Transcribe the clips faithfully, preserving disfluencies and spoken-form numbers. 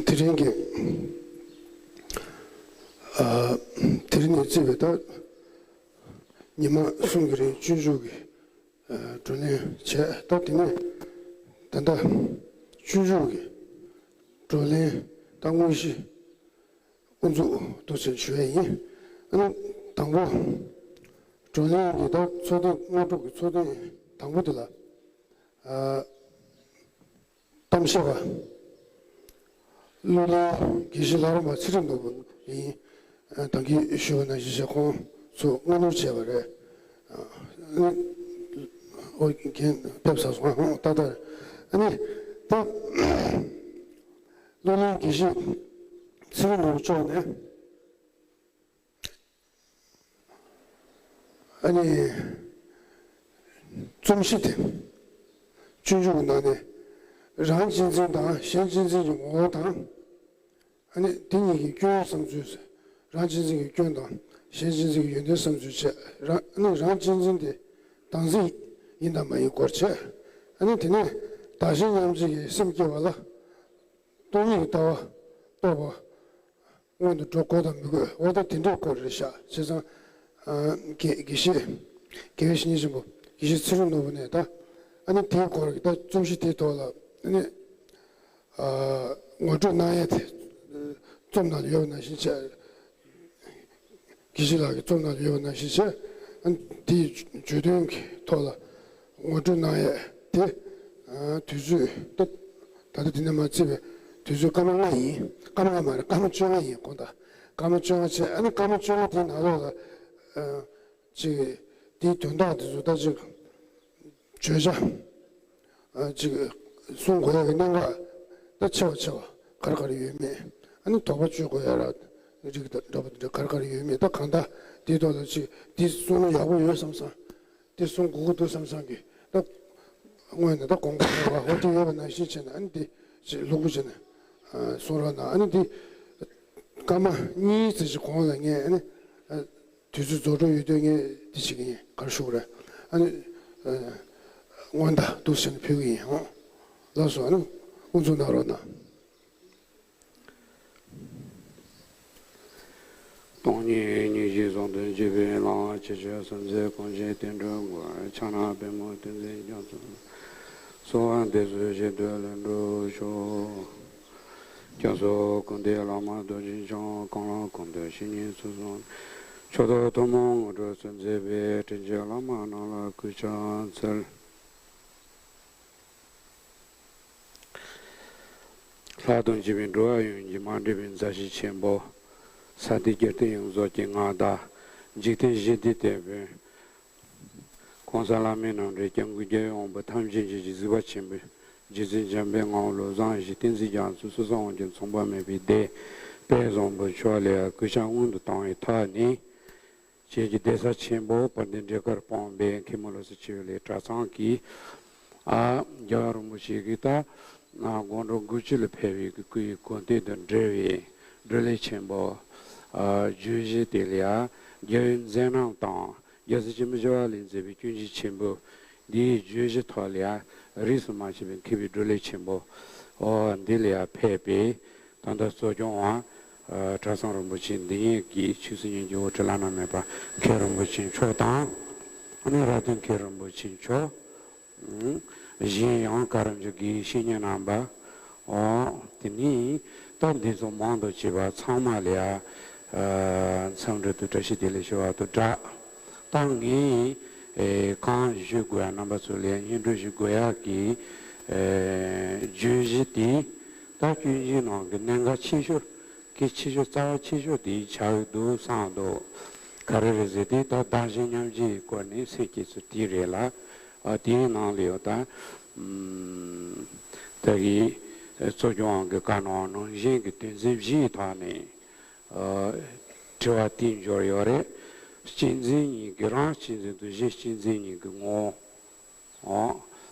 དེ་རིང་གི་ཨ་དེ་རིང་ནས་བརྩིས་པའི་ད་ཉི་མ་གསུམ་གྱི་རིང་སྤྱོད་འཇུག་གི་ཨ་བགྲོ་གླེང་བྱས། ད་དེ་ནས་ད་ལྟ་སྤྱོད་འཇུག་གི་བགྲོ་གླེང་ད་དངོས་གཞི་དབུ་འཛུགས་འདུག་ཟེར་ཞུ་ཡས་ཡིན། ཨ་ནི་དང་པོ་བགྲོ་གླེང་གི་ད་ཚོགས་ཐེངས་སྔ་དྲོ་གི་ཚོགས་ཐེངས་དང་པོ་དེ་ལ་ཨ་གཏམ་བཤད་པ་གླུ་ལེན་དགེ་བཤེས་ལྷ་རམས་པ་ཚེ་རིང་ནོར་བུ་ཡིན། ཨ་ད་གིན་ཞུས་པ་ནང་བཞིན་བྱས་ཁོང་ཚོ་སྔ་སྣུར་བྱས་པ་རེད། ཨ་ཨོ་རྒན་ཕེབས་ཚར་སོང་ཨ་ཏག་ཏག་ཨ་ནི་ད་གླུ་ལེན་དགེ་བཤེས་ཚེ་རིང་ནོར་བུ་མཆོག་ནས། ཨ་ནི། རྩོམ་གཞི་དེ། སྤྱོད་འཇུག་གི་ནང་ནས། རང་གཅེས་འཛིན་དང་གཞན་གཅེས་འཛིན་གྱི་ངོ་བོ་དང་། ཨ་ནི་དེ་གཉིས་ཀྱི་སྐྱོན་བསམ་ཚུལ། རང་གཅེས་འཛིན་གྱི་སྐྱོན་དང་གཞན་གཅེས་འཛིན་གྱི་ཡོན་ཏན་བསམ་ཚུལ་བཅས། རང་ཨ་ནི་རང་གཅེས་འཛིན་དེ་བདག་འཛིན་ཡིན་དང་མ་ཡིན་སྐོར་བཅས། ཨ་ནི་དེ་ནས་བདག་གཞན་མཉམ་བརྗེ་གི་སེམས་སྐྱེ་བ་ལ། སྟོང་ཉིད་ཀྱི་ལྟ་བ་རྟོགས་པ། སྔོན་དུ་འགྲོ་དགོས་དང་མི་དགོས། འོ་ད་དེ་འདྲའི་སྐོར་རེད་ཤག་བྱས་ཙང་། ཨ་དགེ་དགེ་བཤེས། དགེ་བའི་བཤེས་གཉེན་ཆེན་པོ་དགེ་བཤེས་ཚེ་རིང་ནོར་བུ་ནས་ད། ཨ་ནི་དེའི་སྐོར་གྱི་ད་རྩོམ་གཞི་དེའི་ཐོག་ལ་ཨ་ནི། ཨ་ངོ་སྤྲོད་གནང་ཡས་དེ། རྩོམ་ནང་ལ་ཡོད་པ་ནང་བཞིན་བྱས། དགེ་བཤེས་ལགས་ཀྱིས་རྩོམ་ནང་ལ་ཡོད་པ་ནང་བཞིན་བྱས། ཨ་ནི་དེའི་བརྗོད་དོན་གྱི་ཐོག་ལ་ངོ་སྤྲོད་གནང་ཡས་དེ། ཨ་དུས་ཚོད་ད་ད་ལྟ་འདི་ནས་མར་བརྩིས་པའི་དུས་ཚོད་སྐར་མ་ལྔ་ཡིན། སྐར་མ་ལྔ་མ་རེད། སྐར་མ་བཅོ་ལྔ་ཡིན་དགོངས་དག་སྐར་མ་བཅོ་ལྔ་བྱས། ཨ་ནི་སྐར་མ་བཅོ་ལྔ་དེའི་ནང་ལོགས་ལ་ཨ་ཅིག་དེའི་དོན་དག་དེ་ཚོ་ད་ཅིག་བརྗོད་བྱ་ཨ་ཅིག་གསུང་དགོས་ཡག་གི་གནད་འགག་ད་ཆེ་བ་ཆེ་བ་ག་རེ་ག་རེ་ཡོད་མེད། ཨ་ནི་དོགས་པ་གཅོད་དགོས་ཡག་ར་རིགས་ད་འདྲ་པོ་དེ་འདྲ་ག་རེ་ག་རེ་ཡོད་མེད། ད་གང་ལྟར་དེའི་ཐོག་ལ་ཅིག་འདི་གསུང་ན་ཡག་པོ་ཡོད་བསམ་བསམ། དེ་གསུང་དགོས་ཀྱི་འདུག་བསམ་བསམ་གྱི་ད་སྔོན་ནས་ད་དགོངས་པ་ཁོ་ར་ཧོ་དེ་ཡོད་པ་ནང་བཞིན་བྱས་ནས། ཨ་ནི་དེ་ཅིག་ལྷུག་པོ་བྱས་ནས་ཨ་གསུང་རོགས་གནང་། ཨ་ནི་དེ་སྐར་མ་གཉིས་ཙམ་ཞིག་གོང་ལ་ངས་ཨ་ནི་ཨ་དུས་ཚོད་རྫོགས་འགྲོ་ཡོད་དུས་ངས་དེ་བྱེད་ཀྱི་ཡིན། ག་རེ་ཞུ་དགོས་རེད། ཨ་ནི་ཨ་སྔོན་དང་འདུག་བྱས་ནས་ཕུལ་གྱི་ཡིན། ཨོ་ལགས་སོ། ཨ་ནི་དབུ་འཛུགས་གནང་རོགས་གནང་། སྟོང་ཉིད་སྙིང་རྗེའི་ཟུང་དུ་འཇུག་པའི་ལམ། ཕྱི་ཕྱིར་སེམས་ཅན་ཀུན་གྱི་དོན་སྒྲུབ་དགོས། ཕྱག་ན་པདྨོ་ཏིང་འཛིན་རྒྱ་མཚོ། གསོལ་བ་འདེབས་སོ་བཞེད་དོན་ལྷུན་གྲུབ་ཤོག་སྐྱབས་སུ་སྐུ་མདུན་བླ་མ་རྡོ་རྗེ་འཆང་། གང་ལ་གང་འདུལ་བཤེས་གཉེན་ཚུལ་བཟུང་། མཆོག་ཐུན་མོང་དངོས་གྲུབ་སྩོལ་མཛད་པའི། དྲིན་ཅན་བླ་མ་རྣམས་ལ་གུས་ཕྱག་འཚལ། ལྷ་དང་བཅས་པའི་འགྲོ་བ་ཡོངས་ཀྱི་མ་འདྲེས་པའི་མཛའ་བཤེས་ཆེན་པོ། ས་སྟེང་རྒྱལ་བསྟན་ཡོངས་རྫོགས་ཀྱི་མངའ་བདག་འཇིག་རྟེན་ཞི་བདེའི་དེད་དཔོན། གོང་ས་བླ་མའི་རྣམ་འདྲེན་སྐྱབས་མགོན་རྒྱལ་བའི་དབང་པོ་ཐམས་ཅད་མཁྱེན་ཅིང་གཟིགས་པ་ཆེན་པོ། རྗེ་བཙུན་འཇམ་དཔལ་དབང་བློ་བཟང་ཞིང་བསྟན་འཛིན་རྒྱ་མཚོ་སོགས་དབང་ཕྱུག་མཚུངས་པ་མེད་པའི་སྡེ་དཔལ་བཟང་པོ་མཆོག་ལ་གུས་ཕྱག་སྔོན་དུ་བཏང་བའི་ཐོག་ནས། ཁྱེད་ཀྱི་གདན་ས་ཆེན་པོ་དཔལ་ལྡན་འབྲས་དཀར་སྤང་པའི་མཁན་པོ་བློ་གསལ་སྤྱི་བོ་ལས་གྲྭ་ཚང་གིས། ཨ་རྒྱལ་བ་རིན་པོ་ཆེ་གིས་ད་དགོང་དྲོ་དགུ་ཅུ་ལ་ཕེབས་པའི་གི་སྐུའི་གོ་སྟོན་དང་འབྲེལ་བའི་བགྲོ་གླེང་ཆེན་པོ། ཨ་བརྗོད་གཞི་དེ་ལ་ཡ་རྒྱལ་བའི་མཛད་རྣམ་དང་རྒྱལ་སྲས་ཆེན་པོ་ཞི་བ་ལྷས་མཛད་པའི་སྐྱོན་བརྗོད་ཆེན་པོ། འདིའི་བརྗོད་གཞི་ཐོག་ལ་ཡ་རིས་སུ་མ་ཆད་པའི་མཁས་པའི་བགྲོ་གླེང་ཆེན་པོ། ཨོ་འདི་ལ་ཡ་ཕེབས་པའི། ད་ལྟ་གཙོ་སྐྱོང་བ། ཨ་གྲྭ་ཚང་རིན་པོ་ཆེ་འདི་ཉིད་ཀྱི་ཆོས་སྲིད་གཉིས་ཀྱི་དབུ་ཁྲིད་བླ་ན་མེད་པ་མཁན་རིན་པོ་ཆེ་མཆོག་དང་། ཨ་ནི་རྭ་སྟོན་མཁན་རིན་པོ་ཆེ་མཆོག་ཨུམ། གཞན་ཡང་བཀའ་རབ་འཇུག་དགེ་བའི་བཤེས་གཉེན་རྣམ་པ། ཨོ་དེ་ནས་ད་འདི་ཚོ་མང་དུ་བྱས་པ་ཚང་མ་ལ་ཡ། ཨ་འཚམས་འདྲི་དང་བཀྲ་ཤིས་བདེ་ལེགས་ཞུ་བ་དང་སྦྲགས། ད་ངས་ཨེ་གང་ཞུ་དགོས་ཡ་རྣམ་པ་ཚོ་ལ་ཡ་སྙན་སྒྲོན་ཞུ་དགོས་ཡ་གི་ཨེ་བརྗོད་གཞི་དེ། ད་སྐྱོན་བརྗོད་ནང་གི་གནད་འགག་ཆེ་ཤོས། གལ་ཆེ་ཤོས་རྩ་བ་ཆེ་ཤོས་དེ་ཆགས་ཀྱི་འདུག་བསམ་འདུག་ག་རེ་རེད་ཟེར་དུས་ད་བདག་གཞན་མཉམ་བརྗེའི་སྐོར་ནས་གསལ་བཤད་ཚུལ་དེ་རེད་ལ། ཨ་དེའི་ནང་ལ་ཡང་ད་ཨམ་ད་གི་གཙོ་སྐྱོང་དབང་གིས་བཀའ་གནང་བ་ནང་བཞིན་གྱི་དོན་ཚན་བཞིའི་ཐོག་ནས་ཨ་དྲི་བ་དེ་འབྱོར་ཡོད་རེད། གཅེས་འཛིན་གཉིས་ཀྱི་རང་གཅེས་འཛིན་དང་གཞན་གཅེས་འཛིན་གཉིས་ཀྱི་ངོ་བོ། འོ།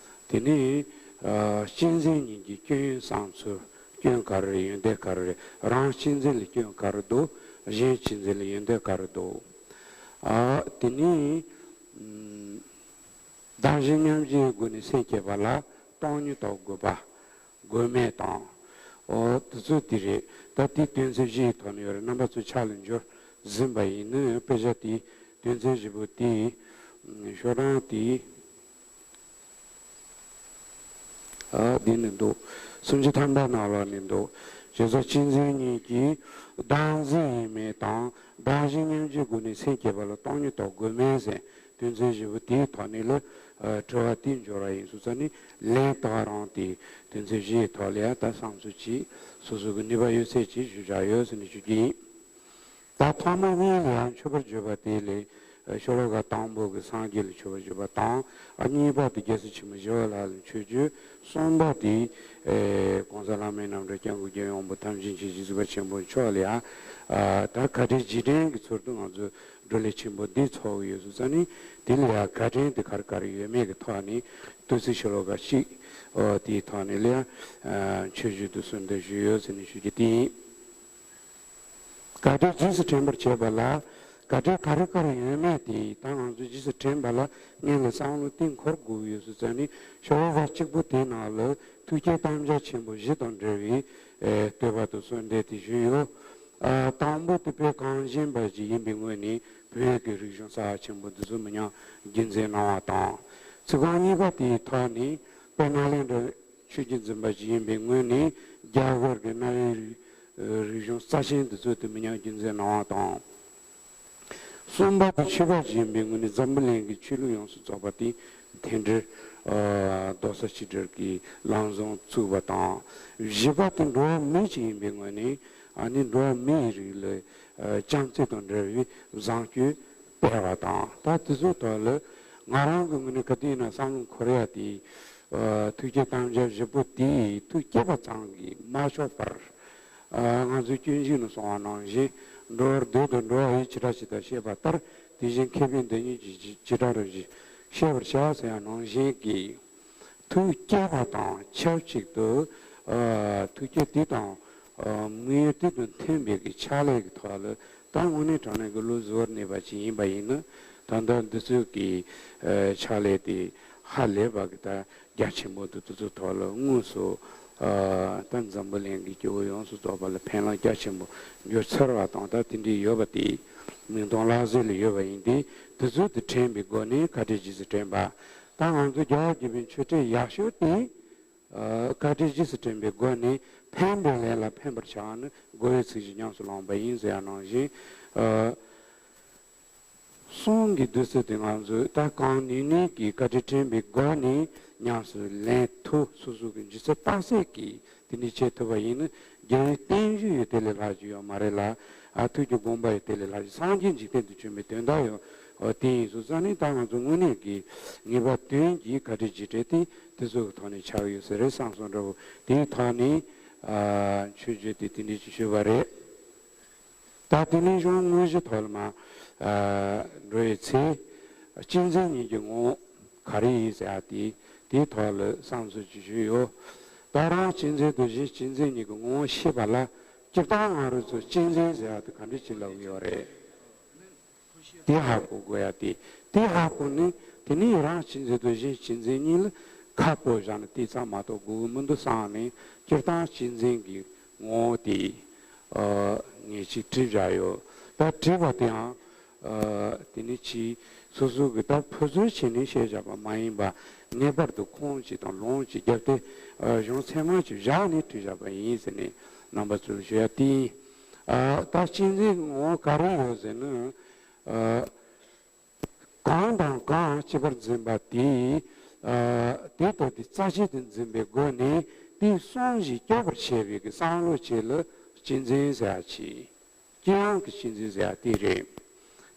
དེ་ནས་ཨ་གཅེས་འཛིན་གཉིས་ཀྱི་སྐྱོན་བསམ་ཚུལ། སྐྱོན་ག་རེ་རེད། ཡོན་ཏན་ག་རེ་རེད། རང་གཅེས་འཛིན་ལ་སྐྱོན་ག་རེ་འདུག་གཞན་གཅེས་འཛིན་ལ་ཡོན་ཏན་ག་རེ་འདུག་ཨ་དེ་ནས་ཨམ་བདག་གཞན་མཉམ་བརྗེའི་སྒོ་ནས་སེམས་བསྐྱེད་པ་ལ་སྟོང་ཉིད་རྟོགས་དགོས་པ། དགོས་མེད་དང་། ཨོ་དེ་ཚོ་དེ་རེད། ད་དེ་དོན་ཚན་བཞིའི་ཐོག་ནས་ཡོད་རེད། རྣམ་པ་ཚོ་ཕྱག་ལ་འབྱོར་ཟིན་པ་ཡིན་ན། དཔེ་ཆ་དེ་དོན་ཚན་བཞི་པོ་དེ་ཤོག་གྲངས་དེ། ཨ་འདི་ནས་འདུག་སུམ་ཅུ་ཐམ་པའི་ནང་ལོགས་ནས་འདུག་བྱས་ཙང་སྤྱི་མཚན་གཉིས་ཀྱིས་བདག་འཛིན་ཡིན་མིན་དང་། བདག་གཞན་མཉམ་བརྗེའི་སྒོ་ནས་སེམས་བསྐྱེད་པ་ལ་སྟོང་ཉིད་རྟོགས་དགོས་མིན་ཟེར། དོན་ཚན་བཞི་པོ་དེའི་ཐོག་ནས་ལ་ཨ་དྲི་བ་དེ་འབྱོར་བ་ཡིན་སོང་ཙང་ནི། ལན་ད་ག་རང་དེ་དོན་ཚན་བཞིའི་ཐོག་ལ་ཡང་ད་བསམ་ཚུལ་གྱིས་སོ་སོ་གི་ནུས་པ་ཡོད་ཚད་ཀྱིས་ཞུ་བཞག་ཡོད་ཟེར་ནས་ཞུ་རྒྱུ་ཡིན། ད་ཐོག་མ་སྔོན་ལ་ཡང་མཆོད་པར་བརྗོད་པ་དེ་ལས་ཤོ་ལོ་ཀ་དང་པོ་གི་སངས་རྒྱས་ལ་མཆོད་པར་བརྗོད་པ་དང་། ཨ་གཉིས་པ་དེ་རྒྱལ་སྲས་ཆེན་པོ་ཞི་བ་ལྷ་ལ་མཆོད་བརྗོད། གསུམ་པ་དེ་ཨེ་གོང་ས་ལྷ་མིའི་རྣམ་གྲོལ་སྐྱབས་མགོན་རྒྱལ་བའི་དབང་པོ་ཐམས་ཅད་མཁྱེན་ཅིང་གཟིགས་པ་ཆེན་པོ་མཆོག་ལ་ཡང་ཨ་ད་བཀའ་དྲིན་རྗེས་དྲན་གྱི་ཚུལ་དུ་ང་ཚོས་བགྲོ་གླེང་ཆེན་པོ་འདི་ཚོགས་ཀྱི་ཡོད་སོང་ཙང་ནི། དེ་ལ་ཡང་བཀའ་དྲིན་དེ་ག་རེ་ག་རེ་ཡོད་མེད་ཀྱི་ཐོག་ནས་བསྟོད་ཚིག་ཤོ་ལོ་ཀ་གཅིག་ཨོ་དེའི་ཐོག་ནས་ལ་ཡང་ཨ་མཆོད་བརྗོད་དུ་གསོལ་འདེབས་ཞུས་ཡོད་ཟེར་ནས་ཞུ་རྒྱུ་དེ་ཡིན། བཀའ་དྲིན་རྗེས་སུ་དྲན་པར་བྱེད་པ་ལ། བཀའ་དྲིན་ག་རེ་ག་རེ་ཡོད་མེད་དེ་ད་ང་ཚོས་རྗེས་སུ་དྲན་པ་ལ་སྔོན་ལ་བསམ་བློ་གཏིང་འཁོར་དགོས་ཡོད་སོང་ཙང་ནི། ཤོ་ལོ་ཀ་གཅིག་པོ་དེའི་ནང་ལ་ཐུགས་བསྐྱེད་དམ་བཅའ་ཆེན་པོ་བཞི་དང་འབྲེལ་བའི་ཨེ་བསྟོད་པ་དང་གསོལ་འདེབས་དེ་ཞུས་ཡོད། ཨ་དང་པོ་དེ་བོད་གངས་ཅན་པ་ཞིག་ཡིན་པའི་ངོས་ནས་བོད་ཀྱི་རིག་གཞུང་རྩ་ཆེན་པོ་འདི་ཚོ་མི་ཉམས་རྒྱུན་འཛིན་གནང་བ་དང་། ཚིག་རྐང་གཉིས་པ་དེའི་ཐོག་ནས་དཔལ་ནཱ་ལེནྡྲ་ཆོས་བརྒྱུད་འཛིན་པ་ཞིག་ཡིན་པའི་ངོས་ནས་རྒྱ་གར་གྱི་གནའ་བོའི་རིག་རིག་གཞུང་རྩ་ཆེན་འདི་ཚོ་དེ་མི་ཉམས་རྒྱུན་འཛིན་གནང་བ་དང་། གསུམ་པ་དེ་ཆོས་པ་ཞིག་ཡིན་པའི་ངོས་ནས་འཛམ་བུ་གླིང་གི་ཆོས་ལུགས་ཡོངས་སུ་རྫོགས་པ་དེ་མཐུན་སྒྲིལ་ཨ་རྡོག་རྩ་གཅིག་སྒྲིལ་གྱི་ལམ་བཟང་བཙུགས་པ་དང་། བཞི་པ་དེ་འགྲོ་བ་མི་ཞིག་ཡིན་པའི་ངོས་ནས་ཨ་ནི་འགྲོ་བ་མིའི་རིགས་ལ་ཨ་བྱམས་བརྩེ་དང་འབྲེལ་བའི་བཟང་སྤྱོད་སྤེལ་བ་དང་། ད་དེ་ཚོའི་ཐོག་ལ་ང་རང་གི་ངོས་ནས་ག་དུས་ཡིན་ན་བསམ་བློ་འཁོར་ཡ་དེ། ཨ་ཐུགས་བསྐྱེད་དམ་བཅའ་བཞི་པོ་དེ་ཐུགས་བསྐྱེད་པ་ཙམ་གྱིས་མ་ཆོག་པར། ཨ་ང་ཚོས་སྤྱོད་འཇུག་ནང་གསུངས་པ་ནང་བཞིན། འགྲོ་བར་འདོད་དང་འགྲོ་བ་ཡི་བྱེ་བྲག་ཇི་ལྟར་ཤེས་པ་ལྟར། དེ་བཞིན་མཁས་པས་འདི་ཉིད་ཀྱི་བྱེ་བྲག་རང་བཞིན་ཤེས་པར་བྱ་ཟེར་ཡ་ནང་བཞིན་གྱི། ཐུགས་བསྐྱེད་པ་དང་ཆབས་ཅིག་ཏུ་ཨ་ཐུགས་བསྐྱེད་དེ་དང་ཨ་དམིགས་ཡུལ་དེ་དང་མཐུན་པའི་གི་ཕྱག་ལས་ཀྱི་ཐོག་ལ། ད་དངོས་གནས་དྲང་གནས་ཀྱི་བློ་གཟུ་བོར་གནས་པ་ཅིག་ཡིན་པ་ཡིན་ན། ད་ལྟ་འདི་ཚོའི་གི་ཨ་ཕྱག་ལས་དེ་ཧ་ལས་པ་གི་ད་རྒྱ་ཆེན་པོ་འདུག་དེ་ཚོའི་ཐོག་ལ་དངོས་སུ་ཨ་ད་འཛམ་བུ་གླིང་གི་སྐྱེ་བོ་ཡོངས་སུ་རྫོགས་པ་ལ་ཕན་ལམ་རྒྱ་ཆེན་པོ་འབྱོར་ཚར་བ་དང་། ད་དེ་འདྲའི་ཡོད་པ་དེ་མིག་མཐོང་ལག་ཟིན་ལ་ཡོད་པ་ཡིན་ཏེ། དེ་ཚོ་དེ་དྲན་པའི་སྒོ་ནས་བཀའ་དྲིན་རྗེས་སུ་དྲན་པ། ད་ང་ཚོ་རྒྱལ་བ་དགྱེས་པའི་ཆོས་ཁྲིད་ཡག་ཤོས་དེ། ཨ་བཀའ་དྲིན་རྗེས་སུ་དྲན་པའི་སྒོ་ནས་ཕན་པའི་ལས་ལ་ཕན་པར་བྱ་བ་ནི་དགེ་བའི་ཚིག་བཞིན་ཉམས་སུ་བླངས་པ་ཡིན་ཟེར་ཡ་ནང་བཞིན། ཨ་གསུང་གི་བདུད་རྩི་དེ་ང་ཚོས་ད་གང་ནུས་ནུས་ཀྱིས་བཀའ་དྲིན་དྲན་པའི་སྒོ་ནས་ཉམས་སུ་ལེན་ཐུབ། སོ་སོ་གི་འཇུག་ཚུལ་རྟགས་གསལ་གྱིས་དེ་འདྲ་བྱེད་ཐུབ་པ་ཡིན་ན། རྒྱལ་བའི་བརྟན་བཞུགས་ཡོད་དེ་ལས་ལྷག་ཅིག་ཡོད་མ་རེད་ལ། ཨ་ཐུགས་ཀྱི་དགོངས་པ་ཡོད་དེ་ལས་ལྷག་ཅིག་སངས་རྒྱས་འཇིག་རྟེན་དུ་བྱོན་པའི་དོན་དག་ཡོད། འོ་དེ་ཡིན་སོང་ཙང་ནི་ད་ང་ཚོ་དངོས་གནས་ཀྱི་ངེས་པ་དོན་གྱི་བཀའ་དྲིན་རྗེས་དྲན་དེ་དེ་ཚོ་གི་ཐོག་ནས་ཆགས་ཡོད་ས་རེད་བསམ་སོང་འདྲ་བོ། དེའི་ཐོག་ནས་ཨ་མཆོད་བརྗོད་དེ་དེ་འདྲ་ཅིག་ཞུས་པ་རེད། ད་དེ་ནས་གཞུང་དངོས་གཞི་ཐོག་ལ་མ་ཨ་འགྲོ་ཡི་ཚེ། སྤྱི་མཚན་ཉིད་ཀྱི་ངོ་བོ་ག་རེ་ཡིན་ཟེར་ཡ་དེ་དེའི་ཐོག་ལ་བསམ་ཚུལ་ཅིག་ཞུས་ཡོད། ད་རང་སྤྱི་མཚན་དང་གཞན་སྤྱི་མཚན་གཉིས་ཀྱི་ངོ་བོ་ཤེས་པ་ལ། སྤྱིར་བཏང་ང་རང་ཚོ་སྤྱི་མཚན་ཟེར་ཡ་དེ་ག་འདྲ་ཅིག་ལབ་ཀྱི་ཡོད་རེད། དེ་ཧ་གོ་དགོས་ཡ་དེ། དེ་ཧ་གོ་ནས་དེ་ནས་རང་སྤྱི་མཚན་དང་གཞན་སྤྱི་མཚན་གཉིས་ལ་ཁ་སྤོ་བཞག་ན་དེ་ཙམ་མ་གཏོགས་དགོས་ཀྱི་མི་འདུག་བསམ་ནས། སྤྱིར་བཏང་སྤྱི་མཚན་གྱི་ངོ་བོ་དེ་ཨ་ངས་ཅིག་བྲིས་བཞག་ཡོད། ད་བྲིས་པ་དེའང་ཨ་དེ་ནི་ཅིག་སོ་སོ་གི་ད་ཕུ་ཚུལ་བྱས་ནས་བཤད་བཞག་པ་མ་ཡིན་པ། ངེས་པར་དུ་ཁུངས་ཅིག་དང་ལུང་ཅིག་བརྒྱབ་སྟེ་ཨ་གཞུང་ཚད་མ་ཅིག་བཞག་ནས་བྲིས་བཞག་པ་ཡིན་ཟེར་ནས་རྣམ་པ་ཚོར་ཞུ་ཡ་དེ་ཡིན། ཨ་ད་སྤྱི་མཚན་གྱི་ངོ་བོ་ག་རེ་ཡོད་ཟེར་ན། ཨ་གང་དང་གང་གཅིག་པར་འཛིན་པ་དེས། ཨ་དེ་ལྟ་སྟེ་རྩ་ཆེན་དུ་འཛིན་པའི་སྒོ་ནས་དེའི་གསུང་བཞིན་སྐྱོབ་པར་བྱེད་པའི་གི་བསམ་བློ་བྱེད་ལ་སྤྱི་མཚན་ཟེར་ཡ་ཅིག་སྤྱི་དབང་གི་སྤྱི་མཚན་ཟེར་ཡ་དེ་རེད།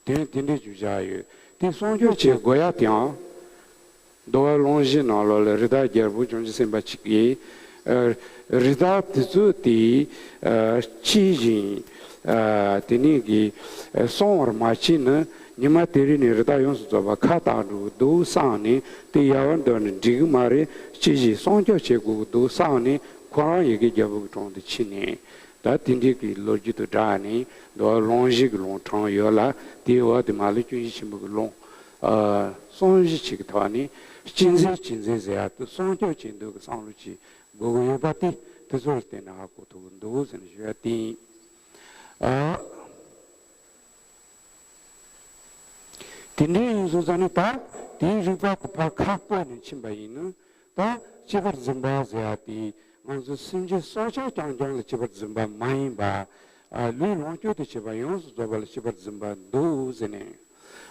དོན་དེ་འདྲ་ཅིག་བཞག་ཡོད། དེ་སྲུང་སྐྱོབ་བྱེད་དགོས་ཡ་དེའང་། འདུལ་བ་ལུང་བཞིའི་ནང་ལོགས་ལ་རི་དྭགས་རྒྱལ་པོ་བྱང་ཆུབ་སེམས་དཔའ་གཅིག་གིས། ཨ་རི་དྭགས་དེ་ཚོ་དེ་ཨ་ལྕི་ཞིང་ཨ་དེ་ནས་གི་ཨ་སྲུང་བར་མ་བྱས་ན། ཉི་མ་དེ་རིང་ནས་རི་དྭགས་ཡོངས་སུ་རྫོགས་པ་ཁ་བཏང་འགྲོ་གི་འདུག་བསམ་ནས། དེ་ཡལ་བར་འདོར་ནས་འགྲིག་གི་མ་རེད། ལྕི་ཞིང་སྲུང་སྐྱོབ་བྱེད་དགོས་ཀྱི་འདུག་བསམ་ནས། ཁོ་རང་ཡི་གེ་རྒྱལ་པོ་གི་དྲུང་དུ་ཕྱིན་ནས། ད་དེ་འདྲའི་གི་ལོ་རྒྱུས་དང་སྦྲགས་ནས་འདུལ་བ་ལུང་བཞི་གི་ལུང་དྲངས་ཡོད་ལ། དེའི་འོག་དེ་མ་ལ་སྐྱོན་བཞི་ཆེན་པོ་གི་ལུང་ཨ་གསུང་བཞི་ཅིག་གི་ཐོག་ནས་སྤྱི་མཚན་སྤྱི་མཚན་ཟེར་ཡ་དེ་སྲུང་སྐྱོབ་བྱེད་འདོད་ཀྱི་བསམ་བློ་ཅིག་དགོས་ཀྱི་ཡོད་པ་དེ། ད་ དེ་ཚོ་ལ་བརྟེན་ནས་ཧ་གོ་ཐུབ་ཀྱི་འདུག་ཟེར་ནས་ཞུ་ཡ་དེ་ཡིན། ཨ། དེ་འདྲ་ཡིན་སོང་ཙང་ནི་ད་དེའི་རིགས་པ་དེ་ཕར་ཁག་པོ་ནས་ཕྱིན་པ་ཡིན་ན། ད་སྤྱི་པར་འཛིན་པ་ཟེར་ཡ་དེ་ང་ཚོ་སེམས་ཅན་སྲོག་ཆགས་རྐྱང་རྐྱང་ལ་སྤྱི་པར་འཛིན་པ་མ་ཡིན་པ། ཨ། ལུས་ལོངས་སྤྱོད་དུ་བྱེད་པ་ཡོངས་སུ་རྫོགས་པ་ལ་སྤྱི་པར་འཛིན་པ་འདུག་ཟེར་ནས།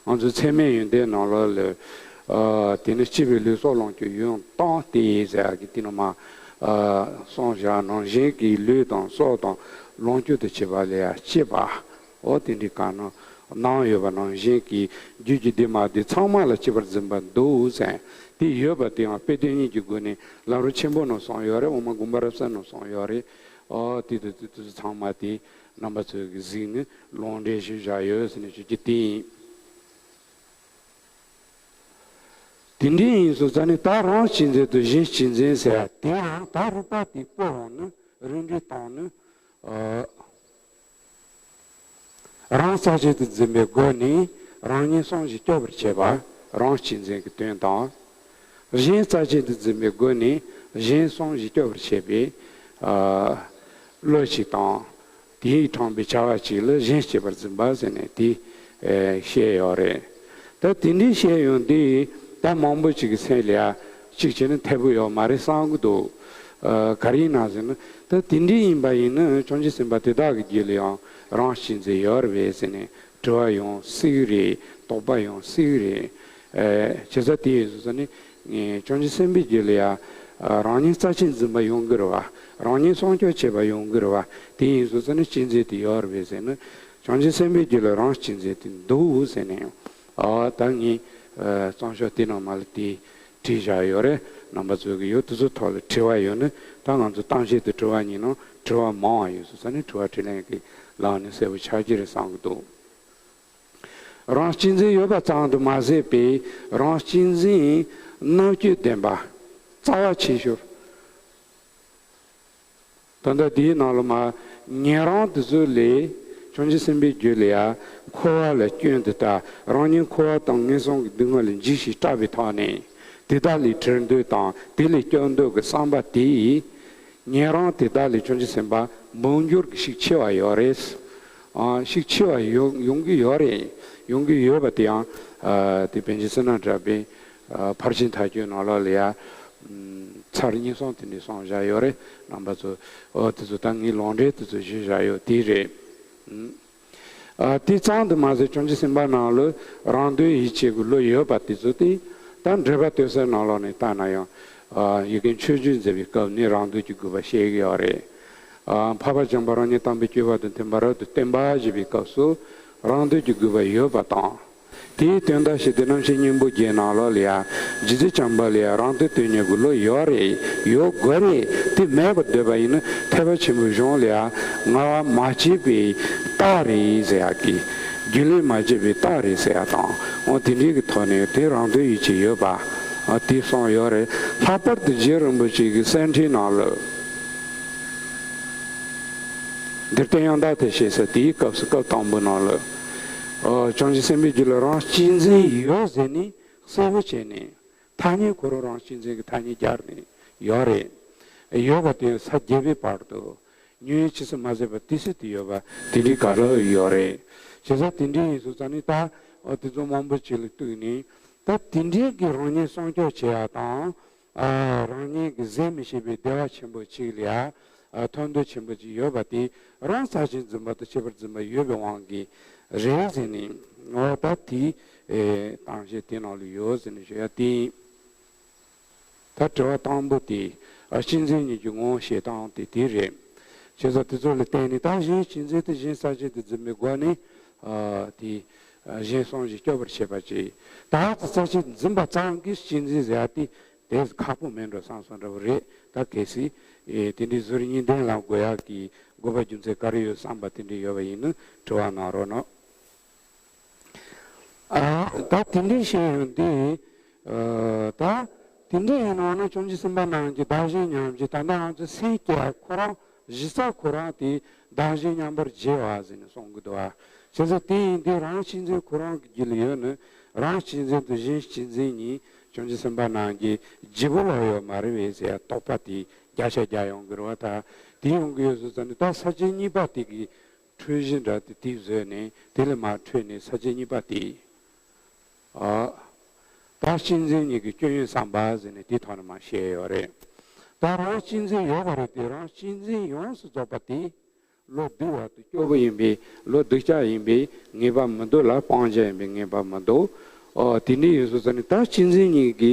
ང་ཚོའི་ཚད་མའི་ཡོན་ཏན་ནང་ལོགས་ལ། ཨ། དེ་ནི་སྤྱི་པའི་ལུས་སྲོག་ལོངས་སྤྱོད་ཡོངས་བཏང་སྟེ་ཟེར་ཡ་གི་དེ་ནི་མ། ཨ། གསུངས་བཞག་ནང་བཞིན་གྱི་ལུས་དང་སྲོག་དང་ལོངས་སྤྱོད་དུ་བྱེད་པ་ལ་ཡང་སྤྱི་པ། འོ་དེ་འདྲའི་གང་ན་སྣང་ཡོད་པ་ནང་བཞིན་གྱི་རྒྱུད་ཀྱི་འདི་མ་འདི་ཚང་མ་ལ་སྤྱི་པར་འཛིན་པ་འདུག་ཟེར། དེ་ཡོད་པ་དེའང་དཔེ་དོན་གཉིས་ཀྱི་སྒོ་ནས་ལམ་རིམ་ཆེན་པོ་ནང་གསུངས་ཡོད་རེད། འོག་མ་དགོངས་པ་རབ་གསལ་ནང་གསུངས་ཡོད་རེད། ཨོ་དེ་དེ་དེ་དེ་ཚང་མ་དེ་རྣམ་པ་ཚོས་ཀྱི་གཟིགས་ནས་ལུང་འདྲེན་ཞུས་བཞག་ཡོད་ཟེར་ནས་ཞུ་རྒྱུ་དེ་ཡིན། དེ་འདྲའི་ཡིན་སོང་ཙང་ནི་ད་རང་གཅེས་འཛིན་དང་གཞན་གཅེས་འཛིན་ཟེར་ཡ་དེའང་ད་རིགས་པ་དེ་སྤོ་འོང་ན། རིགས་འགྲེ་བཏང་ན། ཨ། རང་རྩ་ཆེན་དུ་འཛིན་པའི་སྒོ་ནས་རང་ཉིད་བསམ་གྱིས་སྐྱོབ་པར་བྱེད་པ་རང་གཅེས་འཛིན་གྱི་དོན་དང་། གཞན་རྩ་ཆེན་དུ་འཛིན་པའི་སྒོ་ནས་གཞན་བསམ་གྱིས་སྐྱོབ་པར་བྱེད་པའི། ཨ། བློ་ཞིག་དང་། དེས་དྲངས་པའི་བྱ་བ་གཅིག་ལ་གཞན་གཅེས་པར་འཛིན་པ་ཟེར་ནས་དེ་བཤད་ཡོད་རེད། ད་དེ་འདྲའི་བཤད་ཡོང་དུས་ད་མང་པོ་ཅིག་གི་སེམས་ལ་ཡ་གཅིག་བྱས་ན་འཐད་པོ་ཡོད་མ་རེད་བསམ་གྱི་འདུག་ཨ། ག་རེ་ཡིན་ན་ཟེར་ན། ད་དེ་འདྲའི་ཡིན་པ་ཡིན་ན་བྱང་ཆུབ་སེམས་དཔའ་དེ་དག་གི་རྒྱུད་ལ་ཡང་རང་གཅེས་འཛིན་ཡོད་རེད་པས་ཟེར་ནས་དྲི་བ་ཡང་སྲིད་གི་རེད། དོགས་པ་ཡང་སྲིད་གི་རེད། ཨ། བྱས་ཙང་དེ་ཡིན་སོང་ཙང་ནི། ངས་བྱང་ཆུབ་སེམས་དཔའི་རྒྱུད་ལ་ཡ། ཨ། རང་ཉིད་རྩ་ཆེན་འཛིན་པ་ཡོང་གི་རེད་བ། རང་ཉིད་སྲུང་སྐྱོབ་བྱེད་པ་ཡོང་གི་རེད་བ། དེ་ཡིན་སོང་ཙང་ནི་གཅེས་འཛིན་དེ་ཡོད་རེད་པས་ཟེར་ན། བྱང་ཆུབ་སེམས་དཔའི་རྒྱུད་ལ་རང་གཅེས་འཛིན་དེ་འདུག་ཟེར་ནས། ཨ། ད་ངས། ཨ། གཙང་ཤོག་དེ་ནང་མ་ལ་དེ་བྲིས་བཞག་ཡོད་རེད། རྣམ་པ་ཚོ་གི་ཡོད་དེ་ཚོ་ཐོག་ལ་དྲི་བ་ཡོད་ན་ད་ང་ཚོ་གཏམ་བཤད་དུ་དྲི་བ་ཉིན་ནང་དྲི་བ་མང་བ་ཡོད་སོང་ཙང་ནི་དྲི་བ་དྲིས་ལན་གྱི་ལམ་ནས་གསལ་པོ་ཆགས་ཀྱི་རེད་བསམ་གྱི་འདུག་རང་གཅེས་འཛིན་ཡོད་པ་ཙམ་དུ་མ་ཟད་པའི་རང་གཅེས་འཛིན་རྣམ་དཔྱོད་ལྡན་པ་རྩ་བ་ཆེ་ཤོས། ད་ལྟ་འདིའི་ནང་ལ་མ་ཉན་རང་དེ་ཚོ་ལས་བྱང་ཆུབ་སེམས་དཔའི་རྒྱུད་ལ་ཡང་འཁོར་བ་ལ་སྐྱོན་དུ་ལྟ། རང་ཉིད་འཁོར་བ་དང་ངན་སོང་གི་སྡུག་བསྔལ་ལས་འཇིགས་ཤིང་སྐྲག་པའི་ཐོག་ནས་དེ་དག་ལས་གྲོལ་འདོད་དང་དེ་ལས་སྐྱོབ་འདོད་ཀྱི་བསམ་པ་དེས། ཉན་རང་དེ་དག་ལས་བྱང་ཆུབ་སེམས་དཔའ་འབུམ་འགྱུར་གྱི་ཤུགས་ཆེ་བ་ཡོད་རེད། ཨ། ཤུགས་ཆེ་བ་ཡོང་ཡོང་གི་ཡོད་རེད། ཡོང་གི་ཡོད་པ་དེ་ཡང་། ཨ། དེ་པཎ་ཆེན་བསོད་ནམས་གྲགས་པས། ཨ། ཕར་ཕྱིན་མཐའ་དཔྱོད་ནང་ལོགས་ལ་ཡ། ཨམ། ཚར་གཉིས་གསུམ་དེ་འདྲ་གསུངས་བཞག་ཡོད་རེད། རྣམ་པ་ཚོ། ཨོ་དེ་ཚོ་ད་ངས་ལུང་འདྲེན་དེ་ཚོ་ཞུས་བཞག་ཡོད་དེ་རེད། ཨམ། ཨ། དེ་ཙམ་དུ་མ་ཟད་བྱང་ཆུབ་སེམས་དཔའ་ནང་ལ་རང་དོན་ཡིད་བྱེད་ཀྱི་བློ་ཡོད་པ་དེ་ཚོ་དེ་ད་འགྲེལ་པ་སྟོད་གསལ་ནང་ལོགས་ནས་བལྟས་ན་ཡང་། ཨ། ཡི་གེ་མཆོག་སྦྱིན་མཛད་པའི་སྐབས་ནས་རང་དོན་གྱི་དགོས་པ་བཤད་ཀྱི་ཡོད་རེད། ཨ། འཕགས་པ་བྱམས་པ་རང་ཉིད་དམ་པའི་སྤྱོད་པ་དང་མཐུན་པར་རབ་ཏུ་བསྟེན་པ་ཞེས་པའི་སྐབས་སུ་རང་དོན་གྱི་དགོས་པ་ཡོད་པ་དང་། དེའི་དོན་དག་བཤད་དེ་རྣམ་བཤད་སྙིང་པོ་བརྒྱད་ནང་ལོགས་ལ་ཡང་རྗེ་བཙུན་བྱམས་པ་ལ་ཡང་རང་དོན་དོན་གཉེར་གྱི་བློ་ཡོད་རེད། ཡོད་དགོས་རེད། དེ་མེད་པར་འདོད་པ་ཡིན་ན་ཐེག་པ་ཆེན་པོའི་གཞུང་ལ་ཡང་ངལ་བ་མ་བྱེད་པའི་རྟགས་རེད་ཟེར་ཡག་གི། རྒྱུན་ལས་མ་བྱས་པའི་རྟགས་རེད་ཟེར་ཡག་དང་། འོ་དེ་འདྲའི་གི་ཐོག་ནས་དེ་རང་དོན་ཡིད་བྱེད་ཡོད་པ། འོ་དེ་གསུངས་ཡོད་རེད། ལྷག་པར་དུ་རྗེ་རིན་པོ་ཆེ་གི་གསེར་ཕྲེང་ནང་ལ། འདིར་བསྟན་ཡང་དག་ཐེག་ཞེས་ཟེར་དེའི་སྐབས་སུ་སྐབས་དང་པོ་ནང་ལ། ཨོ། བྱང་ཆུབ་སེམས་དཔའི་རྒྱུད་ལ་རང་གཅེས་འཛིན་ཡོད་ཟེར་ནས་གསལ་པོ་བྱས་ནས་ཐ་སྙད་ཁོ་རང་རང་གཅེས་འཛིན་གྱི་ཐ་སྙད་སྦྱར་ནས་ཡོད་རེད། ཡོད་པ་དེ་ས་བརྒྱད་པའི་བར་དུ་ཉོན་ཆེ་ས་མ་ཟད་པ་དེ་སྲིད་དུ་ཡོད་པ་དེ་འདྲའི་ག་ལ་ཡོད་རེད། བྱས་ཙང་དེ་འདྲའི་ཡིན་སོང་ཙང་ནི་ད་ཨོ་དེ་ཚོ་མང་པོ་ཅིག་ལ་གཏུགས་ནས་ད་དེ་འདྲའི་གི་རང་ཉིད་སྲུང་སྐྱོབ་བྱེད་ཡག་དང་། ཨ། རང་ཉིད་ཀྱི་ཟད་མི་ཤེས་པའི་བདེ་བ་ཆེན་པོ་གཅིག་ལ་ཡ། ཨ། ཐོབ་འདོད་ཆེན་པོ་གཅིག་ཡོད་པ་དེ་རང་རྩ་ཆེན་འཛིན་པ་དང་ཁྱད་པར་འཛིན་པ་ཡོད་པའི་དབང་གིས་རེད་ཟེར་ནས། འོ་ད་དེ། ཨེ། གཏམ་བཤད་དེ་ནང་ལ་ཡོད་ཟེར་ནས་ཞུ་ཡ་དེ་ཡིན། ད་དྲི་བ་དང་པོ་དེ། ཨ། གཅེས་འཛིན་གཉིས་ཀྱི་ངོ་བོ་བཤད་སྟངས་དེ་དེ་རེད། བྱས་ཙང་དེ་ཚོ་ལ་བརྟེན་ནས་ད་གཞན་གཅེས་འཛིན་དེ་གཞན་རྩ་ཆེན་དུ་འཛིན་པའི་སྒོ་ནས། ཨ། དེ། ཨ། གཞན་བསམ་གྱིས་སྐྱོབ་པར་བྱེད་པ་གཅིག་ད་ཨ་ཙི་རྩ་ཆེན་འཛིན་པ་ཙམ་གྱིས་གཅེས་འཛིན་ཟེར་ཡ་དེ། དེ་ཁག་པོ་མིན་འགྲོ་བསམ་སོང་འདྲ་བོ་རེད། ད་གལ་སྲིད། ཨེ། དེ་འདྲའི་ཟུར་གཉིས་ལྡན་ལ་འགོད་ཡག་གི་དགོས་པ་རྒྱུ་མཚན་ག་རེ་ཡོད་བསམ་པ་དེ་འདྲ་ཡོད་པ་ཡིན་ན་དྲི་བ་གནང་རོགས་གནང་། ཨ། ད་དེ་འདྲའི་བཤད་ཡོང་དུས། ཨ། ད་དེ་འདྲ་ཡིན་ནོ་ན་བྱང་ཆུབ་སེམས་དཔའ་རྣམས་ཀྱི་བདག་གཞན་མཉམ་བརྗེ། ད་ལྟ་ང་ཚོ་སེམས་བསྐྱེད་ཁོ་རང་གཞི་རྩ་ཁོ་རང་དེ་བདག་གཞན་མཉམ་པར་བརྗེ་བ་ཟེར་ནས་གསུང་གི་འདུག་ཨ། བྱས་ཙང་དེ་ཡིན་དུས་རང་གཅེས་འཛིན་ཁོ་རང་གི་རྒྱུད་ལ་ཡོད་ན་རང་གཅེས་འཛིན་དང་གཞན་གཅེས་འཛིན་གཉིས་བྱང་ཆུབ་སེམས་དཔའ་རྣམས་ཀྱི་བརྗེ་པོ་ལ་ཡོད་མ་རེད་པས་ཟེར་ཡ་དོགས་པ་དེ་ བརྒྱ་ཆ་བརྒྱ་ཡོང་གི་རེད་བ། ད་དེ་ཡོང་གི་ཡོད་ཟེར་ཙང་ནི་ད་ས་བཅད་གཉིས་པ་དེ་གི་འཁྲུལ་གཞི་འདྲ་དེ་དེ་བཟོས་ནས་དེ་ལས་མར་འཕྲོས་ནས་ས་བཅད་གཉིས་པ་དེ། ཨ། ད་གཅེས་འཛིན་གཉིས་ཀྱི་སྐྱོན་ཡོན་བསམ་པ་ཟེར་ནས་དེ་ཐོག་ནས་མར་བཤད་ཡོད་རེད། ད་རང་གཅེས་འཛིན་ཡོད་པ་རེད་དེ་རང་གཅེས་འཛིན་ཡོངས་སུ་རྫོགས་པ་དེ། བློ་བདེ་བ་དང་སྐྱོ་བོ་ཡིན་པས་བློ་སྡུག་ཅག་ཡིན་པས་ངེས་པ་མི་འདུག་ལ་སྤང་བྱ་ཡིན་པས་ངེས་པ་མི་འདུག། ཨོ་དེ་འདྲ་ཡིན་སོང་ཙང་ནི་ད་གཅེས་འཛིན་གཉིས་ཀྱི་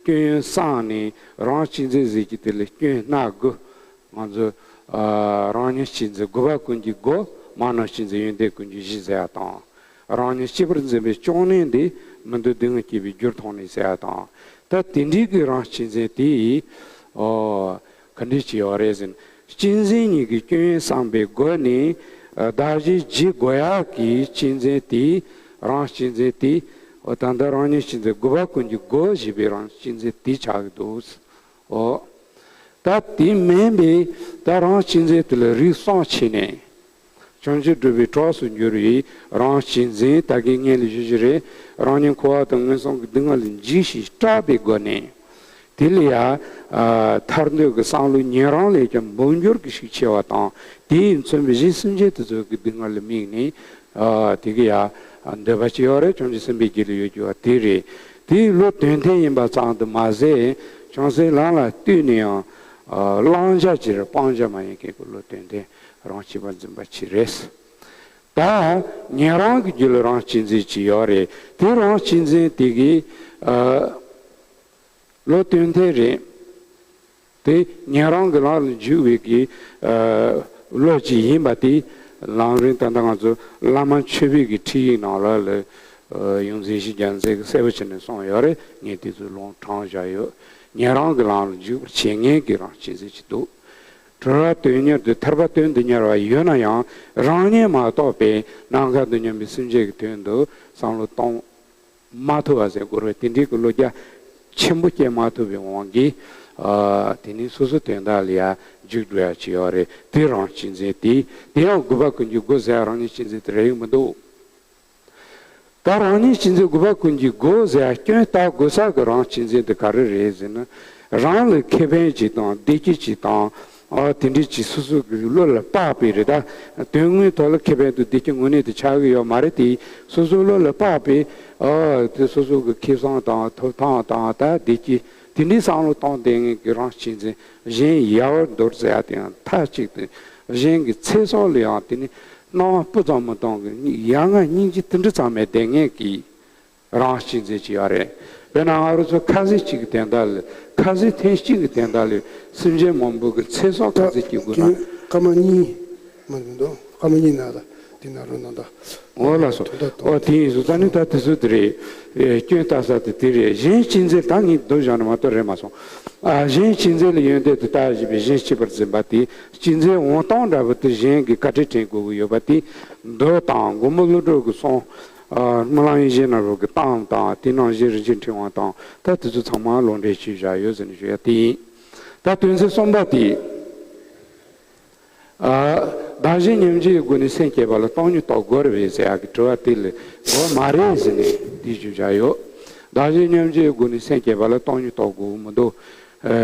སྐྱོན་ཡོན་བསམ་ནས་རང་གཅེས་འཛིན་ཟེར་གྱི་དེ་ལ་སྐྱོན་སྣ་དགུ། ང་ཚོ་ཨ་རང་ཉིད་གཅེས་འཛིན་དགུ་པ་ཀུན་གྱི་སྒོ། མ་ནོར་གཅེས་འཛིན་ཡོན་ཏན་ཀུན་གྱི་གཞི་ཟེར་ཡ་དང་། རང་ཉིད་གཅེས་པར་འཛིན་པའི་བཅོས་ནས་འདི། མི་འདོད་སྡུག་བསྔལ་སྐྱེས་པའི་རྒྱུར་མཐོང་ནས་ཟེར་ཡ་དང་། ད་དེ་འདྲའི་གི་རང་གཅེས་འཛིན་དེ་ཡིས། ཨོ། ག་འདྲ་ཅིག་ཡོད་རེད་ཟེར་ན། གཅེས་འཛིན་གཉིས་ཀྱི་སྐྱོན་ཡོན་བསམ་པའི་སྒོ་ནས། ཨ་བདག་གཞན་བརྗེ་དགོས་ཡག་གི་གཅེས་འཛིན་དེ། རང་གཅེས་འཛིན་དེ། ཨོ་ད་ལྟ་རང་ཉིད་གཅེས་འཛིན་དགུ་པ་ཀུན་གྱི་སྒོ་བཞི་པའི་རང་གཅེས་འཛིན་དེ་ཆགས་ཀྱི་འདུག། ཨོ། ད་དེ་མིན་པའི་ད་རང་གཅེས་འཛིན་དེ་ལ་རིགས་གསུམ་ཕྱེ་ནས། བྱང་ཆུབ་སྒྲུབ་པའི་གྲོགས་སུ་འགྱུར་བའི་རང་གཅེས་འཛིན་ད་གིན་སྔོན་ལ་ཞུས་ཞུས་རེད། རང་ཉིད་འཁོར་བ་དང་མངོན་སུམ་གྱི་སྡུག་བསྔལ་ལ་འཇིགས་ཤིང་སྐྲག་པའི་སྒོ་ནས། དེ་ལ་ཡང་ཐར་འདོད་ཀྱི་བསམ་བློ་ཉན་རང་ལས་ཀྱང་འབུམ་འགྱུར་གྱིས་ཤུགས་ཆེ་བ་དང་དེས་མཚོན་པའི་གཞན་སེམས་ཅན་དེ་ཚོ་གི་སྡུག་བསྔལ་ལ་དམིགས་ནས། ཨ་དེ་གི་ཡ་འདོད་པ་ཅིག་ཡོད་རེད། བྱང་ཆུབ་སེམས་དཔའི་རྒྱུད་ལ་ཡོད་རྒྱུ་བ་དེ་རེད། དེའི་བློ་དོན་མཐུན་ཡིན་པ་ཙམ་དུ་མ་ཟད་བྱང་སེམས་ལམ་ལ་བཏུད་ནས་ཡང་ཨ་བླང་བྱ་ཅིག་རེད། སྤང་བྱ་མ་ཡིན་མཁན་གྱི་བློ་དོན་མཐུན་རང་གཅེས་པར་འཛིན་པ་ཅིག་རེད། ད་ཉན་རང་གི་རྒྱུད་ལ་རང་གཅེས་འཛིན་ཅིག་ཡོད་རེད། དེ་རང་གཅེས་འཛིན་དེ་གི་ཨ་བློ་དོན་མཐུན་རེད། དེ་ཉན་རང་གི་ལམ་ལ་འཇུག་པའི་གི་ཨ་བློ་ཅིག་ཡིན་པ་དེ་ལམ་རིམ་ད་ལྟ་ང་ཚོ་བླ་མ་མཆོད་པའི་གི་ཁྲིད་ཡིག་ནང་ལ་ལ་ཨ་ཡོངས་འཛིན་ཞི་རྒྱས་མཛད་ཀྱིས་གསལ་པོ་བྱས་ནས་གསུངས་ཡོད་རེད། ངས་དེ་ཚོ་ལུང་དྲངས་བཞག་ཡོད། ཉན་རང་གི་ལམ་ལ་འཇུག་པར་བྱེད་མཁན་གྱི་རང་གཅེས་འཛིན་ཅིག་འདུག། གྲོལ་བ་དོན་གཉེར་དུ་ཐར་པ་དོན་དུ་གཉེར་བ་ཡོད་ན་ཡང་རང་ཉིད་མ་གཏོགས་པའི་ནམ་མཁའ་དང་མཉམ་པའི་སེམས་ཅན་གྱི་དོན་དུ་བསམ་བློ་གཏོང་མ་ཐུབ་པ་ཟེར་དགོས་རེད། དེ་འདྲའི་གི་བློ་རྒྱ་ཆེན་པོ་སྐྱེ་མ་ཐུབ་པའི་དབང་གིས་ཨ་དེ་ནི་སོ་སོ་དོན་དག་ལ་ཡ་འཇུག་འགྲོ་ཡ་ཅིག་ཡོད་རེད། དེ་རང་གཅེས་འཛིན་དེ་དེ་ཡང་དགུ་པ་ཀུན་གྱི་སྒོ་ཟེར་ཡ་རང་ཉིད་གཅེས་འཛིན་དེ་རེ་ཡོང་མི་འདུག། ད་རང་ཉིད་གཅེས་འཛིན་དགུ་པ་ཀུན་གྱི་སྒོ་ཟེར་ཡ་སྐྱོན་བརྟག་དགོས་ས་གི་རང་གཅེས་འཛིན་དེ་ག་རེ་རེད་ཟེར་ན། རང་ལ་ཁེ་ཕན་ཅིག་དང་བདེ་སྐྱིད་ཅིག་དང་། ཨ་དེ་འདྲའི་ཅིག་སོ་སོ་གི་བློ་ལ་དཔག་པའི་རེད། ད་དོན་དངོས་ཐོག་ལ་ཁེ་ཕན་དང་བདེ་སྐྱིད་དངོས་གནས་དེ་ཆགས་ཀྱི་ཡོད་མ་རེད་དེ། སོ་སོའི་བློ་ལ་དཔག་པའི་ཨ་དེ་སོ་སོ་གི་ཁེ་བཟང་དང་ཐོབ་ཐང་དང་ད་བདེ་སྐྱིད་དེ་འདྲའི་བསམ་བློ་གཏོང་བསྡད་མཁན་གྱི་རང་གཅེས་འཛིན། གཞན་ཡལ་བར་འདོར་ཟེར་ཡ་དེ་ཡང་མཐའ་གཅིག་ཏུ་གཞན་གྱི་ཚེ་སྲོག་ལ་ཡང་དེ་ནི། སྣང་བ་སྤུ་ཙམ་མི་གཏོང་གི་ཡ་ང་སྙིང་རྗེ་དེ་འདྲ་ཙམ་མེད་བསྡད་མཁན་གྱི་རང་གཅེས་འཛིན་ཅིག་ཡོད་རེད། དཔེར་ན་ང་རང་ཚོ་ཁ་ཟས་གཅིག་གི་དོན་དག་ལ་ཁ་ཟས་ཐེངས་གཅིག་གི་དོན་དག་ལ་སེམས་ཅན་མང་པོ་གི་ཚེ་སྲོག་ག་ཚོད་སྐྱེལ་དགོས་ན། སྐར་མ་གཉིས་མ་འདུག་སྐར་མ་གཉིས་ན་ད་དེ་ན་རོ་ན་ད། འོ་ལགས་སོ། འོ་དེ་ཡིན་སོང་ཙང་ནི་ད་དེ་ཚོ་དེ་རེད། སྐྱོན་བརྟག་ས་དེ་དེ་རེད། གཞན་གཅེས་འཛིན་ད་ངས་འདུག་བཞག་ན་མ་གཏོགས་རེད་མ་སོང་། ཨ་གཞན་གཅེས་འཛིན་ལ་ཡོན་ཏན་དུ་བལྟ་བཞིན་པའི་གཞན་གཅེས་པར་འཛིན་པ་དེ། གཅེས་འཛིན་འོང་སྟངས་འདྲ་པོ་དེ་གཞན་གྱི་བཀའ་དྲིན་དྲན་དགོས་ཀྱི་ཡོད་པ་དེ་མདོ་དང་མགོན་པོ་ཀླུ་སྒྲུབ་ཀྱི་གསུང་། ཨ་སྨོན་ལམ་ཡིད་བཞིན་ནོར་བུ་གི་གཏམ་དང་དེ་ནང་བཞིན་རིན་ཆེན་ཕྲེང་བ་དང་ད་དེ་ཚོ་ཚང་མ་ལུང་འདྲེན་བྱས་བཞག་ཡོད་ཟེར་ནས་ཞུ་ཡ་དེ་ཡིན། ད་དོན་ཚན་གསུམ་པ་དེ། ཨ་བདག་གཞན་མཉམ་བརྗེའི་སྒོ་ནས་སེམས་བསྐྱེད་པ་ལ་སྟོང་ཉིད་རྟོགས་དགོས་རེད་པས་ཟེར་ཡག་གི་དྲི་བ་དེ་ལ་གོ་མ་རེད་ཟེར་ནས་དེ་ཞུ་བཞག་ཡོད། བདག་གཞན་མཉམ་བརྗེའི་སྒོ་ནས་སེམས་བསྐྱེད་པ་ལ་སྟོང་ཉིད་རྟོགས་དགོས་ཀྱི་མི་འདུག། ཨ་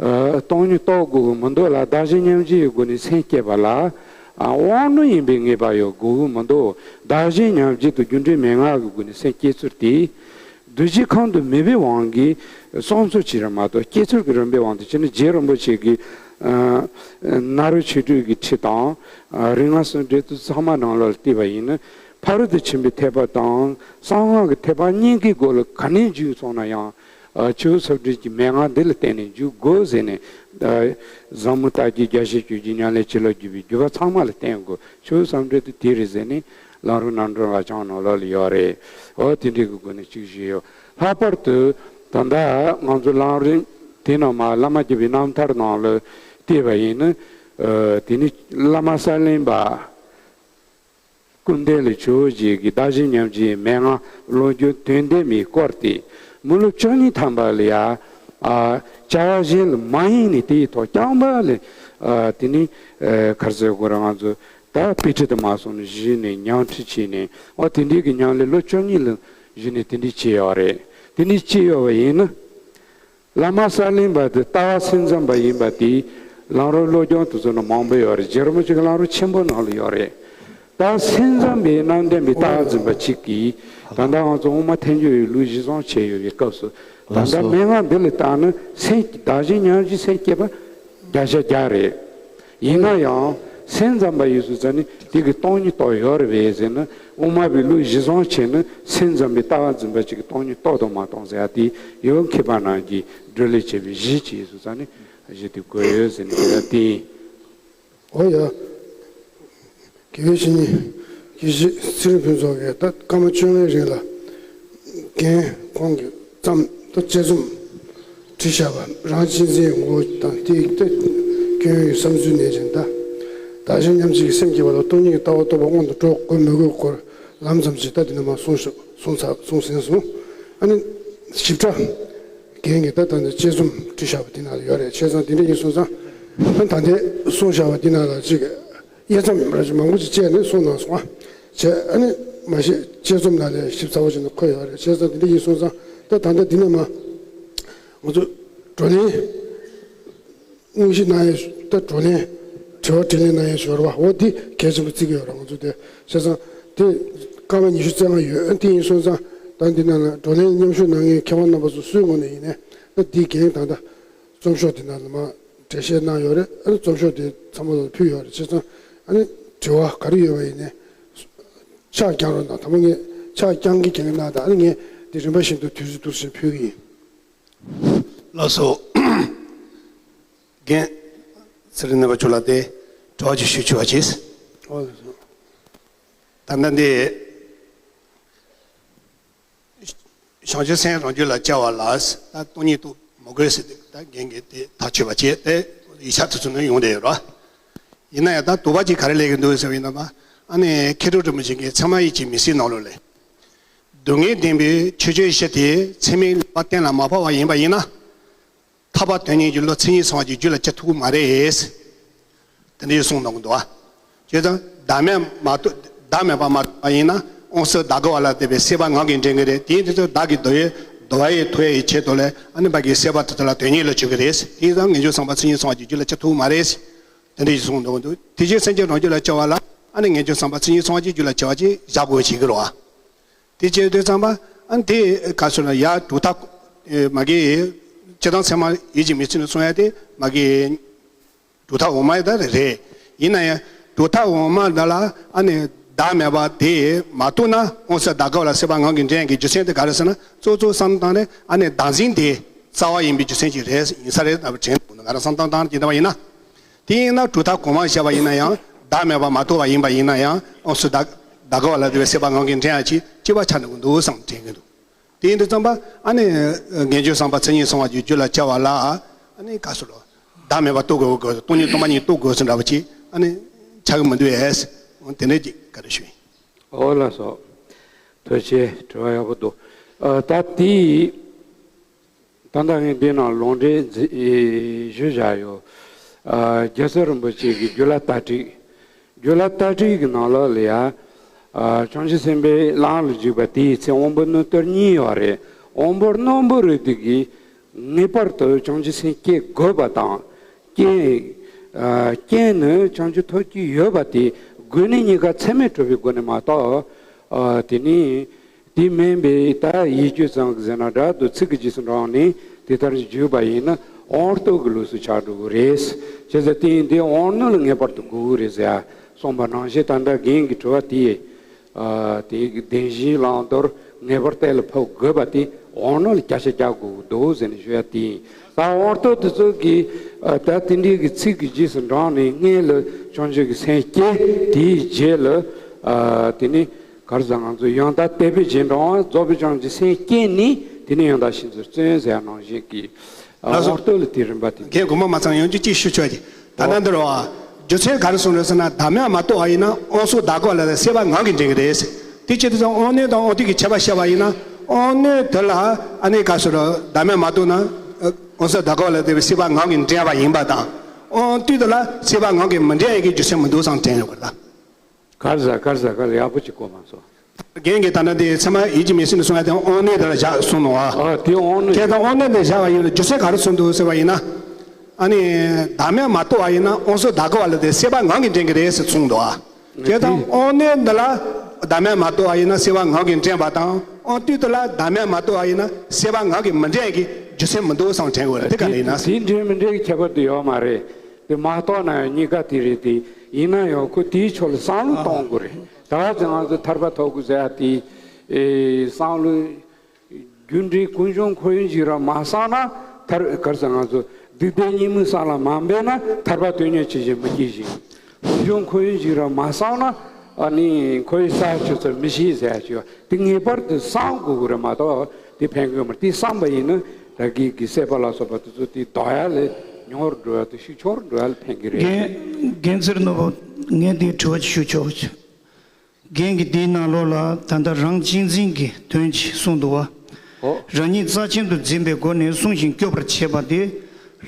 ཨ་སྟོང་ཉིད་རྟོགས་དགོས་ཀྱི་མི་འདུག་ལ། བདག་གཞན་མཉམ་བརྗེའི་སྒོ་ནས་སེམས་བསྐྱེད་པ་ལ་ཨ་དབང་རྣོན་ཡིན་པའི་ངེས་པ་ཡོད་དགོས་ཀྱི་མི་འདུག། བདག་གཞན་མཉམ་བརྗེ་དང་རྒྱུ་འབྲས་མན་ངག་གི་སྒོ་ནས་སེམས་བསྐྱེད་ཚུལ་དེ། གདུལ་བྱའི་ཁམས་དུ་མོས་པའི་དབང་གིས་གསུང་ཚུལ་གཅིག་རེད་མ་གཏོགས་སྐྱེ་ཚུལ་གྱི་རིམ་པའི་དབང་དུ་བྱས་ན་རྗེ་རིན་པོ་ཆེ་གི་ཨ་ནཱ་རོ་ཆོས་དྲུག་གི་ཁྲིད་དང་ཨ་རིགས་ལྔ་གསུམ་འགྲེལ་དུ་ཚང་མ་ནང་ལོགས་ལ་བལྟས་པ་ཡིན་ན། ཕ་རོལ་ཏུ་ཕྱིན་པའི་ཐེག་པ་དང་གསང་སྔགས་ཀྱི་ཐེག་པ་གཉིས་ཀའི་སྒོ་ལ་ག་ནས་འཇུག་སོང་ན་ཡང་ཨ་ཆོས་ཟབ་འབྲིང་གི་མན་ངག་འདི་ལ་བརྟེན་ནས་འཇུག་དགོས་ཟེར་ནས། ཨ་ཟབ་མོ་ལྟ་བརྒྱུད་རྒྱ་ཆེར་བསྐྱོད་རྒྱུད་ཉམས་ལེན་བྱིན་རླབས་བརྒྱུད་པའི་བརྒྱུད་པ་ཚང་མ་ལ་བརྟེན་དགོས། ཆོས་ཟབ་འབྲིང་དེ་དེ་རེད་ཟེར་ནས། ལམ་རིམ་རྣམ་གྲོལ་ལག་བཅངས་ནང་ལོགས་ལ་ཡོད་རེད། འོ་དེ་འདྲའི་གི་སྒོ་ནས་གཅིག་ཞུས་ཡོད། ལྷག་པར་དུ་ད་ལྟ་ང་ཚོ་ལམ་རིམ་དེ་ནང་མ་བླ་མ་བརྒྱུད་པའི་རྣམ་ཐར་ནང་ལ་བལྟས་པ་ཡིན་ན། ཨ་དེ་ནི་བླ་མ་གསར་གླིང་པ་ཀུན་ལྡན་ལ་ཇོ་བོ་རྗེ་གིས་བདག་གཞན་མཉམ་བརྗེའི་མན་ངག་ལོ་རྒྱུས་དོན་ལྡན་མའི་སྐོར་དེ་མི་ལོ་བཅུ་གཉིས་ཐམ་པ་ལ་ཡ། ཨ་བྱ་བ་གཞན་ལ་མ་ཡེངས་ནས་དེའི་ཐོག་རྐྱང་པ་ལ། ཨ་དེ་ནི་ཨ་ག་རེ་ཟེར་དགོས་རེད། ང་ཚོ་ད་དཔེ་ཁྲིད་དུ་མ་སོང་ནས་གཞི་ནས་ཉམས་ཁྲིད་བྱས་ནས། ཨོ་དེ་འདྲའི་གི་ཉམས་ལེན་ལོ་བཅུ་གཉིས་ལ་གཞི་ནས་དེ་འདྲའི་བྱས་ཡོད་རེད། དེ་འདྲའི་བྱས་ཡོད་པ་ཡིན་ན། བླ་མ་གསར་རྙིང་པ་དེ་ལྟ་བ་སེམས་ཙམ་པ་ཡིན་པ་དེ་ལམ་རིམ་བློ་སྦྱོང་དེ་ཚོ་ནང་མང་པོ་ཡོད་རེད། རྗེ་རིན་པོ་ཆེ་གི་ལམ་རིམ་ཆེན་པོ་ནང་ལ་ཡོད་རེད། ད་སེམས་ཙམ་པའི་རྣམ་ལྡན་པའི་ལྟ་བ་འཛིན་པ་གཅིག་གིས་ད་ལྟ་ང་ཚོ་དབུ་མ་ཐལ་འགྱུར་བའི་ལུགས་གཞི་བཟུང་བྱས་ཡོད་པའི་སྐབས་སུ། ད་ལྟ་མན་ངག་འདི་ལ་བལྟས་ན་སེམས་བདག་གཞན་མཉམ་བརྗེའི་སེམས་བསྐྱེད་པ་བརྒྱ་ཆ་བརྒྱ་རེད། ཡིན་ན་ཡང་སེམས་ཙམ་པ་ཡིན་སོང་ཙང་ནི་དེ་གི་སྟོང་ཉིད་རྟོགས་ཡོད་རེད་པས་ཟེར་ན། དབུ་མ་པའི་ལུགས་གཞི་བཟུང་བྱས་ན་སེམས་ཙམ་པའི་ལྟ་བ་འཛིན་པ་གཅིག་གིས་སྟོང་ཉིད་རྟོགས་དང་མ་རྟོགས་ཟེར་ཡ་དེ་ཡང་མཁས་པ་རྣམས་ཀྱིས་བགྲོ་གླེང་བྱས་པའི་གཞི་ཅིག་ཡིན་སོང་ཙང་ནི་གཞི་དེ་དགོས་ཡོད་ཟེར་ནས་དེ་ལ་བརྟེན། འོ་ཡ། དགེ་བའི་བཤེས་གཉེན། དགེ་བཤེས་ཚེ་རིང་ཕུན་ཚོགས་ཀྱིས་ད་སྐར་མ་བཅོ་ལྔའི་རིང་ལ་རྒན་ཁོང་གིས་བརྩམས་ད་དཔྱད་རྩོམ་བྲིས་བཞག་པ་རང་གཅེས་འཛིན་ངོ་བོ་དང་དེའི་ད་སྐྱོན་ཡོད་བསམ་ཚུལ་ནས་ཀྱང་ད་བདག་གཞན་མཉམ་བརྗེའི་སེམས་བསྐྱེད་པ་དང་སྟོང་ཉིད་ཀྱི་ལྟ་བ་རྟོགས་པ་སྔོན་དུ་འགྲོ་དགོས་མི་དགོས་སྐོར་ལམ་ཙམ་ཞིག་ད་འདི་ནས་མར་གསུངས་ཤོག་གསུངས་ཚར་གསུངས་ཟིན་སོང་། ཨ་ནི་ཞིབ་ཕྲ་རྒན་གྱིས་ད་ད་ནི་དཔྱད་རྩོམ་བྲིས་བཞག་པ་འདི་ནང་ལ་ཡོད་རེད། བྱས་ཙང་འདི་འདྲ་ཡིན་སོང་ཙང་ཨ་ད་ལྟའི་གསུངས་བཞག་པ་འདི་ནང་ལ་ཅིག་དབྱེ་མཚམས་ར་ཅིག་མང་པོ་ཅིག་བཅད་ནས་གསུངས་གནང་སོང་ཨ། བྱས་ཨ་ནི་མ་གཞི་དཔྱད་རྩོམ་ནང་ལ་ཞིབ་ཚགས་པོ་བྱས་ནས་འཁོད་ཡོད་རེད། བྱས་ཙང་འདི་འདྲ་ཡིན་སོང་ཙང་ད་ད་ལྟ་འདི་ནས་མར་ང་ཚོ་བགྲོ་གླེང་དངོས་གཞི་གནང་ཡས་ད་བགྲོ་གླེང་དྲི་བ་དྲིས་ལན་གནང་ཡས་ཞོར་བ་འོ་འདི་གལ་ཆེན་པོ་བརྩི་གི་ཡོད་རེད་ང་ཚོ་དེ། བྱས་ཙང་དེ་སྐར་མ་ཉི་ཤུ་རྩ་ལྔ་ཡོད། དེ་ཡིན་སོང་ཙང་ད་འདི་ནང་ལ་བགྲོ་གླེང་མཉམ་ཞུགས་གནང་མཁན་མཁས་དབང་རྣམ་པ་ཚོ་སུའི་ངོས་ནས་ཡིན་ནའི་ད་འདི་རྒན་ད་ལྟ་རྩོམ་ཤོག་འདི་ནང་ལ་མར་འགྲེལ་བཤད་གནང་ཡོད་རེད། ཨ་ནི་རྩོམ་ཤོག་དེ་ཚང་མ་ལ་ཕུལ་ཡོད་རེད། བྱས་ཙང་ཨ་ནི་དྲི་བ་ག་རེ་ཡོད་པ་ཡིན་ནའི་ཕྱག་བརྐྱང་རོགས་གནང་། ད་མ་ངས་ཕྱག་བརྐྱང་གི་རྒན་གནང་དང་ཨ་ནི་ངས་འདི་རིམ་པ་བཞིན་དུ་དུས་ཚོད་འདུག་བཞིན་ཕུལ་གི་ཡིན། ལགས་སོ། རྒན་ཚེ་རིང་རྣམ་པ་ཁྱོད་ལ་དེ་དྲི་བ་ཅིག་ཞུ་ཆོག་པ་བྱེད། ཨོ་ལགས་སོ། ད་ལྟ་འདི་བྱང་ཆུབ་སེམས་རང་རྒྱུད་ལ་སྐྱེ་བ་ལ་ད་སྟོང་ཉིད་རྟོགས་མི་དགོས་ཟེར་ཏེ་ད་རྒན་གྱིས་དེ་ཐག་ཆོད་པ་བྱས་ཏེ་ཡིག་ཆ་དེ་ཚོ་ནས་ཡོང་བསྡད་ཡོད་རེད། ཡིན་ན་ཡང་ད་དོགས་པ་ཅིག་ག་རེ་སླེབས་ཀྱི་འདུག་ཟེར་བ་ཡིན་ན་ཨ་ནི་མཁས་གྲུབ་རིན་པོ་ཆེ་གིས་ཚད་མ་ཡིད་ཀྱི་མུན་སེལ་ནང་ལོགས་ལས། སྡུག་བསྔལ་བདེན་པའི་ཆོས་ཅན་གཞི་དེ་ཚད་མའི་ལུང་པ་གཏན་ལ་མ་ཕབ་པ་ཡིན་པ་ཡིན་ན། ཐར་པ་དོན་གཉེར་གྱི་བློ་མཚན་ཉིད་ཚང་བ་ཅིག་རྒྱུད་ལ་སྐྱེ་ཐུབ་ཀྱི་མ་རེད། དེ་འདྲའི་གསུངས་གནང་གི་འདུག་བ། བྱས་ཙང་བདག་མེད་མ་རྟོགས་བདག་མེད་པ་མ་རྟོགས་པ་ཡིན་ན་དབང་ཕྱུག་བདག་གི་བ་ལ་དད་པའི་སྲེད་པ་ངང་གིས་འདྲེན་གྱི་རེད། དེ་ཡིན་དུས་བདག་གི་འདོད་ཡོན་འདོད་པ་ཡི་ཐོབ་ཡ་ཡི་ཆེད་དུ་ལས་ཨ་ནི་བ་གི་སྲེད་པ་དེ་ཚོ་ལ་དོན་གཉེར་ལ་བྱེད་ཀྱི་རེད། དེ་ཡིན་ཙང་ངེས་འབྱུང་བསམ་པ་མཚན་ཉིད་ཚང་བ་ཅིག་རྒྱུད་ལ་སྐྱེ་ཐུབ་ཀྱི་མ་རེད། དེ་འདྲའི་གསུངས་གནང་གི་འདུག་དེ་བཞིན་སེམས་ཅན་རང་རྒྱུད་ལ་སྐྱེ་བ་ལ་ཨ་ནི་ངེས་འབྱུང་བསམ་པ་མཚན་ཉིད་ཚང་བ་ཅིག་རྒྱུད་ལ་སྐྱེ་བ་ཅིག་བཞག་དགོས་བྱེད་ཀྱི་རེད་བ། དེ་བྱས་དུས་ཙམ་པ་ཨ་ནི་དེ་ག་ཚོད་ན་ཡ་གྲུབ་མཐའ་མ་གི་སྤྱིར་བཏང་ཚད་མ་ཡིད་ཀྱི་མུན་སེལ་ནས་གསུང་ཡ་དེ་མ་གི་གྲུབ་མཐའ་འོག་མ་ཡི་ད་རེད། ཡིན་ན་ཡང་གྲུབ་མཐའ་འོག་མ་འདི་ལ་ཨ་ནི་བདག་མེད་པ་དེ་མ་རྟོགས་ན་དབང་ཕྱུག་བདག་གི་བ་ལ་སྲེད་པ་ངང་གིས་འདྲེན་ཡ་གི་རྒྱུ་མཚན་དེ་ག་རེ་ཟེར་ན་གཙོ་གཙོ་བསམ་བློ་བཏང་ནས་ཨ་ནི་བདག་འཛིན་དེ་རྩ་བ་ཡིན་པའི་རྒྱུ་མཚན་ཅིག་རེད་ཡིན་ས་རེད་ལབ་དྲན་འདུག་ང་རང་བསམ་བློ་བཏང་དེ་འདྲ་བ་ཡིན་ན། དེ་ཡིན་ན་གྲུབ་མཐའ་གོང་མ་བཤད་པ་ཡིན་ན་ཡང་བདག་མེད་པ་མ་རྟོགས་པ་ཡིན་པ་ཡིན་ན་ཡང་དབང་ཕྱུག་བདག་བདག་གི་བ་ལ་དད་པའི་སྲེད་པ་ངང་གིས་འདྲེན་ཡ་ཅིག་སྐྱེ་བ་ཆགས་འགྲོ་གི་འདུག་བསམ་དྲན་གྱི་འདུག་དེ་ཡིན་དུས་ཙམ་པ་ཨ་ནི་ངེས་འབྱུང་བསམ་པ་མཚན་ཉིད་ཚང་བ་ཅིག་རྒྱུད་ལ་སྐྱེ་བ་ལ་ཨ་ནི་ག་ཚོད་ལོ་བདག་མེད་པ་རྟོགས་དགོས་དགོས་སྟོང་ཉིད་སྟོང་པ་ཉིད་རྟོགས་དགོས་སུ་འདྲ་བ་ཅིག་ཨ་ནི་ཆགས་ཀྱི་མི་འདུག་ཨེ། དེ་འདྲ་ཅིག་བཀའ་འདྲི་ཞུ་ཡིན། ཨོ་ལགས་སོ། ཐུགས་རྗེ་ཆེ། དྲི་བ་ཡག་པོ་འདུག་ཨ་ད་དེ་ད་ལྟ་ངས་འདི་ནང་ལུང་འདྲེན་མཛད་ཞུས་བཞག་ཡོད། ཨ་རྒྱལ་སྲས་རིན་པོ་ཆེ་གི་རྒྱུད་བླ་དར་ཊིཀ་རྒྱུད་བླ་དར་ཊིཀ་གི་ནང་ལོགས་ལ་ཡ། ཨ་བྱང་ཆུབ་སེམས་དཔའི་ལམ་ལ་འཇུག་པ་དེའི་ཚེ་དབང་པོ་རྣོ་རྟུལ་གཉིས་ཡོད་རེད། དབང་པོ་རྣོན་པོ་རེད་དེ་གིས་ངེས་པར་དུ་བྱང་ཆུབ་སེམས་བསྐྱེད་དགོས་པ་དང་། རྐྱེན་ཨ་རྐྱེན་ནི་བྱང་ཆུབ་ཐོབ་ཀྱི་ཡོད་པ་དེ་དགོས་ནི་གཉིས་ཀ་ཚད་མས་གྲུབ་པའི་སྒོ་ནས་མ་གཏོགས། ཨ་དེ་ནི། དེ་མིན་པའི་ད་ཡིད་དཔྱོད་ཙམ་གྱིས་ཟེར་ན་འདྲ་འདུག་ཚིག་གི་རྗེས་སུ་འབྲངས་ནས་དེ་ལྟར་བརྗོད་པ་ཡིན་ན་དབང་རྟུལ་གྱི་ལུགས་སུ་ཆགས་འགྲོ་གི་རེད། བྱས་ཙང་དེ་ཡིན་དུས་དབང་རྣོན་ལ་ངེས་པར་དུ་དགོས་ཀྱི་རེད་ཟེར་གསུངས་པ་ནང་བཞིན་ད་ལྟ་རྒན་གྱི་དྲི་བ་དེ། ཨ་དེ་གི་བདེན་བཞིའི་བླང་དོར་ངེས་པར་གཏན་ལ་ཕབ་དགོས་པ་དེ་དབང་རྣོན་ལ་བརྒྱ་ཆ་བརྒྱ་དགོས་ཀྱི་འདུག་ཟེར་ནས་ཞུ་ཡ་དེ་ཡིན། ད་དབང་རྟུལ་དེ་ཚོ་གིས་ཨ་ད་དེ་འདྲའི་གི་ཚིག་གི་རྗེས་སུ་འབྲངས་ནས་སྔོན་ལ་བྱང་ཆུབ་ཀྱི་སེམས་བསྐྱེད། དེའི་རྗེས་ལ་ཨ་དེ་ནི། ག་རེ་ཟེར། ང་ཚོ་ཡང་དག་དད་པའི་རྗེས་འབྲང་བ་རྫོགས་པའི་བྱང་ཆུབ་སེམས་བསྐྱེད་ནས་དེ་ནས་ཡང་དག་བྱང་ཆུབ་བརྩོན་ཟེར་ཡ་ནང་བཞིན་གྱི་ལགས་སོ། དབང་རྟུལ་ལ་དེ་རིམ་པ་དེ། རྒན་དགོངས་པ་མ་ཚང་། ཡང་བསྐྱར་གཅིག་ཞུ་ཆོག་གི། ད་ལྟ་འདིར་བ། རྒྱུ་མཚན་ག་རེ་གསུངས་རེད་ཟེར་ན་བདག་མེད་མ་རྟོགས་པ་ཡིན་ན་དབང་ཕྱུག་བདག་གི་བ་ལ་སྲེད་པ་ངང་གིས་འདྲེན་གྱི་རེད། དེ་བྱེད་དུས་ཙམ་དབང་རྣོན་དང་དབང་རྟུལ་གྱི་ཁྱད་པར་བཤད་པ་ཡིན་ན་དབང་རྣོན་དེ་ལ་ཨ་ནི་ག་ཟེར་རོ། བདག་མེད་མ་རྟོགས་ན་དབང་ཕྱུག་བདག་གི་བ་ལ་སྲེད་པ་ངང་གིས་འདྲེན་པ་ཡིན་པ་དང་། དབང་རྟུལ་དེ་ལ་སྲེད་པ་ངང་གིས་མི་འདྲེན་ཡ་གི་རྒྱུ་མཚན་མི་འདུག་བསམ་དྲན་ཡོད་གི་ལ། ག་རེ་ཟ་ག་རེ་ཟ་ག་རེ་ཡག་པོ་ཅིག་གོ་མ་སོང་། རྒན་གྱིས་ད་ལྟ་དེ་ཚད་མ་ཡིད་ཀྱི་མི་སྲིད་ནས་གསུངས་ཡ་དེ་དབང་རྣོན་དེ་ལ་བཞག་གསུངས་ནོ། ཨ་དེ་དབང་རྣོན། ཁྱེད་ད་དབང་རྣོན་དེ་བཞག་པ་ཡིན་ན་རྒྱུ་མཚན་ག་རེ་གསུངས་འདུག་ཟེར་བ་ཡིན་ན། ཨ་ནི་བདག་མེད་མ་རྟོགས་པ་ཡིན་ན་དབང་ཕྱུག་བདག་གི་བ་ལ་དེ་སྲེད་པ་ངང་གིས་འདྲེན་གྱི་རེད་ཟེར་གསུངས་འདུག་ཨ། ཁྱེད་ད་དེ་དབང་རྣོན་འདི་ལ་བདག་མེད་མ་རྟོགས་པ་ཡིན་ན་སྲེད་པ་ངང་གིས་འདྲེན་པ་དང་། དབང་རྟུལ་དེ་ལ་བདག་མེད་མ་རྟོགས་པ་ཡིན་ན་སྲེད་པ་ངང་གིས་མི་འདྲེན་གྱི་རྒྱུ་མཚན་མི་འདུག་བསམ་དྲན་དགོས་རེད། དེ་ག་ནས་ཡིན་ན། དེ་འདྲེན་མི་འདྲེན་གྱི་ཁྱད་པར་དེ་ཡོད་མ་རེད། དེ་མ་རྟོགས་ན་ཡང་གཉིས་ཀ་དེ་རེད། དེ་ཡིན་ན་ཡང་ཁོ་དེའི་ཕྱོགས་ལ་བསམ་བློ་གཏོང་དགོས་རེད། ད་བར་དུ་ང་ཚོ་ཐར་པ་ཐོབ་དགོས་ཟེར་ཡ་དེ། ཨེ་བསམ་བློ་རྒྱུ་འབྲས་ཀུན་འབྱུང་ཁོ་ཡོང་ཞིག་ར་མ་བསམ་ན་ཐར་གར་ས་ང་ཚོ་སྡིག་ལྡན་ཉོན་མོངས་བསམ་ལ་མ་འབད་ན་ཐར་པ་དོན་གཉེར་ཆེ་ཞིང་མི་སྐྱེ་ཞིང་། ཀུན་འབྱུང་ཁོ་ཡོང་ཞིག་ར་མ་བསམ་ན་ཨ་ནི་ཁོའི་ས་ཆུ་ཚོད་མི་ཤེས་ཟེར་ཡ་ཞིག་ཡོད། དེ་ངེས་པར་དུ་བསམ་དགོས་དགོས་རེད་མ་གཏོགས་དེ་ཕན་གི་མ་རེད། དེ་བསམ་པ་ཡིན་ན་ད་གིན་གྱི་སྲེད་པ་ལ་སོགས་པ་དེ་ཚོ་དེ་ལྡོག་ཡ་ལས་ཉུང་རུ་འགྲོ་ཡ་དང་ཤུགས་ཆུང་རུ་འགྲོ་ཡ་ལ་ཕན་གི་རེད། རྒན་རྒན་ཚེ་རིང་ནོར་བུ། ངས་འདི་དྲི་བ་ཞུ་ཆོག་རྒན་གྱིས་འདིའི་ནང་ལོགས་ལ་ད་ལྟ་རང་གཅེས་འཛིན་གྱི་དོན་ཅིག་གསུངས་འདུག་བ། ཨོ། རང་ཉིད་རྩ་ཆེན་དུ་འཛིན་པའི་སྒོ་ནས་བསྲུང་ཞིང་སྐྱོབ་པར་བྱེད་པ་དེ་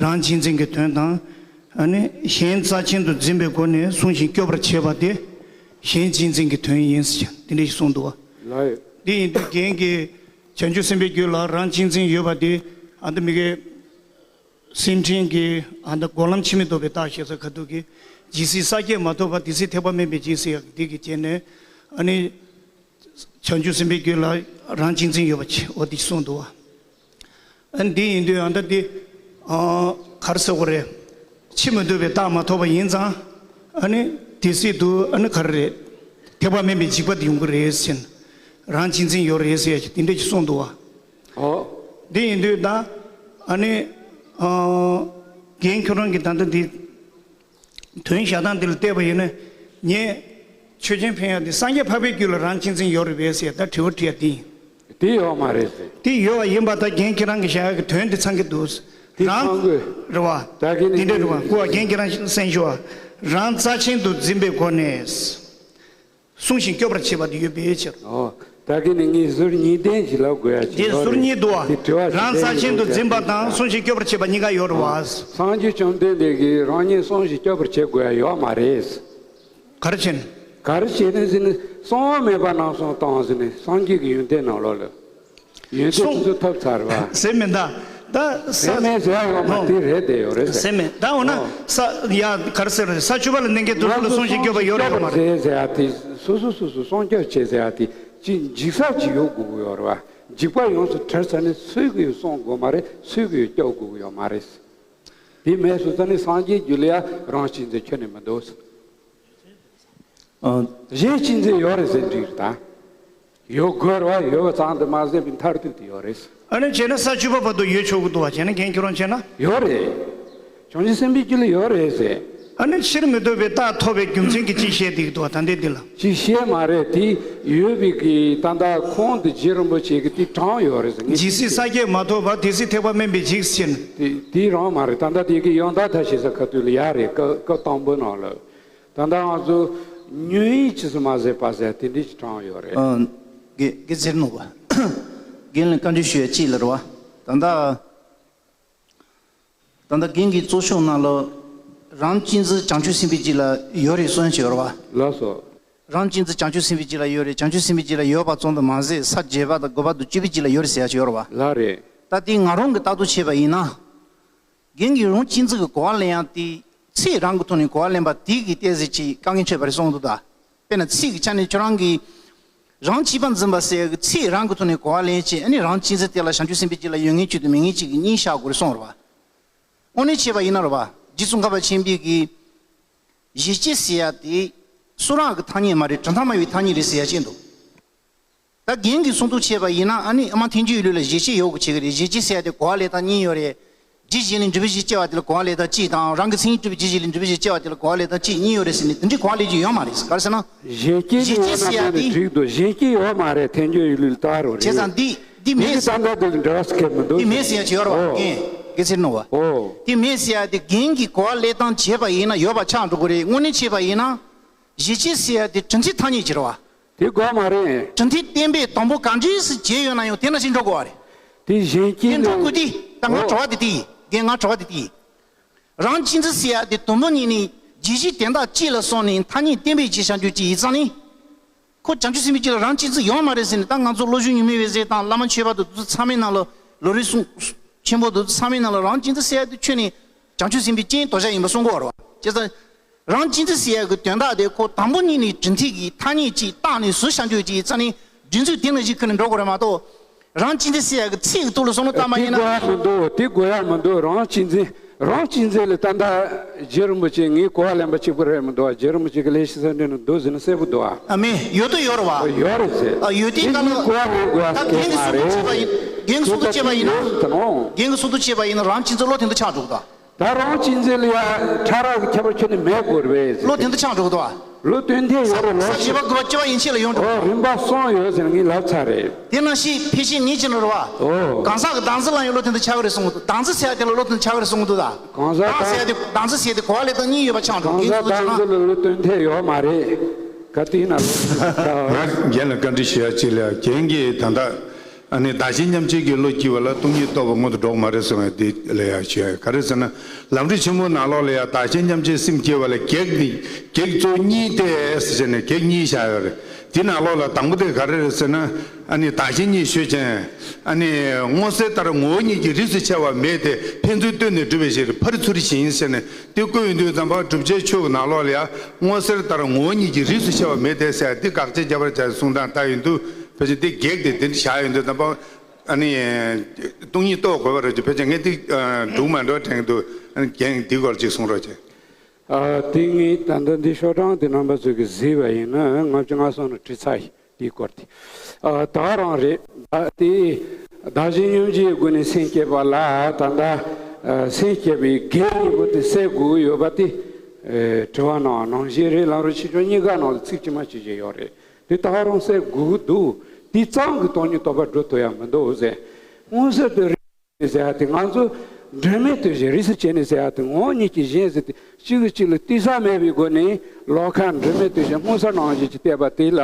རང་གཅེས་འཛིན་གྱི་དོན་དང་། ཨ་ནི་གཞན་རྩ་ཆེན་དུ་འཛིན་པའི་སྒོ་ནས་བསྲུང་ཞིང་སྐྱོབ་པར་བྱེད་པ་དེ་གཞན་གཅེས་འཛིན་གྱི་དོན་ཡིན་ཟེར་འདི་འདྲ་ཞིག་གསུངས་འདུག་བ། ལགས་ཡོད། འདི་ཡིན་དུས་རྒན་གྱིས་བྱང་ཆུབ་སེམས་དཔའི་རྒྱུད་ལ་རང་གཅེས་འཛིན་ཡོད་པ་དེ་ཨ་ད་མི་གའི་སེམས་ཅན་གྱི་ཨ་ད་སྒོམ་ལམ་ཕྱིར་མི་ལྡོག་པའི་རྟགས་ཞེས་སོགས་ཁ་ཐུག་གི། ཇི་སྲིད་སངས་རྒྱས་མ་ཐོབ་བར་དེ་སྲིད་ཐེག་པ་དམན་པའི་རྒྱུད་ཟེར་ཡག་འདི་གི་རྗེས་ནས་ཨ་ནི་བྱང་ཆུབ་སེམས་དཔའི་རྒྱུད་ལ་རང་གཅེས་འཛིན་ཡོད་པ་ཆེ་འོ་དེ་གསུངས་འདུག་བ། ཨ་ནི་འདི་ཡིན་དུས་ཨ་ད་འདི་ཨ་ག་རེ་ཟེར་དགོས་རེད། ཕྱིར་མི་ལྡོག་པའི་རྟགས་མ་ཐོབ་པ་ཡིན་ཙང་ཨ་ནི་དེ་སྲིད་དུ་ཨ་ནི་ག་རེ་རེད། ཐེག་པ་དམན་པའི་འཇིགས་པ་དེ་ཡོང་གི་རེད་ཟེར། རང་གཅེས་འཛིན་ཡོད་རེད་ཟེར་ཡག་དེ་འདྲ་ཞིག་གསུངས་འདུག་བ། ཨོ། འདི་ཡིན་དུས་ད་ཨ་ནི་ཨ་རྒན་ཁྱོད་རང་གིས་ད་ལྟ་འདི་དོན་བཞག་སྟངས་འདི་ལ་བལྟས་པ་ཡིན་ན་ངས་ཆོས་ཅན་ཕན་ཡག་འདི་སངས་རྒྱས་འཕགས་པའི་རྒྱུད་ལ་རང་གཅེས་འཛིན་ཡོད་རེད་པས་ཟེར་ད་དྲི་བ་དྲི་ཡག་འདི་ཡིན། དེ་ཡོད་མ་རེད་ཟེར། དེ་ཡོད་པ་ཡིན་པ་ད་རྒན་ཁྱེད་རང་གིས་བཞག་ཡག་གི་དོན་འདི་ཚང་གི་འདུག་དེ་རང་ཚང་དགོས། རེད་བ། ད་གིན་འདི་འདྲ་རེད་བ། ནི་སྐུ་བ་རྒན་ཁྱེད་རང་གསན་ཞུ་བ། རང་རྩ་ཆེན་དུ་འཛིན་པའི་སྒོ་ནས། བསྲུང་ཞིང་སྐྱོབ་པར་བྱེད་པ་དེ་ཡོད་པའི་ཕྱིར། ཨོ། ད་གིན་ནི་ངས་ཟུར་གཉིས་ལྡན་ཞིག་ལབ་དགོས་ཡ་ཅིག་དེ་ཡོད་ཟུར་རེད། གཉིས་འདུག་བ། དེ་དྲི་བ་རང་རྩ་ཆེན་དུ་འཛིན་པ་དང་བསྲུང་ཞིང་སྐྱོབ་པར་བྱེད་པ་གཉིས་ཀ་ཡོད་རེད་བ། སངས་རྒྱས་བཅོམ་ལྡན་འདས་ཀྱིས་རང་ཉིད་བསྲུང་ཞིང་སྐྱོབ་པར་བྱེད་དགོས་ཡ་ཡོད་མ་རེད། ག་རེ་བྱས་ནས། ག་རེ་བྱས་ནས་ཟེར་ན་གསང་བ་མེད་པ་རྣམ་གསུམ་དང་ཟེར་ནས་སངས་རྒྱས་ཀྱི་ཡོན་ཏན་ནང་ལོགས་ལ། ཡོན་ཏན་གསུང་དེ་ཚོ་ཐོབ་ཚར་བ། ཟེར་མིན་ད། ད་ས། ཟེར་མིན་ཟེར་ཡ་ཡོད་མ་ཨོ། དེ་རེད་དེ་ཡོད་རེད་ཟེར། ཟེར་མིན་ད་འོ་ན་ཨོ། ས་ཡ་ག་རེ་ཟེར་རེད། ས་བཅུ་པ་ལ་གནས་མཁན་དེ་ཚོ་ལ་བསྲུང་ཞིང་སྐྱོབ་པ་ཡོད་རེད་ཡོད་མ་རེད། ཟེར་ཟེར་ཡ་དེ་སོ་སོ་སོ་སོ་སྲུང་སྐྱོབ་བྱེད་ཟེར་ཡ་དེ་ཅི་འཇིགས་ས་ཅིག་ཡོད་དགོས་ཀྱི་ཡོད་རེད་བ། འཇིགས་པ་ཡོངས་སུ་བྲལ་ཚར་ནས་སུས་ཀྱིས་སྲུང་དགོས་མ་རེད། སུས་ཀྱིས་སྐྱོབ་དགོས་ཀྱི་ཡོད་མ་རེད། དེ་མེད་སོང་ཙང་ནི་སངས་རྒྱས་རྒྱུད་ལ་ཡ་རང་གཅེས་འཛིན་ཁྱོན་ནས་མི་འདུག་ཨ། གཞན་གཅེས་འཛིན་ཡོད་རེད་ཟེར་འགྲིག་རེད་ད། ཡོད་དགོས་རེད་བ། ཡོད་པ་ཙང་དུ་མ་ཟད་པའི་མཐར་ཐུག་དེ་ཡོད་རེད། ཨ་ནི་བྱས་ན་ས་བཅུ་པ་བར་དུ་ཡོད་ཆོག་གི་འདུག་བ། བྱས་ན་རྒན་ཁྱོད་རང་བྱས་ན། ཡོད་རེད། བྱང་ཆུབ་སེམས་དཔའི་རྒྱུད་ལ་ཡོད་རེད་ཟེར། ཨ་ནི་ཕྱིར་མི་ལྡོག་པའི་རྟགས་ཐོབ་པའི་རྒྱུ་མཚན་གྱིས་ཅི་བཤད་བསྡད་ཀྱི་འདུག་བ་ད་ལྟའི་འདི་ལ། ཅི་བཤད་མ་རེད། དེ་ཡོད་པའི་གི་ད་ལྟ་ཁོང་དུ་རྗེ་རིན་པོ་ཆེ་གི་དེ་དྲངས་ཡོད་རེད་ཟེར། ངས་ཇི་སྲིད་སངས་རྒྱས་མ་ཐོབ་བར་དེ་སྲིད་ཐེག་པ་དམན་པའི་འཇིགས་ཟེར་ནས། དེ་དེ་རང་མ་རེད། ད་ལྟ་དེ་གི་ཡང་དག་མཐའ་བཞི་ས་ཁ་ཐུག་ལ་ཡ་རེད། སྐབས་སྐབས་དང་པོའི་ནང་ལ། ད་ལྟ་ང་ཚོ་ཉོན་ཡིད་ཇི་སྲིད་མ་ཟད་པ་ཟེར་དེ་འདྲ་ཞིག་དྲངས་ཡོད་རེད། ཨ། དགེ་དགེ་ཚེ་རིང་ནོར་བུ། རྒན་ལ་བཀའ་འདྲི་ཞུ་ཡ་གཅིག་ལ་རེད་བ། ད་ལྟ། ད་ལྟ་རྒན་གྱི་གཙོ་ཤོག་ནང་ལ། རང་གཅེས་འཛིན་བྱང་ཆུབ་སེམས་དཔའི་རྒྱུད་ལ་ཡོད་རེད་གསུངས་ཡ་ཅིག་ཡོད་རེད་བ། ལགས་སོ། རང་གཅེས་འཛིན་བྱང་ཆུབ་སེམས་དཔའི་རྒྱུད་ལ་ཡོད་རེད། བྱང་ཆུབ་སེམས་དཔའི་རྒྱུད་ལ་ཡོད་པ་ཙམ་དུ་མ་ཟད་ས་བརྒྱད་པ་དང་དགུ་པ་དང་བཅུ་པའི་རྒྱུད་ལ་ཡོད་རེད་ཟེར་ཡ་ཅིག་ཡོད་རེད་བ། ལགས་རེད། ད་དེ་ང་རང་གི་ལྟ་རྟོག་བྱས་པ་ཡིན་ན། རྒན་གྱིས་རང་གཅེས་འཛིན་གྱི་གོ་བ་ལེན་ཡག་དེ་ཚིག་རང་གི་ཐོག་ནས་གོ་བ་ལེན་པ་དེ་གི་ཏོག་ཙམ་ཅིག་དཀའ་ངལ་འཕྲད་པ་རེད་གསུངས་འདུག་ད། དཔེར་ན་ཚིག་གི་ཆ་ནས་ཁྱོད་རང་གིས་རང་གཅེས་པར་འཛིན་པ་ཟེར་ཡག་གི་ཚིག་རང་གི་ཐོག་ནས་གོ་བ་ལེན་བྱས། ཨ་ནི་རང་གཅེས་འཛིན་དེ་ལ་བྱང་ཆུབ་སེམས་དཔའི་རྒྱུད་ལ་ཡོད་མཁན་གཅིག་དང་མེད་མཁན་གཅིག་གི་གཉིས་བཞག་དགོས་རེད་གསུངས་རེད་བ། དངོས་གནས་བྱས་པ་ཡིན་ན་རེད་བ། རྗེ་ཙོང་ཁ་པ་ཆེན་པོས་ཀྱིས། གཞི་བྱེས་ཟེར་ཡག་དེ་སུ་རང་གི་ཐ་སྙད་མ་རེད། གྲུབ་མཐའ་སྨྲ་བའི་ཐ་སྙད་རེད་ཟེར་ཡག་ཅིག་འདུག་ད་རྒན་གྱིས་གསུང་ཐུག་བྱས་པ་ཡིན་ན་ཨ་ནི་ཨ་མ་ཐལ་འགྱུར་ཡིད་ལུས་ལ་གཞི་བྱེས་ཡོད་དགོས་བྱེད་ཀྱི་རེད། གཞི་བྱེས་ཟེར་ཡག་དེ་གོ་བ་ལེན་སྟངས་གཉིས་ཡོད་རེད། རྒྱུ་གཞན་ལས་འབྲས་བུ་གཞན་སྐྱེ་བ་དེ་ལ་གོ་བ་ལེན་སྟངས་གཅིག་དང་། རང་གི་མཚན་ཉིད་གྲུབ་པའི་རྒྱུ་གཞན་ལས་འབྲས་བུ་གཞན་སྐྱེ་བ་དེ་ལ་གོ་བ་ལེན་སྟངས་གཅིག་གཉིས་ཡོད་རེད་ཟེར་ནས་དེ་འདྲའི་གོ་བ་ལེན་རྒྱུ་ཡོད་མ་རེད། ག་རེ་ཟེར་ན། གཞན་སྐྱེ་གཞི་ནི་བཅས་ཡོད་ན་ཟེར་ཡག་དེ་འགྲིག་འདུག་གཞན་སྐྱེ་ཡོད་མ་རེད། ཐལ་འགྱུར་ཡིད་ལུས་ལྟ་རུ་རེད། བྱས་ཙང་འདི་འདི་མེད་ཟེར། ད་ལྟ་འདི་ལ་འབྲེལ་བ་ཁེལ་མི་འདུག་འདི་མེད་ཟེར་ཡག་ཅིག་ཡོད་རེད་བ། ཨོ། རྒན་དགེ་ཚེ་རིང་ནོར་བུ། ཨོ། འདི་མེད་ཟེར་ཡག་དེ་རྒན་གྱིས་གོ་བ་ལེན་སྟངས་བྱས་པ་ཡིན་ན་ཡོད་པ་ཆགས་འགྲོ་གི་རེད། དངོས་གནས་བྱས་པ་ཡིན་ན། གཞི་བྱེས་ཟེར་ཡག་དེ་གྲུབ་མཐའི་ཐ་སྙད་ཅིག་རེད་བ། དེ་དགོས་མ་རེད། གྲུབ་མཐའི་བསྟན་པའི་དང་པོ་ག་འདྲས་སུ་བྱས་ཡོད་ན་ཡང་དེ་ནང་བཞིན་འགྲོ་དགོས་པ་རེད། དེ་གཞན་སྐྱེ་དེ་འགྲོ་དགོས་དེ། ད་ང་ཨོ། དྲི་བ་དེ་དེ་ཡིན། རྒན་ང་དྲི་བ་དེ་དེ་ཡིན། རང་གཅེས་འཛིན་ཟེར་ཡག་དེ་དང་པོ་ཉིད་ནས་རྒྱུ་གཞི་དོན་དག་གཅིག་ལ་སོང་ནས་ཐ་སྙད་བསྟན་པའི་རྗེས་བྱང་རྒྱུ་གཅིག་ཡིན་ཙང་ནི། ཁོ་བྱང་ཆུབ་སེམས་དཔའི་རྒྱུད་ལ་རང་གཅེས་འཛིན་ཡོད་མ་རེད་ཟེར་ནས། ད་ང་ཚོ་བློ་གཞུང་ཉི་མའི་འོད་ཟེར་དང་བླ་མ་ཆོས་པ་དེ་ཚོ་ཚང་མའི་ནང་ལ། ལོ་རེ་གསུང་ཆེན་པོ་དེ་ཚོ་ཚང་མའི་ནང་ལ་རང་གཅེས་འཛིན་ཟེར་ཡ་དེ་ཁྱོན་ནས་བྱང་ཆུབ་སེམས་དཔའི་སྤྱན་དོ་ཇག་ཡིན་པ་གསུང་གི་ཡོད་རེད་བ། བྱས་ཙང་རང་གཅེས་འཛིན་ཟེར་ཡ་གི་དོན་དག་དེ་ཁོ་དང་པོ་ཉིད་ནས་སྒྲིག་འཛུགས་ཀྱི་ཐ་སྙད་ཅིག་བཏགས་ནས་ཟུར་བཞག་འཇོག་ཅིག་ཡིན་ཙང་ནི། སྒྲིག་འཛུགས་དེ་ནང་བཞིན་ཁྱོན་ནས་འགྲོ་དགོས་རེད་མ་གཏོགས། རང་གཅེས་འཛིན་ཟེར་ཡ་གི་ཚིག་གི་ཐོག་ལ་བསམ་བློ་བཏང་པ་ཡིན་ན། དེ་དགོས་ཡ་མི་འདུག་དེ་དགོས་ཡ་མི་འདུག་རང་གཅེས་འཛིན། རང་གཅེས་འཛིན་ལ་ད་ལྟ་རྗེ་རིན་པོ་ཆེ་ངས་གོ་བ་ལེན་པ་གཅིག་པུ་རེད་མི་འདུག་རྗེ་རིན་པོ་ཆེ་གི་ལས་བྱེད་ས་འདྲེན་ནང་འདུག་ཟེར་ན་གསལ་པོ་འདུག་ཨ། ཨ་མེ་ཡོད་དོ་ཡོད་རེད་བ། ཡོད་རེད་ཟེར། ཨ། ཡོད་དེ་ག་ལ། ངས་གོ་བ་ལེན་དགོས་ད་རྒན་གྱི་གསུང་དུ་བྱས་པ་ཡིན། རྒན་གྱི་གསུང་དུ་བྱས་པ་ཡིན་ན། རྒན་གྱི་གསུང་དུ་བྱས་པ་ཡིན་ན་རང་གཅེས་འཛིན་བློ་དེ་འདྲ་ཆགས་འགྲོ་གི་འདུག་ད་རང་གཅེས་འཛིན་ལ་ཡ་ཕྲ་རགས་ཀྱི་ཁྱད་པར་ཁྱོན་ནས་མེད་དགོས་རེད་པས། བློ་དེ་འདྲ་ཆགས་འགྲོ་གི་འདུག་བ། བློ་དོན་མཐུན་ཡོད་རེད་ལ། ས་བཞི་པ་དགུ་པ་བཅུ་པ་ཡན་ཆད་ལ་ཡོང་འགྲོ། ཨོ། རིམ་པ་གསུམ་ཡོད་ཟེར་ངས་ལབ་ཚར་རེད། དེ་ནང་བཞིན་ཕལ་ཆེར་ངས་བྱས་ན་རེད་བ། ཨོ། གང་ཟག་གི་བདག་འཛིན་ལ་ཡང་བློ་དེ་འདྲ་ཆགས་ཀྱི་རེད་གསུང་གི་འདུག་བདག་འཛིན་ཟེར་ཡ་དེ་ལ་བློ་དེ་འདྲ་ཆགས་ཀྱི་རེད་གསུང་གི་འདུག་ད། གང་ཟག་བདག་ཟེར་ཡ་དེ། བདག་འཛིན་ཟེར་ཡ་དེ་གོ་བ་ལེན་སྟངས་གཉིས་ཡོད་པ་ཆགས་འགྲོ། གང་ཟག་རྒན་གསུང་དུ་བྱས་ན། བདག་འཛིན་ལ་བློ་དོན་མཐུན་ཡོད་མ་རེད། ག་དུས་ན་ལོ། ང་རྒན་ལ་བཀའ་འདྲི་ཞུ་ཡ་གཅིག་ལ་ཡ། རྒན་གྱིས་ད་ལྟ། ཨ་ནི་བདག་གཞན་མཉམ་བརྗེ་གི་བློ་སྐྱེ་བ་ལ་སྟོང་ཉིད་རྟོགས་པ་སྔོན་དུ་འགྲོ་གི་མ་རེད་གསུང་བ་འདི་ལ་ཡང་ཞུ་ཡ། ག་རེ་ཟེར་ན། ལམ་རིམ་ཆེན་མོའི་ནང་ལོགས་ལ་ཡང་བདག་གཞན་མཉམ་བརྗེའི་སེམས་སྐྱེ་བ་ལ་གེགས་ནི། གེགས་གཙོ་བོ་གཉིས་ཏེ་ཟེར་ནས་གེགས་གཉིས་བཞག་ཡོད་རེད། དེ་ནང་ལོགས་ལ་དང་པོ་དེ་ག་རེ་རེད་ཟེར་ན། ཨ་ནི་བདག་གཞན་གཉིས་ཆོས་ཅན། ཨ་ནི་མངོན་གསལ་ལྟར་ངོ་བོ་ཉིད་ཀྱི་རིས་སུ་ཆད་པ་མེད་དེ། ཕན་ཚུན་ལྟོས་ནས་གྲུབ་པའི་ཕྱིར་ཕ་རི་ཚུ་རི་ཞིང་ཟེར་ནས་དེ་བཀོད་ཡོང་དུས་ཙམ་པ། བསྒྲུབ་བྱའི་ཆོས་ཀྱི་ནང་ལོགས་ལ་ཡང་མངོན་གསལ་ལྟར་ངོ་བོ་ཉིད་ཀྱི་རིས་སུ་ཆད་པ་མེད་དེ་ཟེར་འདི་དགག་བྱ་རྒྱབ་པར་བྱ་གསུང་སྟངས་ལྟ་ཡོང་དུས། ཕལ་ཆེར་འདི་གེགས་དེ་དེ་འདྲ་བཞག་ཡོང་དུས་ཙམ་པ། ཨ་ནི་སྟོང་ཉིད་རྟོགས་དགོས་པ་རེད་ཅེས། ཕལ་ཆེར་ངས་འདི་འགྲུབ་མ་འགྲོ་དྲན་འདུག་ཨ་ནི་རྒན་འདི་སྐོར་ཅིག་གསུང་རོགས་བྱེད། ཨ། དེ་ངས་ད་ལྟ་འདི་ཤོག་གྲངས་དེ་རྣམ་པ་ཚོས་ཀྱིས་གཟིགས་པ་ཡིན་ན། ལྔ་བཅུ་ང་གསུམ་ནས་བྲིས་ཚར་ཡིན། དེའི་སྐོར་དེ། ཨ། ད་རང་རེད། ད་དེ་བདག་གཞན་མཉམ་བརྗེའི་སྒོ་ནས་སེམས་བསྐྱེད་པ་ལ། ད་ལྟ་ཨ་སེམས་བསྐྱེད་པའི་གེགས་གཉིས་པོ་དེ་སེལ་དགོས་ཀྱི་ཡོད་པ་དེ། ཨ། དྲི་བ་གནང་བ་ནང་བཞིན་རེད། ལམ་རིམ་ཆེ་ཆུང་གཉིས་ཀ་ནང་ལ་ཚིག་ཇི་མ་ཇི་བཞིན་ཡོད་རེད། དེ་ད་རུང་སེལ་དགོས་ཀྱི་འདུག་དེ་ཙམ་གྱིས་སྟོང་ཉིད་རྟོགས་པར་འགྲོ་ཐུབ་ཡ་མི་འདུག་ཟེར། མངོན་གསལ་དུ་རིག་ཟེར་ཡ་དེ། ང་ཚོ་སྒྲོན་མེ་ལྟོས་ཤིག་རིས་སུ་བྱས་ནས་ཟེར་ཡ་དེ། ངོ་བོ་ཉིད་ཀྱིས་གཞན་ཟེར་ཏེ། གཅིག་གིས་གཅིག་ལ་ལྟོས་ས་མེད་པའི་སྒོ་ནས་ལོགས་ཁ་སྒྲོན་མེ་ལྟོས་ཤིག་མངོན་གསལ་ནང་བཞིན་གྱི་བལྟས་པ་དེ་ལ།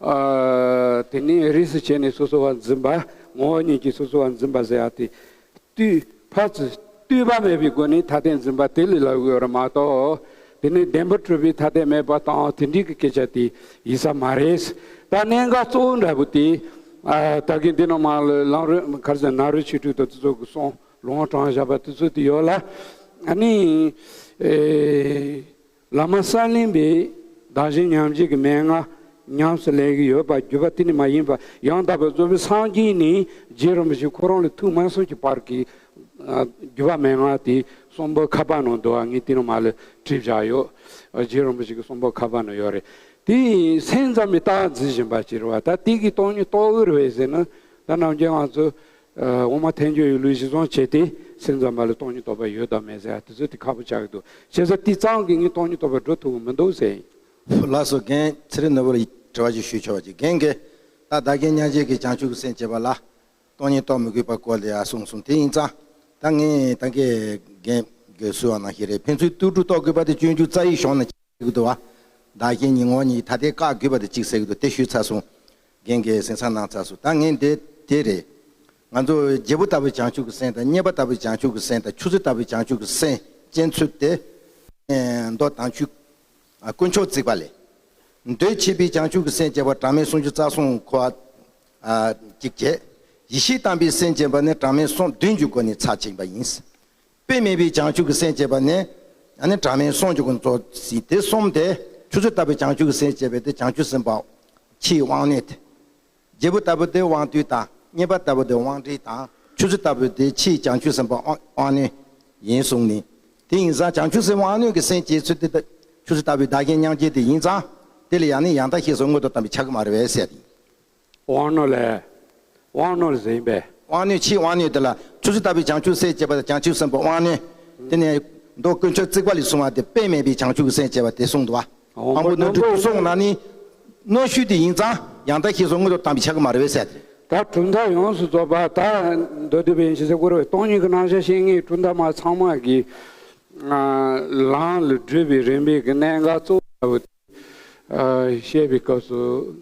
ཨ། དེ་ནས་རིས་སུ་བྱས་ནས་སོ་སོ་བ་འཛིན་པ། ངོ་བོ་ཉིད་ཀྱིས་སོ་སོ་བ་འཛིན་པ་ཟེར་ཡ་དེ། ལྟོས། ཕར་ཚུར་ལྟོས་པ་མེད་པའི་སྒོ་ནས་ཐ་དད་འཛིན་པ་དེ་ལ་ལབ་ཡོད་རེད་མ་གཏོགས། དེ་ནས་བདེན་པར་གྲུབ་པའི་ཐ་དད་མེད་པ་དང་དེ་འདྲའི་གི་སྐད་ཆ་དེ་ཡིན་ས་མ་རེད། ད་གནད་འགག་གཙོ་བོ་འདྲ་པོ་དེ། ཨ། ད་གིན་འདི་ནང་མ་ལ་ལམ་རིམ་ག་རེ་ཟེར། ནཱ་རོ་ཆོས་དྲུག་དང་དེ་ཚོ་གི་གསུང་ལུང་དྲངས་བཞག་པ་དེ་ཚོ་དེ་ཡོད་ལ། ཨ་ནི། ཨེ། བླ་མ་གསར་བླངས་པས་བདག་གཞན་མཉམ་བརྗེ་གི་མན་ངག་ཉམས་སུ་ལེན་གྱི་ཡོད་པ། བརྒྱུད་པ་དེ་ནི་མ་ཡིན་པ། ཡང་དག་པར་རྫོགས་པའི་སངས་རྒྱས་ནས་རྗེ་རིན་པོ་ཆེ་ཁོ་རང་ལ་ཐུགས་མ་སོན་གྱི་བར་གྱི། ཨ། བརྒྱུད་པ་མན་ངག་དེ་གསུང་འབུམ་ཁ་པར་ནང་འདུག་པ། ངས་དེ་ནང་མ་ལ་བྲིས་བཞག་ཡོད། རྗེ་རིན་པོ་ཆེ་གི་གསུང་འབུམ་ཁ་པར་ནང་ཡོད་རེད། དེ་སེམས་ཙམ་པའི་རྟགས་འཛིན་བཞིན་པ་ཅིག་རེད་བ། ད་དེ་གིས་སྟོང་ཉིད་རྟོགས་ཀྱི་རེད་པས་ཟེར་ན། ད་ནམ་རྒྱུན་ང་ཚོ། ཨ། དབུ་མ་ཐལ་འགྱུར་བའི་ལུགས་གཞི་བཟུང་བྱས་ཏེ། སེམས་ཙམ་པ་ལ་སྟོང་ཉིད་རྟོགས་པ་ཡོད་དམ་མེད་ཟེར་ཡ་དེ་ཚོ་དེ་ཁག་པོ་ཆགས་ཀྱི་འདུག་བྱས་ཙང་དེ་ཙམ་གྱིས་ངས་སྟོང་ཉིད་རྟོགས་པར་འགྲོ་ཐུབ་ཀྱི་མི་འདུག་ཟེར་ཡིན། ལགས་སོ། རྒན་ཚེ་རིང་ནོར་བུ་ལ་དྲི་བ་ཞིག་ཞུ་ཆོག་པ་ཅིག་རྒན་གྱིས་ད་བདག་གཞན་མཉམ་བརྗེ་གི་བྱང་ཆུབ་ཀྱི་སེམས་བསྐྱེད་པ་ལ་སྟོང་ཉིད་རྟོགས་མི་དགོས་པའི་སྐོར་ལ་ཡང་གསུངས་སོང་། དེ་ཡིན་ཙང་ད་ངས་ད་གིན་རྒན་གྱིས་གསུངས་པ་ནང་བཞིན་རེད། ཕན་ཚུན་རྟོགས་གྲོལ་རྟོགས་དགོས་པ་དེ་སྤྱོད་འཇུག་རྩ་བའི་གཞུང་ནས་གཅིག་འདུག་པ། བདག་གཞན་གཉིས་ངོ་བོ་ཉིད་ཐ་དད་བཀག་དགོས་པ་དེ་གཅིག་ཟེར་གྱི་འདུག་དེ་ཞུས་ཚར་སོང་། རྒན་གྱིས་གསན་བསམ་གནང་ཚར་སོང་། ད་ངས་འདི་དེ་རེད། ང་ཚོ་རྒྱལ་པོ་ལྟ་བུའི་བྱང་ཆུབ་ཀྱི་སེམས་དང་། མཉན་པ་ལྟ་བུའི་བྱང་ཆུབ་ཀྱི་སེམས་དང་། ཆུད་ཟོས་ལྟ་བུའི་བྱང་ཆུབ་ཀྱི་སེམས་ཅན་ཚུལ་དེ། མདོ་དང་ཆོས། ཨ། དཀོན་མཆོག་བརྩེགས་པ་ལས། མདོས་བྱས་པའི་བྱང་ཆུབ་ཀྱི་སེམས་བསྐྱེད་པ་གྲངས་མེད་སུམ་ཅུ་རྩ་གསུམ་འཁོར་བ། ཨ། གཅིག་བྱས། ཡེ་ཤེས་དམ་པའི་སེམས་བསྐྱེད་པ་ནི་གྲངས་མེད་གསུམ་བདུན་གྱི་སྒོ་ནས་ཚར་ཕྱིན་པ་ཡིན། དཔེ་མེད་པའི་བྱང་ཆུབ་ཀྱི་སེམས་བསྐྱེད་པ་ནི། ཨ་ནི་གྲངས་མེད་གསུམ་གྱི་སྒོ་ནས་རྫོགས་ཟིན། དེ་གསུམ་དེ་ཆུད་ཟོས་ལྟ་བུའི་བྱང་ཆུབ་ཀྱི་སེམས་བསྐྱེད་པ་དེ་བྱང་ཆུབ་སེམས་དཔའི་ཆེས་དབང་རྣོན་ཏེ། རྒྱལ་པོ་ལྟ་བུ་དེ་དབང་རྟུལ་དང་། མཉན་པ་ལྟ་བུ་དེ་དབང་འབྲེལ་དང་། ཆུད་ཟོས་ལྟ་བུ་དེ་ཆེས་བྱང་ཆུབ་སེམས་དཔའི་དབང་དབང་རྣོན་ཡིན་གསུངས་ནས། དེ་ཡིན་ཙང་བྱང་ཆུབ་སེམས་དབང་རྣོན་གྱི་སེམས་བསྐྱེད་ཚུལ་དེ་ཆུད་ཟོས་ལྟ་བུའི་བདག་གཞན་མཉམ་བརྗེ་དེ་ཡིན་ཙང་། དེ་ལ་ཡང་ནི་ཡང་དག་ཤེས་སོགས་མངོན་དུ་བསྟན་པས་ཁྱབ་ཀྱི་མ་རེད་པས་ཟེར་ཏེ། དབང་རྣོན་ལས། དབང་རྣོན་ལ་ཟེར་ཡིན་པས། དབང་རྣོན་ཆེས་དབང་རྣོན་དེ་ལ་ཆུད་ཟོས་ལྟ་བུའི་བྱང་ཆུབ་སེམས་བསྐྱེད་པ་དང་། བྱང་ཆུབ་སེམས་དཔའི་དབང་རྣོན། དེ་ནས་མདོ་དཀོན་མཆོག་བརྩེགས་པ་ལས་གསུངས་པ་དེ་དཔེ་མེད་པའི་བྱང་ཆུབ་ཀྱི་སེམས་བསྐྱེད་པ་དེ་གསུངས་འདུག་པ། དབང་པོ་རྣོན་པོ་གསུངས་ན་ནི། རྣོན་ཤོས་དེ་ཡིན་ཙང་ཡང་དག་ཤེས་སོགས་མངོན་དུ་བསྟན་པས་ཁྱབ་ཀྱི་མ་རེད་པས་ཟེར་ཏེ། ད་གྲུབ་མཐའ་ཡོངས་སུ་རྫོགས་པ། ད་མདོ་སྡུད་པའི་ཡན་ཆད་ཟེར་དགོས་རེད་པས། སྟོང་ཉིད་ཀྱི་རྣམ་གཞག་བཤད་མཁན་གྲུབ་མཐའ་མ་ཚང་མ་གིས། ཨ། ལམ་ལ་བགྲོད་པའི་རིམ་པའི་གི་གནད་འགག་གཙོ་བོ་ལྟ་བུ། ཨ། བཤད་པའི་སྐབས་སུ་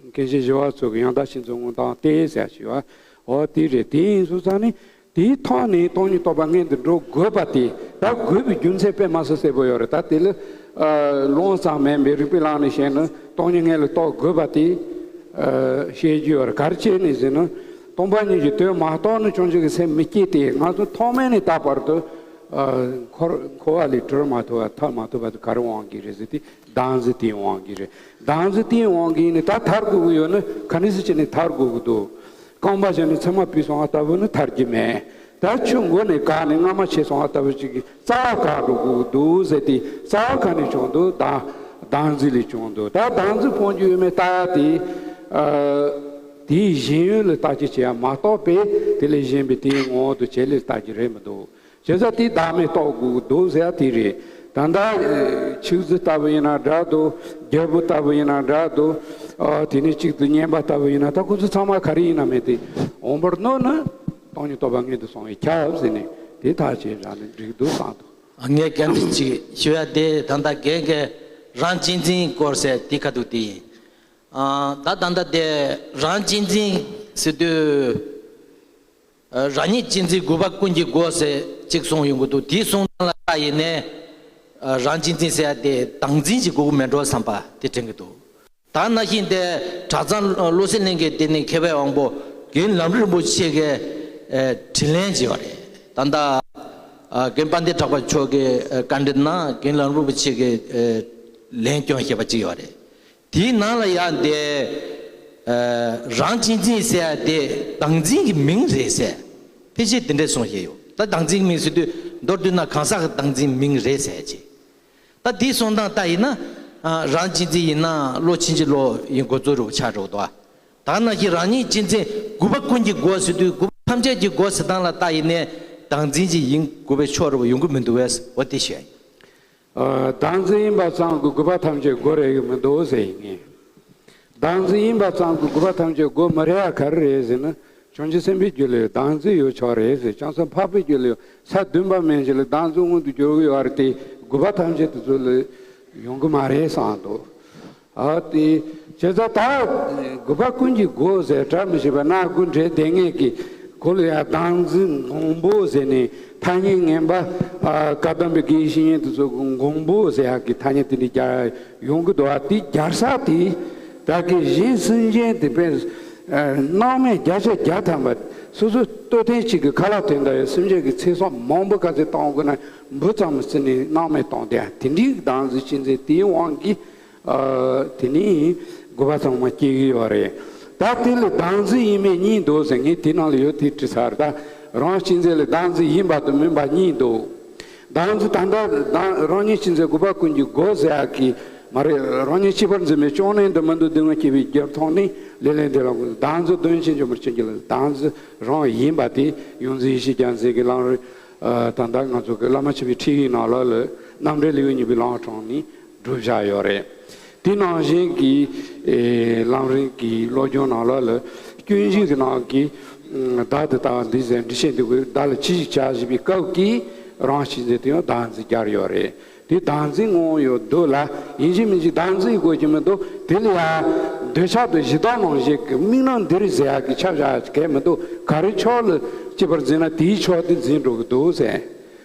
མཁན་ཆེན་ཞི་བ་འཚོ་གིས་ཡང་དག་ཤེས་ཚུལ་མངོན་སྟངས་ཏེ་ཟེར་ཞུ་བ། འོ་དེ་རེད། དེ་ཡིན་སོང་ཙང་ནི། དེའི་ཐོག་ནས་སྟོང་ཉིད་རྟོགས་པ་སྔོན་དུ་འགྲོ་དགོས་པ་དེ། ད་དགོས་པའི་རྒྱུ་མཚན་དཔེ་མ་སྲིད་གསལ་པོ་ཡོད་རེད། ད་དེ་ལ། ཨ། ལུང་ཙམ་མིན་པའི་རིགས་པའི་ལམ་ནས་བཤད་ན་སྟོང་ཉིད་སྔོན་ལ་རྟོགས་དགོས་པ་དེ། བཤད་རྒྱུ་ཡོད་རེད། ག་རེ་བྱས་ནས་ཟེར་ན། སྟོང་པ་ཉིད་ཀྱི་དོན་མ་རྟོགས་ན་བྱང་ཆུབ་ཀྱི་སེམས་མི་སྐྱེ་སྟེ། ང་ཚོ་ཐོག་མེད་ནས་ད་བར་དུ་འཁོར་འཁོར་བ་ལས་གྲོལ་མ་ཐུབ་པ། ཐར་མ་ཐུབ་པ་དེ་ག་རེ་དབང་གིས་རེད་ཟེར་ཏེ། བདག་འཛིན་དེའི་དབང་གིས་རེད། བདག་འཛིན་དེའི་དབང་གིས་ནི་ད་ཐར་དགོས་ཀྱི་ཡོད་ན་ག་འདྲ་སེ་བྱས་ནས་ཐར་དགོས་ཀྱི་འདུག་རྐང་པ་བཞག་ནས་ཚེར་མ་ཕུད་སོང་བ་ལྟ་བུ་ནི་ཐར་གྱི་མེད། ད་ཆུ་མགོ་ནས་བཀག་ནས་རྔ་མ་ཆད་སོང་བ་ལྟ་བུ་ཅིག་གིས་རྩ་བ་བཀག་འགྲོ་དགོས་འདུག་ཟེར་ཏེ། རྩ་བ་ག་ནས་བྱུང་འདུག་བདག་བདག་འཛིན་ལས་བྱུང་འདུག་ད་བདག་འཛིན་སྤོང་རྒྱུ་ཡོད་མེད་ལྟ་ཡ་དེ། ཨ། དེའི་ཞེན་ཡུལ་ལ་བརྟག་དཔྱད་བྱེད་ཡ་མ་གཏོགས་པས། དེ་ལས་གཞན་པའི་དེའི་ངོ་བོ་དང་བྱེད་ལས་བརྟག་རྒྱུ་རེད་མི་འདུག་བྱས་ཙང་དེ་བདག་མེད་རྟོགས་དགོས་འདུག་ཟེར་ཡ་དེ་རེད། ད་ལྟ་ཆོས་རྫི་ལྟ་བུ་ཡིན་ན་འདྲ་འདུག་རྒྱལ་པོ་ལྟ་བུ་ཡིན་ན་འདྲ་འདུག་ཨ། དེ་ནས་གཅིག་ཏུ་བསྙེན་པ་ལྟ་བུ་ཡིན་ན། ད་ཁོ་ཚོ་ཚང་མ་ག་རེ་ཡིན་ན་མེད་དེ། འོང་བར་གནོད་ན་སྟོང་ཉིད་རྟོགས་པ་མངོན་དུ་སོང་བས་ཁྱབ་ཟེར་ནས། དེ་ཐག་བཅད་རག་ནས་འགྲིག་འདུག་བསམ་འདུག་ངས་རྒན་དུ་ཅིག་ཞུ་ཡ་དེ། ད་ལྟ་རྒན་གྱིས་རང་གཅེས་འཛིན་སྐོར་ཟེར་དེ་ཁ་ཐུག་དེ་ཡིན། ཨ། ད་ད་ལྟ་དེ་རང་གཅེས་འཛིན་ཟེར་དུས། ཨ། རང་ཉིད་གཅེས་འཛིན་དགུ་པ་ཀུན་གྱི་སྒོ་ཟེར་གཅིག་གསུངས་ཡོང་གི་འདུག་དེའི་གསུང་སྟངས་ལ་བལྟས་ཡིན་ནའི། ཨ། རང་གཅེས་འཛིན་ཟེར་ཡ་དེ་བདག་འཛིན་གྱི་དགོས་ཀྱི་མེད་འགྲོ་བསམ་པ་དེ་དྲན་གྱི་འདུག་ད་ནང་བཞིན་དེ་གྲྭ་ཚང་བློ་གསལ་གླིང་གི་དེ་ནི་མཁས་པའི་དབང་པོ་རྒན་ལམ་རིམ་པོ་ཆེ་གིས་ཨ་དྲིས་ལན་བྱས་པ་རེད། ད་ལྟ་ཨ་རྒན་དཔལ་ལྡན་གྲགས་པ་མཆོག་གིས་ཨ་བཀའ་འདྲི་གནང་། རྒན་ལམ་རིམ་པོ་ཆེ་གིས་ཨ་ལན་བསྐྱོན་བཞག་པ་ཅིག་ཡོད་རེད། དེའི་ནང་ལ་ཡང་དེ་ཨ་རང་གཅེས་འཛིན་ཟེར་ཡ་དེ་བདག་འཛིན་གྱི་མིང་རེད་ཟེར། ཕལ་ཆེར་དེ་འདྲས་གསུངས་བཞག་ཡོད། ད་བདག་འཛིན་གྱི་མིང་ཟེར་དུས་མདོར་བསྡུས་ན་གང་ཟག་གི་བདག་འཛིན་མིང་རེད་ཟེར་ཅིག་ད་དེའི་གསུང་སྟངས་ལྟ་ཡིན་ན། ཨ། རང་གཅེས་འཛིན་ཡིན་ན་བློ་ཕྱིན་ཅི་ལོག་ཡིན་དགོས་ཚུལ་རུ་ཆགས་འགྲོ་འདུག་ད་ནང་བཞིན་རང་ཉིད་གཅེས་འཛིན་དགུ་པ་ཀུན་གྱི་སྒོ་ཟེར་དུས། དགུ་པ་ཐམས་ཅད་ཀྱི་སྒོ་ཟེར་སྟངས་ལ་ལྟ་ཡིན་ནའི་བདག་འཛིན་ཅིག་ཡིན་དགོས་པའི་ཕྱོགས་རུ་ཡོང་གི་མི་འདུག་བས། འོ་དེ་བཤད་ཡིན། ཨ། བདག་འཛིན་ཡིན་པ་ཙམ་གྱིས་དགུ་པ་ཐམས་ཅད་སྒོ་རེག་གི་མི་འདུག་ཟེར་ཡིན་ངེས། བདག་འཛིན་ཡིན་པ་ཙམ་གྱིས་དགུ་པ་ཐམས་ཅད་སྒོ་མི་རེག་ཡ་ག་རེ་རེད་ཟེར་ན། བྱང་ཆུབ་སེམས་དཔའི་རྒྱུད་ལ་བདག་འཛིན་ཡོད་ཆོག་རེད་ཟེར། བྱང་སེམས་འཕགས་པའི་རྒྱུད་ལ་ས་བདུན་པ་མན་ཆད་ལ་བདག་འཛིན་མངོན་དུ་གྱུར་གྱི་ཡོད་རེད་དེ། དགུ་པ་ཐམས་ཅད་དེ་ཚོ་ལ་ཡོང་གི་མ་རེད་བསམ་འདུག་ཨ། དེ་བྱས་ཙང་ད་དགུ་པ་ཀུན་གྱི་སྒོ་ཟེར་གྲ་མི་ཤེས་པ་སྣ་དགུ་འདྲེས་བསྡད་མཁན་གྱི་སྒོ་ལ་ཡང་བདག་འཛིན་འགོང་པོ་ཟེར་ནས་ཐ་སྙད་ངན་པ། ཨ། བཀའ་གདམས་པའི་དགེ་བའི་བཤེས་གཉེན་དེ་ཚོ་གིས་འགོང་པོ་ཟེར་ཡག་གི་ཐ་སྙད་དེ་འདྲ་རྒྱག་ཡོང་གི་འདུག་ཨ། དེ་རྒྱག་ས་དེ་ད་གིན་གཞན་སེམས་ཅན་དེ་དཔེ་སྣང་མེད་བརྒྱ་ཆ་བརྒྱ་ཐམ་པ། སོ་སོ་ལྟོ་ཐེངས་གཅིག་གི་ཁ་ལག་དོན་དག་ཡོད། སེམས་ཅན་གྱི་ཚེ་སྲོག་མང་པོ་ག་ཚོད་གཏོང་དགོས་ན་འབུ་ཙམ་བརྩིས་ནས་སྣང་མེད་གཏོང་བསྡད་ཡ། དེ་འདྲའི་བདག་འཛིན་གཅེས་འཛིན་དེའི་དབང་གིས། ཨ། དེ་ནི་དགུ་པ་ཚང་མ་སྐྱེ་གི་ཡོད་རེད། ད་དེ་ལ་བདག་འཛིན་ཡིན་མིན་གཉིས་འདུག་ཟེར། ངས་དེ་ནང་ལ་ཡོད་དེ་བྲིས་ཚར། ད་རང་གཅེས་འཛིན་ལ་བདག་འཛིན་ཡིན་པ་དང་མིན་པ་གཉིས་འདུག་བདག་འཛིན་ད་ལྟ་བདག་རང་ཉིད་གཅེས་འཛིན་དགུ་པ་ཀུན་གྱི་སྒོ་ཟེར་ཡག་གི་མ་རེད། རང་ཉིད་གཅེས་པར་འཛིན་པའི་ཅོང་ནན་དུ་མི་འདུག་སྡུག་བསྔལ་སྐྱེ་བའི་རྒྱུ་མཐོང་ནས། ལེ་ལན་འདི་ལ་བདག་འཛིན་གདོན་ཆེན་འཇོམས་པར་བྱིན་གྱིས་རློབས། བདག་འཛིན་རང་ཡིན་པ་དེ་ཡོངས་འཛིན་ཡེ་ཤེས་རྒྱལ་མཚན་གྱི་ལམ་རིམ། ཨ། ད་ལྟ་ང་ཚོ་གི་བླ་མ་མཆོད་པའི་ཁྲིད་ཡིག་ནང་ལོགས་ལ་རྣམ་འགྲེལ་ལེའུ་གཉིས་པའི་ལམ་གྲངས་ནས་བསྒྲུབས་བཞག་ཡོད་རེད། དེ་ནང་བཞིན་གྱི་ཨེ་ལམ་རིམ་གྱི་སློབ་སྦྱོང་ནང་ལོགས་ལ་སྐྱོན་བཞི་གི་ནང་གི་བདག་ཏུ་ལྟ་བ་འདི་ཟེར་འགྲེལ་བཤད་འདི་དགོས། བདག་ལ་ཅི་ཞིག་བྱ་ཞེས་པའི་སྐབས་ཀྱི་རང་གཅེས་འཛིན་དེ་ཡང་བདག་འཛིན་སྦྱར་ཡོད་རེད། དེ་བདག་འཛིན་ངོ་བོ་ཡོད་འདུག་ལ། ཡིན་གཅིག་མིན་གཅིག་བདག་འཛིན་དགོས་ཀྱི་མི་འདུག་དེ་ལ་ཡང་འདོད་ཆགས་དང་ཞེ་སྡང་རྣམ་བཞི་གི་དམིགས་རྣམ་འདིར་ཟེར་ཡག་གི་ཆ་བཞག་གལ་མི་འདུག་ག་རེ་ཕྱོགས་ལ་གཅེས་པར་འཛིན་ན་དེའི་ཕྱོགས་དེ་འཛིན་འགྲོ་གི་འདུག་ཟེར།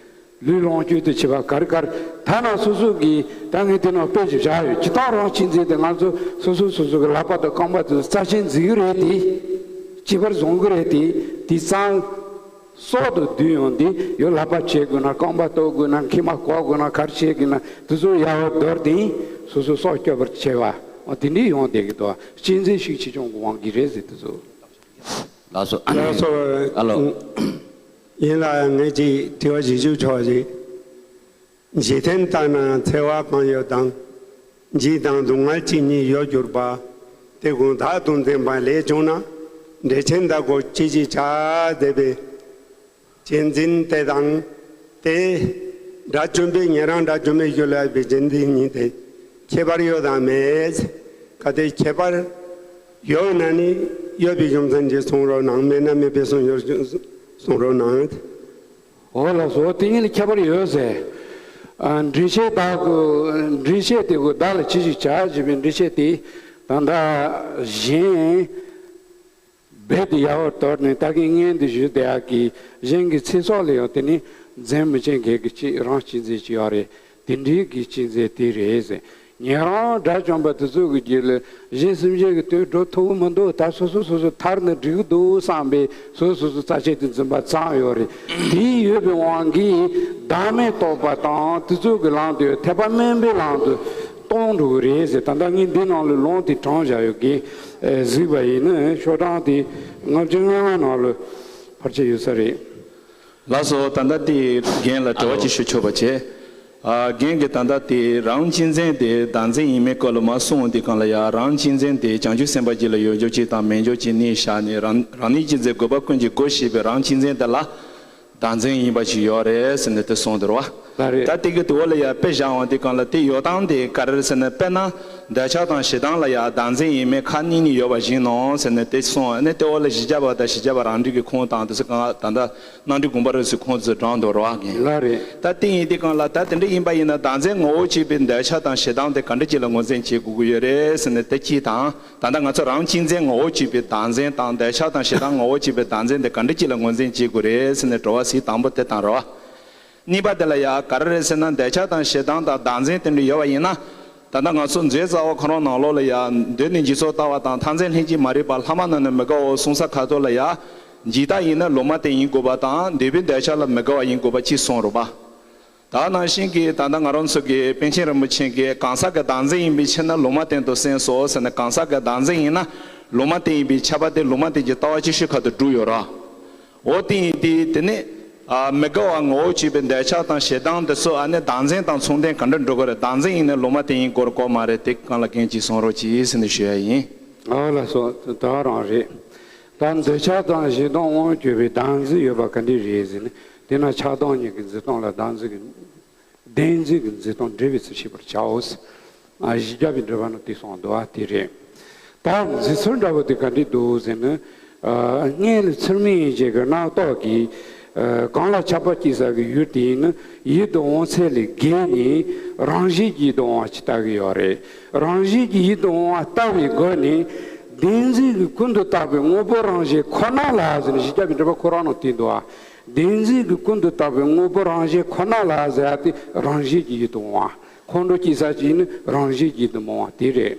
ལུས་ལོངས་སྤྱོད་དུ་བྱེད་པ་ག་རེ་ག་རེ། ཐ་ན་སོ་སོ་གི་ད་ངས་དེ་ནང་དཔེ་ཅིག་བཞག་ཡོད། སྤྱིར་བཏང་རང་གཅེས་འཛིན་དེ་ང་ཚོ་སོ་སོ་སོ་སོ་གི་ལག་པ་དང་རྐང་པ་དེ་ཚོ་རྩ་ཆེན་འཛིན་གི་རེད་དེ། གཅེས་པར་བཟུང་གི་རེད་དེ། དེ་གཙང་སྲོག་ཏུ་བསྡུས་ཡོང་དུས། ཡང་ལག་པ་བྱེད་དགོས་ན། རྐང་པ་གཏོགས་དགོས་ན། མཁལ་མ་བཀོག་དགོས་ན། ག་རེ་བྱེད་དགོས་ན་དེ་ཚོ་ཡལ་བར་དོར་ཏེ་སོ་སོའི་སྲོག་སྐྱོབ་པར་བྱེད་པ། འོ་དེ་འདྲའི་ཡོང་བསྡད་ཀྱི་འདུག་གཅེས་འཛིན་ཤུགས་ཆེ་ཆུང་གི་དབང་གིས་རེད་ཟེར། དེ་ཚོ། ལགས་སོ། ལགས་སོ། ཨ་ལོ། ཡིན་ལ་ངས་ཅིག་དྲི་བ་ཞིག་ཞུ་ཆོག་ཅིག་འཇིག་རྟེན་ལྟར་ན་འཚེ་བ་གང་ཡོད་དང་། འཇིགས་དང་སྡུག་བསྔལ་གཅིག་ཉིད་ཡོད་གྱུར་པ། དེ་ཀུན་བདག་ཏུ་འཛིན་པ་ལས་བྱུང་ན། འགྲེལ་ཆེན་བདག་གོ་ཅི་ཞིག་བྱ་ཟེར་བའི། གཅེས་འཛིན་དེ་དང་དེ། དགྲ་བཅོམ་པས་ཉན་རང་དགྲ་བཅོམ་པའི་རྒྱུད་ལ་ཡོད་པའི་གཅེས་འཛིན་གཉིས་དེ་ཁྱད་པར་ཡོད་དམ་མེད། གལ་ཏེ་ཁྱད་པར་ཡོད་ན་ནི་ཡོད་པའི་རྒྱུ་མཚན་གྱིས་གསུང་རོགས་གནང་། མེད་ན་མེད་པའི་གསུང་ཡོད་གསུང་རོགས་གནང་། འོ་ལགས་སོ། དེ་གཉིས་ལ་ཁྱད་པར་ཡོད་ཟེར། ཨ། འགྲེལ་བཤད་དག་གོ། འགྲེལ་བཤད་དེ་གོ་བདག་ལ་ཅི་ཞིག་བྱ་ཞེས་པའི་འགྲེལ་བཤད་དེ། ད་ལྟ་གཞན་རྦད་དེ་ཡལ་བར་དོར་ནས་ད་གིན་སྔོན་དུ་ཞུས་བསྡད་ཡག་གི་གཞན་གྱི་ཚེ་སྲོག་ལ་ཡང་དེ་ནི་འཛེམ་མི་བྱེད་མཁན་གྱི་གཅེས། རང་གཅེས་འཛིན་ཅིག་ཡོད་རེད། དེ་འདྲའི་གི་གཅེས་འཛིན་དེ་རེད་ཟེར། ཉན་རང་དགྲ་བཅོམ་པ་དེ་ཚོ་གི་རྗེས་ལ་གཞན་སེམས་ཅན་གྱི་དོན་འགྲོ་ཐུབ་ཀྱི་མི་འདུག་ད་སོ་སོ་སོ་སོ་ཐར་ན་འགྲིག་གི་འདུག་བསམ་པའི་སོ་སོ་སོ་རྩ་ཆེན་དུ་འཛིན་པ་ཙམ་ཡོད་རེད། དེ་ཡོད་པའི་དབང་གིས་བདག་མེད་རྟོགས་པ་དང་དེ་ཚོ་གི་ལམ་དུ་ཐེག་པ་དམན་པའི་ལམ་དུ་གཏོང་འགྲོ་གི་རེད་ཟེར། ད་ལྟ་ངས་འདི་ནང་ལ་ལུང་དེ་དྲངས་བཞག་ཡོད་གི། གཟིགས་པ་ཡིན་ན་ཤོག་གྲངས་དེ་ལྔ་བཅུ་ང་ལྔ་ནང་ལ་ཕལ་ཆེར་ཡོད་ས་རེད། ལགས་སོ། ད་ལྟ་དེ་རྒན་ལ་དྲི་བ་ཅིག་ཞུ་ཆོག་པ་བྱས། ཨ། རྒན་གྱིས་ད་ལྟ་དེ་རང་གཅེས་འཛིན་དེ་བདག་འཛིན་ཡིན་མིན་སྐོར་ལ་མར་གསུངས་འོང་དུས་སྒང་ལ་ཡ། རང་གཅེས་འཛིན་དེ་བྱང་ཆུབ་སེམས་དཔའ་གཅིག་ལ་ཡོད་རྒྱུ་གཅིག་དང་མེད་རྒྱུ་གཅིག་གནས་བཞག་ནས། རང་རང་ཉིད་གཅེས་འཛིན་དགོས་པ་ཀུན་གྱིས་དགོས་ཞེས་པའི་རང་གཅེས་འཛིན་དེ་ལ་བདག་འཛིན་ཡིན་པ་ཞིག་ཡོད་རེད་ཟེར་ནས་དེ་གསུངས་འདུག་ར། ལགས་རེད། ད་དེ་གི་དེ་འོག་ལ་ཡ་དཔེ་བཞག་འོང་དུས་སྒང་ལ་དེ་ཡོད་སྟངས་དེ་ག་རེ་རེད་ཟེར་ན། དཔེར་ན་འདོད་ཆགས་དང་ཞེ་སྡང་ལ་ཡ་བདག་འཛིན་ཡིན་མིན་ཁ་གཉིས་གཉིས་ཡོད་པ་བཞིན་ནོ་ཟེར་ནས་དེ་གསུངས་ནས། དེ་འོག་ལ་བཞི་བརྒྱ་པ་དང་བཞི་བརྒྱ་པ་རང་འགྲེལ་གྱི་ཁུངས་དང་དེ་ཚོ་གང་ད་ལྟ་གནང་སྒྲིག་དགོངས་པ་རེད་ཟེར་ཁོང་ཚོས་དྲངས་འདུག་ར་རྒན། ལགས་རེད། ད་དེ་ཡིན་དུས་སྒང་ལ་ད་དེ་འདྲ་ཡིན་པ་ཡིན་ན་བདག་འཛིན་ངོ་བོ་གཅིག་པའི་འདོད་ཆགས་དང་ཞེ་སྡང་དེ་ག་འདྲ་ཅིག་ལ་ངོས་འཛིན་བྱེད་དགོས་ཀྱི་ཡོད་རེད་ཟེར་ནས་དེ་གཅིག་དང་། ད་ལྟ་ང་ཚོ་རང་གཅེས་འཛིན་ངོ་བོ་གཅིག་པའི་བདག་འཛིན་དང་འདོད་ཆགས་དང་ཞེ་སྡང་ངོ་བོ་གཅིག་པའི་བདག་འཛིན་དེ་ག་འདྲ་ཅིག་ལ་ངོས་འཛིན་བྱེད་དགོས་རེད་ཟེར་ནས་དྲི་བ་གཟིགས་དང་པོ་དེ་དང་རེད་བ། གཉིས་པ་དེ་ལ་ཡ་ག་རེ་རེད་ཟེར་ན། འདོད་ཆགས་དང་ཞེ་སྡང་དང་བདག་འཛིན་དེ་འདྲ་ཡོད་པ་ཡིན་ན། ད་ལྟ་ང་ཚོ་མཛོད་རྩ་བ་ཁོ་རང་ནང་ལོགས་ལ་ཡ། འདོད་ནི་འཇིག་ཚོགས་ལྟ་བ་དང་། མཐར་འཛིན་ལྷན་ཅིག་མ་རིག་པ། ལྷག་མ་རྣམས་ནི་མི་དགའོ་གསུངས་ས་ཁ་ཐོག་ལ་ཡ། འཇིག་ལྟ་ཡིན་ན་ལུང་མ་བསྟན་ཡིན་དགོས་པ་དང་། འདོད་པའི་འདོད་ཆགས་ལ་མི་དགའ་བ་ཡིན་དགོས་པ་གཅིག་གསུངས་རེད་པ། ད་ནང་བཞིན་གྱི་ད་ལྟ་ང་རང་ཚོ་གི་པཎ་ཆེན་རིན་པོ་ཆེ་གིས་གང་ཟག་གི་བདག་འཛིན་ཡིན་པའི་ཕྱིར་ན་ལུང་མ་བསྟན་དུ་གསན་སོ་ཟེར་ནས། གང་ཟག་གི་བདག་འཛིན་ཡིན་ན་ལུང་མ་བསྟན་ཡིན་པའི་ཁྱབ་པ་དེ་ལུང་མ་བསྟན་གྱི་ལྟ་བ་ཅིག་ཤོས་ཁ་ཐུག་བསྒྲུབས་ཡོད་ར། འོ་དེ་ཡིན་དུས་དེ་ནི། ཨ། མི་དགའ་བ་ངོ་བོ་གཅིག་པའི་འདོད་ཆགས་དང་ཞེ་སྡང་དེ་ཚོ་ཨ་ནི་བདག་འཛིན་དང་མཚུངས་ལྡན་ག་འདྲ་འགྲོ་གི་རེད། བདག་འཛིན་ཡིན་ན་ལུང་མ་བསྟན་ཡིན་དགོས་རེད་དགོས་མ་རེད། དེ་སྒང་ལ་རྒན་གཅིག་གསུང་རོགས་གྱིས་ཟེར་ནས་ཞུ་ཡ་ཡིན། ཨ་ལགས་སོ། ད་རང་རེད། ད་འདོད་ཆགས་དང་ཞེ་སྡང་དབང་བསྒྱུར་བའི་བདག་འཛིན་ཡོད་པ་ག་འདྲ་རེད་ཟེར་ན། དེས་ན་ཆགས་སྡང་གཉིས་ཀྱི་འཛིན་སྟངས་ལ་བདག་འཛིན་གྱི། བདེན་འཛིན་གྱི་འཛིན་སྟངས་འབྲེལ་བའི་ཚུལ་ཤེས་པར་བྱའོ། ཨ། བཞི་བརྒྱ་པའི་འགྲེལ་པ་ན་དེ་གསུངས་འདུག་པ་དེ་རེད། ད་འཛིན་ཚུལ་འདྲ་པོ་དེ་ག་འདྲ་འདུག་ཟེར་ན། ཨ། སྔོན་ལ་ཚུལ་མིན་ཡིད་བྱེད་ཀྱི་རྣམ་རྟོག་གིས། ཨ། གང་ལ་ཆགས་པ་སྐྱེ་ས་གི་ཡུལ་དེ་ཡིན་ན་ཡིད་དུ་འོང་ཚད་ལས་བརྒལ་ནས་རང་བཞིན་གྱིས་ཡིད་དུ་འོང་བ་ཅིག་ལྟ་གི་ཡོད་རེད། རང་བཞིན་གྱིས་ཡིད་དུ་འོང་བ་ལྟ་བའི་སྒོ་ནས་བདེན་འཛིན་གྱི་ཀུན་ཏུ་བརྟགས་པའི་དངོས་པོ་རང་བཞིན་ཁོ་ན་ལ་ཟེར་ནས་བཞི་བརྒྱ་པའི་འགྲེལ་པ་ཁོ་རང་ནང་བསྟན་འདུག་པ། བདེན་འཛིན་གྱི་ཀུན་ཏུ་བརྟགས་པའི་དངོས་པོ་རང་བཞིན་ཁོ་ན་ལ་ཟེར་ཡ་དེ་རང་བཞིན་གྱིས་ཡིད་དུ་འོང་བ། ཁོང་ཁྲོ་སྐྱེ་ས་ཅིག་ནི་རང་བཞིན་གྱིས་ཡིད་དུ་མི་འོང་བ་དེ་རེད།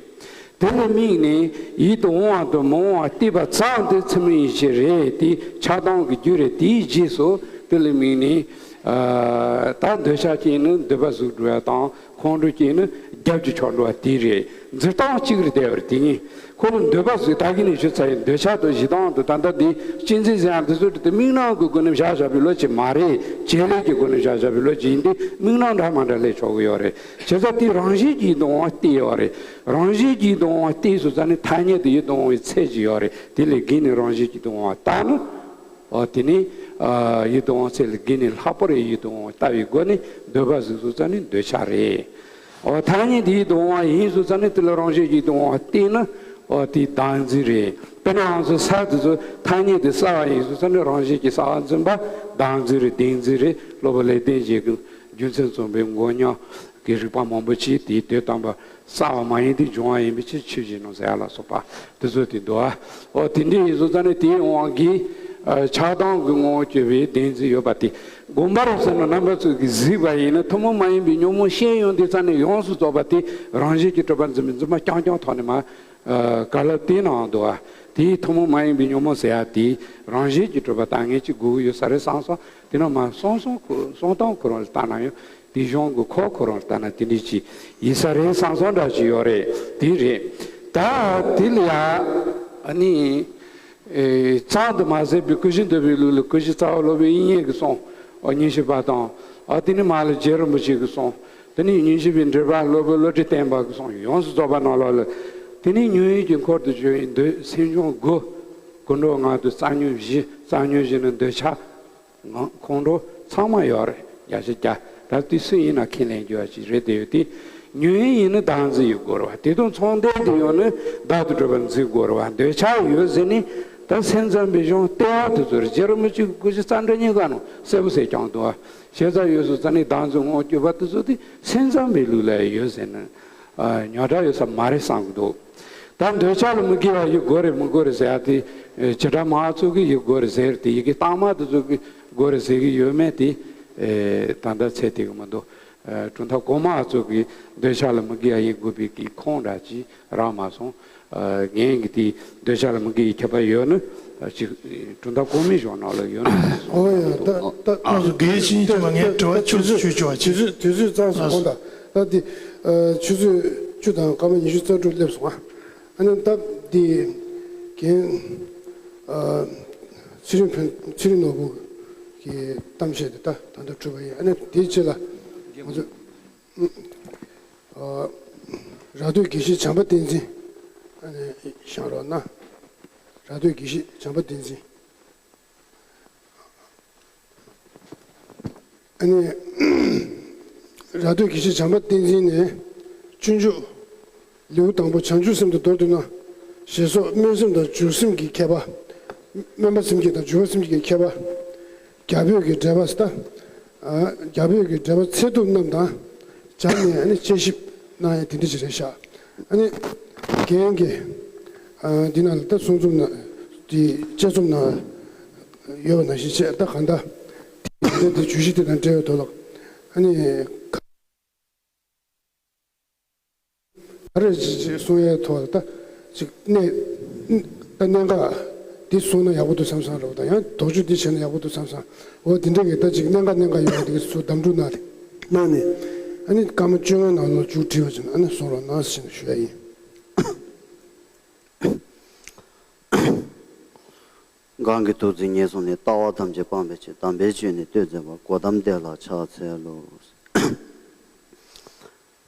དེ་ལ་དམིགས་ནས་ཡིད་དུ་འོང་བ་དང་མི་འོང་བ་བལྟས་པ་ཙམ་དེ་ཚུལ་མིན་ཡིད་བྱེད་རེད། དེ་ཆགས་སྡང་གི་རྒྱུ་རེད། དེའི་རྗེས་སུ་དེ་ལ་དམིགས་ནས། ཨ། ད་འདོད་ཆགས་སྐྱེས་ནས་འདོད་པ་གཟུགས་སྒྲུབ་ཡ་དང་། ཁོང་ཁྲོ་སྐྱེས་ནས་རྒྱབ་ཀྱི་ཕྱོགས་འགྲོ་བ་དེ་རེད། འཛིན་སྟངས་གཅིག་རེད་བསྡད་པ་རེད། དེ་གཉིས་ཁོ་ལ་འདོད་པ་གཟུགས་ད་གིན་ནས་ཞུ་ཚར་ཡིན། འདོད་ཆགས་དང་ཞེ་སྡང་དང་ད་ལྟ་འདི་གཅེས་འཛིན་ཟེར་ཡང་འདི་ཚོ་དེ་དམིགས་རྣམ་གྱི་སྒོ་ནས་བཞག་བཞག་པའི་བློ་ཅིག་མ་རེད། བྱེད་ལས་ཀྱི་སྒོ་ནས་བཞག་བཞག་པའི་བློ་ཅིག་ཡིན་དུས་དམིགས་རྣམ་འདྲ་མ་འདྲ་ལས་ཆོག་གི་ཡོད་རེད། བྱས་ཙང་དེ་རང་བཞིན་གྱིས་ཡིད་དུ་འོང་བ་དེ་ཡོད་རེད། རང་བཞིན་གྱིས་ཡིད་དུ་འོང་བ་དེ་སོང་ཙང་ནི་ཐ་སྙད་དུ་ཡིད་དུ་འོང་བའི་ཚད་ཅིག་ཡོད་རེད། དེ་ལས་བརྒལ་ནས་རང་བཞིན་གྱིས་ཡིད་དུ་འོང་བ་ལྟ་ན། འོ་དེ་ནི། ཨ། ཡིད་དུ་འོང་ཚད་ལས་བརྒལ་ནས་ལྷག་པར་ཡིད་དུ་འོང་བ་ལྟ་བའི་སྒོ་ནས་འདོད་པ་གཟུགས་སོང་ཙང་ནི་འདོད་ཆགས་རེད། འོ་ཐ་སྙད་དུ་ཡིད་དུ་འོང་བ་ཡིན་སོང་ཙང་ནི་དེ་ལ་རང་བཞིན་གྱིས་ཡིད་དུ་འོང་བ་བལྟས་ན། འོ་དེ་བདག་འཛིན་རེད། དཔེར་ན་ང་ཚོ་ས་དེ་ཚོ་ཐ་སྙད་དུ་སྲ་བ་ཡིན་སོང་ཙང་ནི་རང་བཞིན་གྱིས་སྲ་བ་འཛིན་པ་བདག་འཛིན་རེད། བདེན་འཛིན་རེད། སློབ་དཔོན་ལེགས་ལྡན་འབྱེད་ཀྱི་རྒྱུ་མཚན་རྩོམ་པའི་མགོ་རྙོག་གི་རིགས་པ་མང་པོ་ཅིག་དེའི་དོན་དམ་པ། སྲ་བ་མ་ཡིན་ཏེ་འབྱུང་བ་ཡིན་པའི་ཕྱིར་ཆོས་ཅན་ནོ་ཟེར་ཡ་ལ་སོགས་པ་དེ་ཚོ་དེ་འདུག་པ། འོ་དེ་འདྲ་ཡིན་སོང་ཙང་ནི་དེའི་དབང་གིས། ཨ། ཆགས་སྡང་གི་ངོ་བོ་གཅོད་པའི་བདེན་འཛིན་ཡོད་པ་དེ་དགོངས་པ་རབ་གསལ་ན་རྣམ་པ་ཚོས་ཀྱིས་གཟིགས་པ་ཡིན་ན་ཐུན་མོང་མ་ཡིན་པའི་ཉོན་མོངས་ཤེས་ཡོན་དེ་ཙམ་ནས་ཡོངས་སུ་རྫོགས་པ་དེ་རང་བཞིན་གྱིས་གྲུབ་པར་འཛིན་པའི་འཛིན་པ་རྐྱང་རྐྱང་ཐོག་ནས་མ། ཨ། བཀའ་སློབ་བསྟན་གནང་འདུག་པ། དེའི་ཐུན་མོང་མ་ཡིན་པའི་ཉོན་མོངས་ཟེར་ཡ་དེ་རང་བཞིན་གྱིས་གྲུབ་པ་ལྟ་ངན་གྱི་དགོས་ཀྱི་ཡོད་ས་རེད་བསམ་སོང་། དེ་ནས་མ་གསུངས་སོང་། གསུང་སྟངས་ཁོ་རང་ལ་ལྟ་ན་ཡང་། དེ་གཞུང་གི་ཁོག་ཁོ་རང་ལྟ་ན་དེ་འདྲ་ཅིག་ཡིན་ས་རེད་བསམ་བསམ་འདྲ་ཅིག་ཡོད་རེད། དེ་རེད། ད་དེ་ལ་ཡ་ཨ་ནི། ཨེ། གཙང་དུ་མ་ཟད་པའི་ཀུན་གཞི་འདུས་པའི་ལུགས་ལ་ཀུན་གཞི་རྩ་བ་སློབ་དཔོན་དབྱིག་གཉེན་གྱི་གསུང་། འོ་ཉི་ཤུ་པ་དང་། ཨ་དེ་ནི་མ་ལ་རྗེ་རིན་པོ་ཆེ་གི་གསུང་། དེ་ནི་ཉི་ཤུ་པའི་འགྲེལ་པ་སློབ་དཔོན་བློ་གྲོས་བརྟན་པ་གི་གསུང་ཡོངས་སུ་རྫོགས་པ་ནང་ལོགས་ལ། དེ་ནི་ཉོན་ཡིད་ཀྱི་འཁོར་དུ་གྱུར་པའི་འདོད་སེམས་བྱུང་དགུ། ཀུན་འགྲོ་ལྔ་དང་རྩ་ཉོན་བཞི། རྩ་ཉོན་བཞི་ནི་འདོད་ཆགས། ངང་ཁོང་ཁྲོ་ཚང་མ་ཡོད་རེད། བརྒྱ་ཆ་བརྒྱ། ད་དུས་སུ་ཡིན་ན་ཁས་ལེན་རྒྱུ་བ་ཅིག་རེད་དེ་ཡོད་དེ། ཉོན་ཡིད་ཡིན་ནི་བདག་འཛིན་ཡོད་དགོས་རེད་བ། དེ་དང་མཚུངས་ལྡན་དུ་ཡོད་ནི་བདག་ཏུ་གྲུབ་པར་འཛིན་དགོས་རེད་བ། འདོད་ཆགས་ཡོད་ཟེར་ནི་ད་སེམས་ཙམ་པའི་གཞུང་ལྟེ་བ་དུ་ཚུར་རྗེ་རིན་པོ་ཆེ་སྐུ་ཕྱྭ་རྩ་འགྲེལ་གཉིས་ཀ་ནང་གསལ་པོ་གསལ་རྐྱང་འདུག་བ། ཤེས་ཚར་ཡོད་སོང་ཙང་ནི་བདག་འཛིན་དབང་སྒྱུར་བ་དུ་ཚུར་དེ་སེམས་ཙམ་པའི་ལུགས་ལ་ཡོད་ཟེར་ནི། ཨ། ཉོག་དྲ་ཡོད་ས་མ་རེད་བསམ་གི་འདུག་ད་འདོད་ཆགས་ལ་མི་དགེ་བ་ཡོད་དགོས་རེད་མི་དགོས་རེད་ཟེར་ཡ་དེ། ཨེ། བྱེ་བྲག་སྨྲ་བ་ཚོ་གིས་ཡོད་དགོས་རེད་ཟེར་དེ། ཡི་གེ་གཙང་མ་དེ་ཚོ་གིས་དགོས་རེད་ཟེར་གི་ཡོད་མེད་དེ། ཨེ། ད་ལྟ་ཚད་ཐིག་གི་མི་འདུག་གྲུབ་མཐའ་གོང་མ་ཚོ་གི་འདོད་ཆགས་ལ་མི་དགའ་ཡི་དགོས་པའི་གི་ཁུངས་འདྲ་ཅིག་རག་མ་སོང་། ངས་གི་དེའི་འདོད་ཆགས་ལ་མི་དགའ་ཡི་ཁྱད་པར་ཡོད་ན་ཅིག་གྲུབ་མཐའ་གོང་མའི་གཞུང་ནང་ལ་ཡོད་ན། ཨོ་ཡ་ད་ད་ཨ་སོ་རྒན་ཤིང་ཅིག་ལ་ངས་དྲི་བ་ཆུ་ཚོད་ཆུ་ཆུ་བ་ཆུ་ཚོད་དུས་ཚོད་གཙང་སོང་གོང་ད་ད་དེ་ཆུ་ཚོད་བཅུ་དང་སྐར་མ་ཉི་ཤུ་རྩ་དྲུག་སླེབས་སོང་ཨ། ཨ་ནི་སྟབས་བདེ་རྒན་ཨ་ཚེ་རིང་ཕུན་ཚེ་རིང་ནོར་བུ་གི་གཏམ་བཤད་དེ་ད་ད་ལྟ་གྲུབ་པ་ཡིན། ཨ་ནི་དེའི་རྗེས་ལ་ང་ཚོ་ཨ་ར་སྟོད་དགེ་བཤེས་བྱམས་པ་བསྟན་འཛིན་ཨ་ནི་བཞེངས་རོགས་གནང་། ར་སྟོད་དགེ་བཤེས་བྱམས་པ་བསྟན་འཛིན། ཨ་ནི། ར་སྟོད་དགེ་བཤེས་བྱམས་པ་བསྟན་འཛིན་ནས་སྤྱོད་འཇུག་ལེའུ་དང་པོ་བྱང་ཆུབ་སེམས་དང་མདོར་བསྡུས་ན། ཞེས་སོགས་སྨོན་སེམས་དང་འཇུག་སེམས་ཀྱི་ཁྱད་པར། སྨོན་པ་སེམས་བསྐྱེད་དང་འཇུག་པ་སེམས་བསྐྱེད་ཀྱི་ཁྱད་པར། རྒྱ་བོད་ཀྱི་འགྲེལ་པ་སྟ། རྒྱ་བོད་ཀྱི་འགྲེལ་པ་ཚད་ཐུབ་རྣམས་དང་། སྦྱར་ནས་ཨ་ནི་དཔྱད་ཞིབ་གནང་ཡ་དེ་འདྲ་ཞིག་རེད་ཤག་ཨ་ནི། རྒན་གྱིས་འདི་ནང་ལ་ད་གསུང་རྩོམ་ནང་དེ་དཔྱད་རྩོམ་ནང་ཡོད་པ་ནང་བཞིན་བྱས་ད་གང་ལྟར་དེ་དེ་བརྗོད་གཞི་དེ་དང་འབྲེལ་བའི་ཐོག་ལ་ཨ་ནི་ག་རེ་ཅིག་གསུང་ཡའི་ཐོག་ལ་ད་ཅིག་གནད་ད་གནད་འགག་འདི་གསུང་ན་ཡག་པོ་འདུག་བསམ་བསམ་རེད་པ། ད་ཡང་དོགས་གཅོད་འདི་བྱས་ན་ཡག་པོ་འདུག་བསམ་བསམ། འོ་འདི་འདྲ་གི་ད་ཅིག་གནད་འགག་གནད་འགག་ཡོད་པ་འདི་གི་ཚུར་གདམ་འགྲུལ་གནང་གནང་ནས་ཨ་ནི་སྐར་མ་བཅོ་ལྔ་ནང་ལ་མཇུག་སྒྲིལ་བ་བྱས་ན་ཨ་ནི་གསུང་རོགས་གནང་ཞེས་ཞུ་ཡ་ཡིན། གང་གི་ཐུགས་བརྩེ་ཉེར་བཟུང་ནས། ལྟ་བ་ཐམས་ཅད་སྤང་བའི་ཕྱིར། དམ་པའི་ཆོས་ནི་སྟོན་མཛད་པ། གོ་ཏམ་དེ་ལ་ཕྱག་འཚལ་ལོ།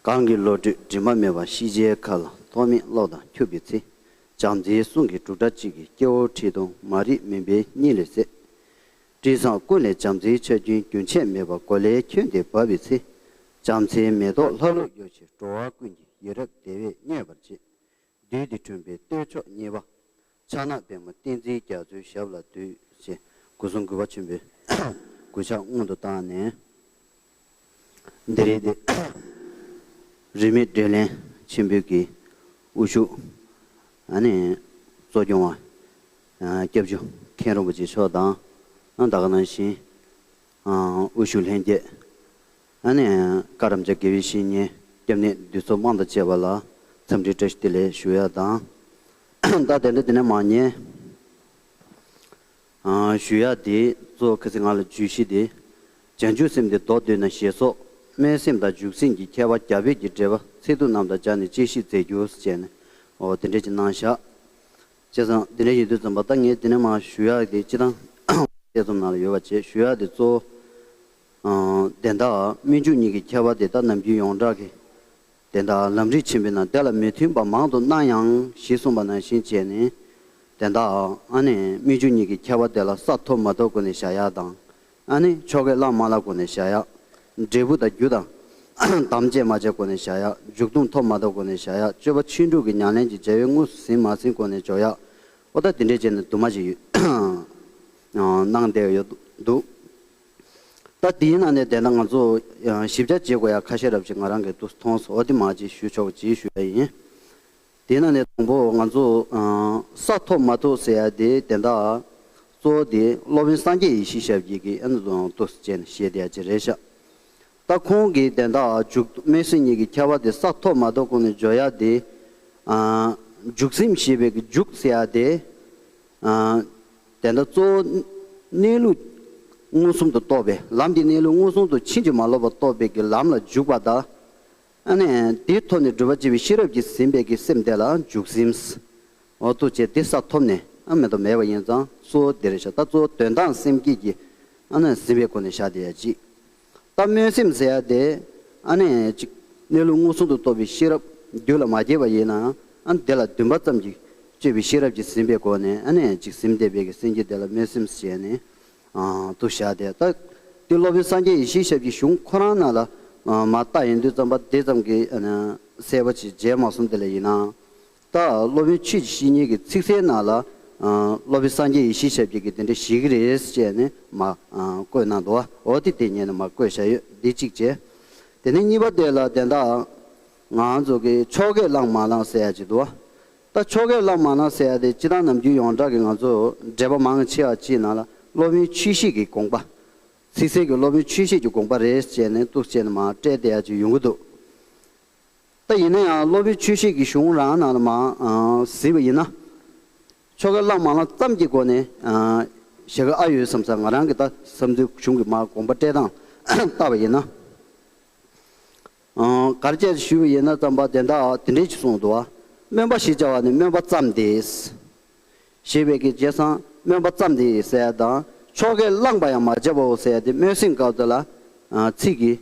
གང་གི་བློ་གྲོས་དྲི་མ་མེད་པ། ཤེས་བྱའི་མཁའ་ལ་ཐོགས་མེད་བློ་དང་འཁྱུད་པའི་ཚེ། བྱམས་བརྩེའི་གསུང་གིས་འབྲུག་སྒྲ་གཅིག་གིས། སྐྱེ་བོ་ཁྲི་སྟོང་མ་རིག་མུན་པའི་གཉིད་ལས་སད། དྲི་བཟང་ཀུན་ལས་བྱམས་བརྩེའི་ཆར་རྒྱུན་རྒྱུན་ཆད་མེད་པར་གོ་ལའི་ཁྱོན་དེར་བབས་པའི་ཚེ། བྱམས་བརྩེའི་མེ་ཏོག་ལྷ་ལུག་གཡོ་ཕྱིར། འགྲོ་བ་ཀུན་གྱི་ཡིད་རབ་བདེ་བས་མཉེས་པར་བྱེད། བདུད་འདི་འཁྲུན་པའི་སྟོད་ཕྱོགས་གཉིས་པ། ཕྱག་ན་པདྨོ་བསྟན་འཛིན་རྒྱ་མཚོའི་ཞབས་ལ་འདུད། ཅེས་སྒོ་གསུམ་གུས་པ་ཆེན་པོས་གུས་ཕྱག་སྔོན་དུ་བཏང་ནས། འདི་རེད་དེ། རིས་མེད་འབྲེལ་ལན་ཆེན་པོའི་གི་དབུ་བཞུགས། ཨ་ནི་གཙོ་སྐྱོང་བ་སྐྱབས་རྗེ་མཁན་རིན་པོ་ཆེ་མཆོག་དང་ཨ་ད་ག་ནང་བཞིན་དབུ་བཞུགས་ལྷན་རྒྱས། ཨ་ནི་བཀའ་དྲིན་ཅན་དགེ་བའི་བཤེས་གཉེན་སྐྱབས་གནས་འདུས་ཚོགས་དམངས་དང་བཅས་པ་ལ་འཚམས་འདྲི་བཀྲ་ཤིས་བདེ་ལེགས་ཞུ་ཡ་དང་། ད་དེ་འདྲ་དེ་ནས་མ་ཉན། ཞུ་ཡ་དེ་གཙོ་བོ་ཁ་སང་ང་ལ་བརྗོད་གཞི་དེ། བྱང་ཆུབ་སེམས་དེ་མདོར་བསྡུས་ན་ཞེས་སོགས་སྨོན་སེམས་དང་འཇུག་སེམས་ཀྱི་ཁྱད་པར་རྒྱ་བོད་ཀྱི་འགྲེལ་པ་ཚིག་ཐོ་རྣམས་དང་སྦྱར་ནས་དཔྱད་ཞིབ་མཛད་རྒྱུ་ཟེར་བྱས་ནས་འོ་དེ་འདྲ་ཅིག་གནང་བཞག་བྱས་ཙང་དེ་འདྲ་ཡིན་དུས་ཙམ་པ་ད་ངས་དེ་ནས་མར་ཞུ་ཡག་དེ་སྤྱི་བཏང་དཔྱད་རྩོམ་ནང་ལ་ཡོད་པ་བྱས་ཞུ་ཡག་དེ་གཙོ་བོ། དེ་དག་སྨོན་འཇུག་གཉིས་ཀྱི་ཁྱད་པར་དེ་དག་ནམ་རྒྱུན་ཡོངས་གྲགས་ཀྱི་དེ་དག་ལམ་རིམ་ཆེན་པོའི་ནང་དེ་ལ་མི་མཐུན་པ་མང་དུ་སྣང་ཡང་ཞེས་གསུངས་པ་ནང་བཞིན་བྱས་ནས་དེ་དག་ཨ་ནི་སྨོན་འཇུག་གཉིས་ཀྱི་ཁྱད་པར་དེ་ལ་ས་ཐོབ་མ་ཐོབ་སྒོ་ནས་བཞག་ཡག་དང་། ཨ་ནི་ཆོ་གས་བླངས་མ་བླངས་སྒོ་ནས་བཞག་ཡག་འབྲས་བུ་དང་རྒྱུ་དང་། དམ་བཅས་མ་བཅས་སྒོ་ནས་བཞག་ཡག་འཇུག་སྡོམ་ཐོབ་མ་ཐོབ་སྒོ་ནས་བཞག་ཡག་སྤྱོད་པ་ཕྱིན་དྲུག་གི་ཉམས་ལེན་གྱི་བྱ་བའི་དངོས་སུ་ཟིན་མ་ཟིན་སྒོ་ནས་འཇོག་ཡག་འོ་ད་དེ་འདྲས་བྱས་ནས་དུ་མ་ཞིག་ཡོད། གནང་བསྡད་ཡོད་འདུག་ད་དེའི་ནང་ནས་དེ་འདྲ་ང་ཚོ་ཞིབ་ཆ་བྱེད་དགོས་ཡག་ཁ་ཤས་རབ་ཅིག་ང་རང་གིས་འདུག་མཐོང་སོང་། འོ་དེ་མ་ཅིག་ཞུ་ཆོག་ཅིག་ཞུ་ཡ་ཡིན། དེ་ནང་ནས་དང་པོ་ང་ཚོ་ས་ཐོབ་མ་ཐོབ་ཟེར་ཡ་དེ་དེ་འདྲ་གཙོ་བོ་དེ་སློབ་དཔོན་སངས་རྒྱས་ཡེ་ཤེས་ཞབས་ཀྱིས་ཀྱི་ཨ་ནི་ཏོག་ཙམ་བྱས་ནས་བཤད་བསྡད་ཡ་ཅིག་རེད་ཤག་ད་ཁོང་གིས་དེ་འདྲ་འཇུག་སྨོན་སེམས་གཉིས་ཀྱི་ཁྱད་པར་དེ་ས་ཐོབ་མ་ཐོབ་སྒོ་ནས་འཇོག་ཡ་དེ་འཇུག་སེམས་ཞེས་པའི་གི་འཇུག་ཟེར་ཡ་དེ་དེ་འདྲ་གཙོ་བོ་གནས་ལུགས་མངོན་སུམ་དུ་རྟོགས་པའི་ལམ་གྱི་གནས་ལུགས་མངོན་སུམ་དུ་ཕྱིན་ཅི་མ་ལོག་པར་རྟོགས་པའི་གི་ལམ་ལ་འཇུག་པ་དང་། ཨ་ནི་དེའི་ཐོག་ནས་སྒྲུབ་པ་བྱེད་པའི་ཤེས་རབ་ཀྱིས་ཟིན་པའི་གི་སེམས་དེ་ལ་འཇུག་སེམས། འོ་ཐུགས་རྗེ་དེ་ས་ཐོབ་ནས་ཨ་མེད་དོ་མེད་པ་ཡིན་ཙང་གཙོ་བོ་དེ་རེད་ཤག་ད་གཙོ་བོ་དོན་དམ་སེམས་བསྐྱེད་ཀྱི་ཨ་ནི་ཟིན་པའི་སྒོ་ནས་བཞག་བསྡད་ཡ་གཅིག་ད་སྨོན་སེམས་ཟེར་ཡ་དེ་ཨ་ནི་གཅིག་གནས་ལུགས་མངོན་སུམ་དུ་རྟོགས་པའི་ཤེས་རབ་རྒྱུད་ལ་མ་སྐྱེས་པ་ཡིན་ན་ཨ་ནི་དེ་ལ་འདུན་པ་ཙམ་གྱིས་དཔྱོད་པའི་ཤེས་རབ་ཀྱིས་ཟིན་པའི་སྒོ་ནས་ཨ་ནི་གཅིག་ཟིན་བསྡད་པའི་གི་སེམས་བསྐྱེད་དེ་ལ་སྨོན་སེམས་ཟེར་ནས། དུ་བཞག་སྟེ་ད་དེ་སློབ་དཔོན་སངས་རྒྱས་ཡེ་ཤེས་ཞབས་ཀྱི་གཞུང་ཁོ་རང་ནང་ལ་མ་བལྟ་ཡིན་དུས་ཙམ་པ་དེ་ཙམ་གྱི་གསལ་པོ་ཅིག་མཇལ་མ་སོང་། དེ་ལ་ཡིན་ན་ད་སློབ་དཔོན་ཆོས་ཀྱི་བཤེས་གཉེན་གྱི་ཚིག་གསལ་ནང་ལ་སློབ་དཔོན་སངས་རྒྱས་ཡེ་ཤེས་ཞབས་ཀྱི་གི་དེ་འདྲ་ཞིག་གི་རེད་ཅེས་ནས་མ་བཀོད་གནང་འདུག་འོ་དེ་དེ་ཉིད་ནས་མ་བཀོད་བཞག་ཡོད། འདི་གཅིག་བྱས། དེ་ནས་གཉིས་པ་དེ་ལ་དེ་འདྲ་ང་ཚོ་གི་ཆོ་གས་བླངས་མ་བླངས་ཟེར་ཡ་ཅིག་འདུག་ད་ཆོ་གས་བླངས་མ་བླངས་ཟེར་ཡ་དེ་སྤྱི་བཏང་ནམ་རྒྱུན་ཡོངས་གྲགས་ཀྱི་ང་ཚོ་འགྲེལ་པ་མང་ཆེ་བ་ཅིག་ནང་ལ་སློབ་དཔོན་ཆོས་བཤེས་ཀྱི་དགོངས་པ། ཚིག་གསལ་གྱི་སློབ་དཔོན་ཆོས་བཤད་ཀྱི་དགོངས་པ་རེད་ཅེས་ནས་གཏུགས་བྱས་ནས་མར་བཀྲལ་བསྡད་ཡ་ཅིག་ཡོང་གི་འདུག་ད་ཡིན་ན་ཡང་སློབ་དཔོན་ཆོས་བཤད་ཀྱི་གཞུང་རང་ནང་ལ་མར་ཨ་གཟིགས་པ་ཡིན་ན། ཆོ་ག་བླངས་མ་བླངས་ཙམ་གྱི་སྒོ་ནས་ཨ་ཞེ་གི་ཨ་ཡོད་བསམ་ས། ང་རང་གི་ད་བསམ་ཚུལ་གཞུང་གི་མར་དགོངས་པ་བཀྲལ་སྟངས་བལྟས་པ་ཡིན་ན། ཨ་ག་རེ་བྱས་ཞུས་པ་ཡིན་ན་ཙམ་པ་དེ་འདྲ་དེ་འདྲས་ཅིག་གསུངས་འདུག་བ། སྨོན་པ་ཞེས་བྱ་བ་ནི་སྨོན་པ་ཙམ་སྟེ། ཞེས་པའི་གི་རྗེས་སང་སྨོན་པ་ཙམ་སྟེ་ཟེར་ཡ་དང་ཆོ་གས་བླངས་པ་ཡང་མ་བྱས་པའོ་ཟེར་ཡ་དེ་སྨོན་སེམས་སྐབས་དེ་ལ་ཨ་ཚིག་གི་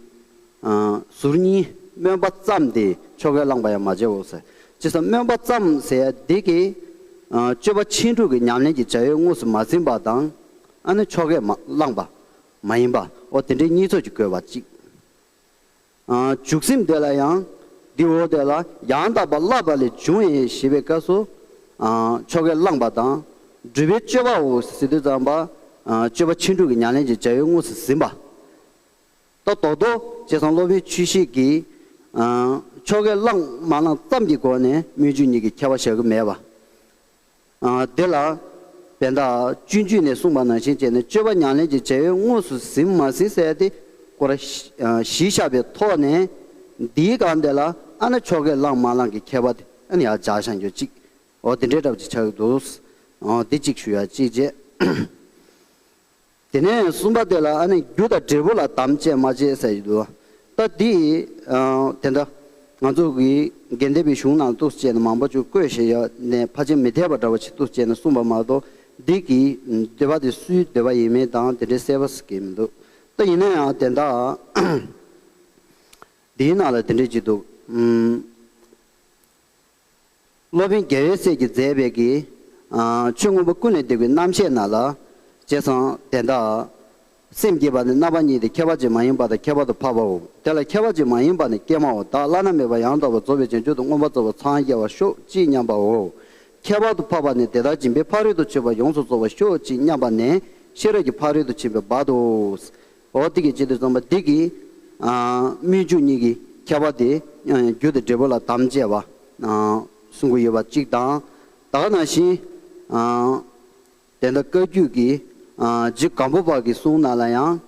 ཨ་ཟུར་གཉིས། སྨོན་པ་ཙམ་སྟེ་ཆོ་གས་བླངས་པ་ཡང་མ་བྱས་པའོ་ཟེར། རྗེས་སང་སྨོན་པ་ཙམ་ཟེར་ཡ་དེ་གི་ཨ་སྤྱོད་པ་ཕྱིན་དྲུག་གི་ཉམས་ལེན་གྱི་བྱ་བའི་དངོས་སུ་མ་ཟིན་པ་དང་། ཨ་ནི་ཆོ་གས་མ་བླངས་པ་མ་ཡིན་པ། འོ་དེ་འདྲའི་གཉིས་ཚོགས་ཀྱིས་བཀོད་པ་གཅིག་ཨ་འཇུག་སེམས་དེ་ལ་ཡང་འདི་འོ་དེ་ལ་ཡང་དག་པར་བསླབ་པ་ལས་བྱུང་བའི་ཞེས་པའི་སྐབས་སུ་ཨ་ཆོ་གས་བླངས་པ་དང་། སྒྲུབ་པའི་སྤྱོད་པའོ་ཟེར་དུས་ཙམ་པ་ཨ་སྤྱོད་པ་ཕྱིན་དྲུག་གི་ཉམས་ལེན་གྱི་བྱ་བའི་དངོས་སུ་ཟིན་པ། ད་རྡོག་རྡོག་བྱས་ཙང་སློབ་དཔོན་ཆོས་བཤད་ཀྱིས་ཨ་ཆོ་གས་བླངས་མ་བླངས་ཙམ་གྱི་སྒོ་ནས་སྨོན་འཇུག་གཉིས་ཀྱི་ཁྱད་པར་བཞག་གི་མེད་པ། ཨ་དེ་ལ་བན་དག་སྤྱོད་འཇུག་ནས་གསུངས་པ་ནང་བཞིན་བྱས་ནས་སྤྱོད་པ་ཉམས་ལེན་གྱི་བྱ་བའི་དངོས་སུ་ཟིན་མ་ཟིན་ཟེར་ཡ་དེ་སྐོར་ཨ་གཞི་བཞག་པའི་ཐོག་ནས་འདིའི་སྒང་དེ་ལ་ཨ་ནི་ཆོ་གས་བླངས་མ་བླངས་ཀྱི་ཁྱད་པར་དེ་ཨ་ནི་ཡར་སྦྱར་བཞག་རྒྱུ་གཅིག་འོ་དེ་འདྲའི་འདྲ་པོ་ཅིག་ཆགས་ཀྱི་འདུག་འོ་དེ་གཅིག་ཞུ་ཡ་གཅིག་བྱས། དེ་ནས་གསུམ་པ་དེ་ལ་ཨ་ནི་རྒྱུ་དང་འབྲས་བུ་ལ་དམ་བཅས་མ་བཅས་ཟེར་གྱི་འདུག་ད་འདི་ཨ་དེ་འདྲ་ང་ཚོ་གི་དགེ་ལྡན་པའི་གཞུང་ནང་གཏུགས་བྱས་ནས་མང་པོ་ཅིག་བཀོད་བཞག་ཡ་ནས་ཕལ་ཆེར་མི་འཐད་པ་འདྲ་བ་ཅིག་གཏུགས་བྱས་ནས་གསུངས་པ་མ་གཏོགས་འདི་གི་འདོད་པ་དེ་སུའི་འདོད་པ་ཡིན་མིན་དང་དེ་འདྲའི་གསལ་པོ་ཟེར་གྱི་མི་འདུག་ད་ཡིན་ན་ཡང་དེ་འདྲ་འདིའི་ནང་ལ་དེ་འདྲ་ཅིག་འདུག་ཨུམ། སློབ་དཔོན་རྒྱལ་བའི་སྲས་ཀྱིས་མཛད་པའི་གི་ཨ་ཆོས་མངོན་པ་ཀུན་ལས་འདས་པའི་རྣམ་བཤད་ནང་ལ་བྱས་ཙང་དེ་འདྲ་སེམས་བསྐྱེད་པ་ནི་རྣམ་པ་གཉིས་ཏེ། ཁྱད་པར་ཅན་མ་ཡིན་པ་དང་ཁྱད་པར་དུ་འཕགས་པའོ། དེ་ལ་ཁྱད་པར་ཅན་མ་ཡིན་པ་ནི་ཀྱེ་མའོ། བདག་བླ་ན་མེད་པ་ཡང་དག་པར་རྫོགས་པའི་བྱང་ཆུབ་ཏུ་མངོན་པར་རྫོགས་པར་འཚང་རྒྱ་བར་ཤོག་ཅེས་སྙམ་པའོ། ཁྱད་པར་དུ་འཕགས་པ་ནི་དེ་ལྟར་སྦྱིན་པས་ཕ་རོལ་ཏུ་ཕྱིན་པ་ཡོངས་སུ་རྫོགས་པར་ཤོག་ཅེས་སྙམ་པ་ནས་ཤེས་རབ་ཀྱིས་ཕ་རོལ་ཏུ་ཕྱིན་པའི་བར་དུའོ། འོ་དེ་གི་ཅི་སྟེ་ཙམ་པ་འདི་གི་ཨ་སྨོན་འཇུག་གཉིས་ཀྱི་ཁྱད་པར་དེ་ཨ་རྒྱུ་དང་འབྲས་བུ་ལ་དམ་བཅས་པ་ཨ་གསུང་གི་ཡོད་པ་གཅིག་དང་། ད་ག་ནང་བཞིན་ཨ་དེ་འདྲ་བཀའ་བརྒྱུད་ཀྱི་ཨ་རྗེ་སྒམ་པོ་པ་གི་གསུང་ནང་ལ་ཡང་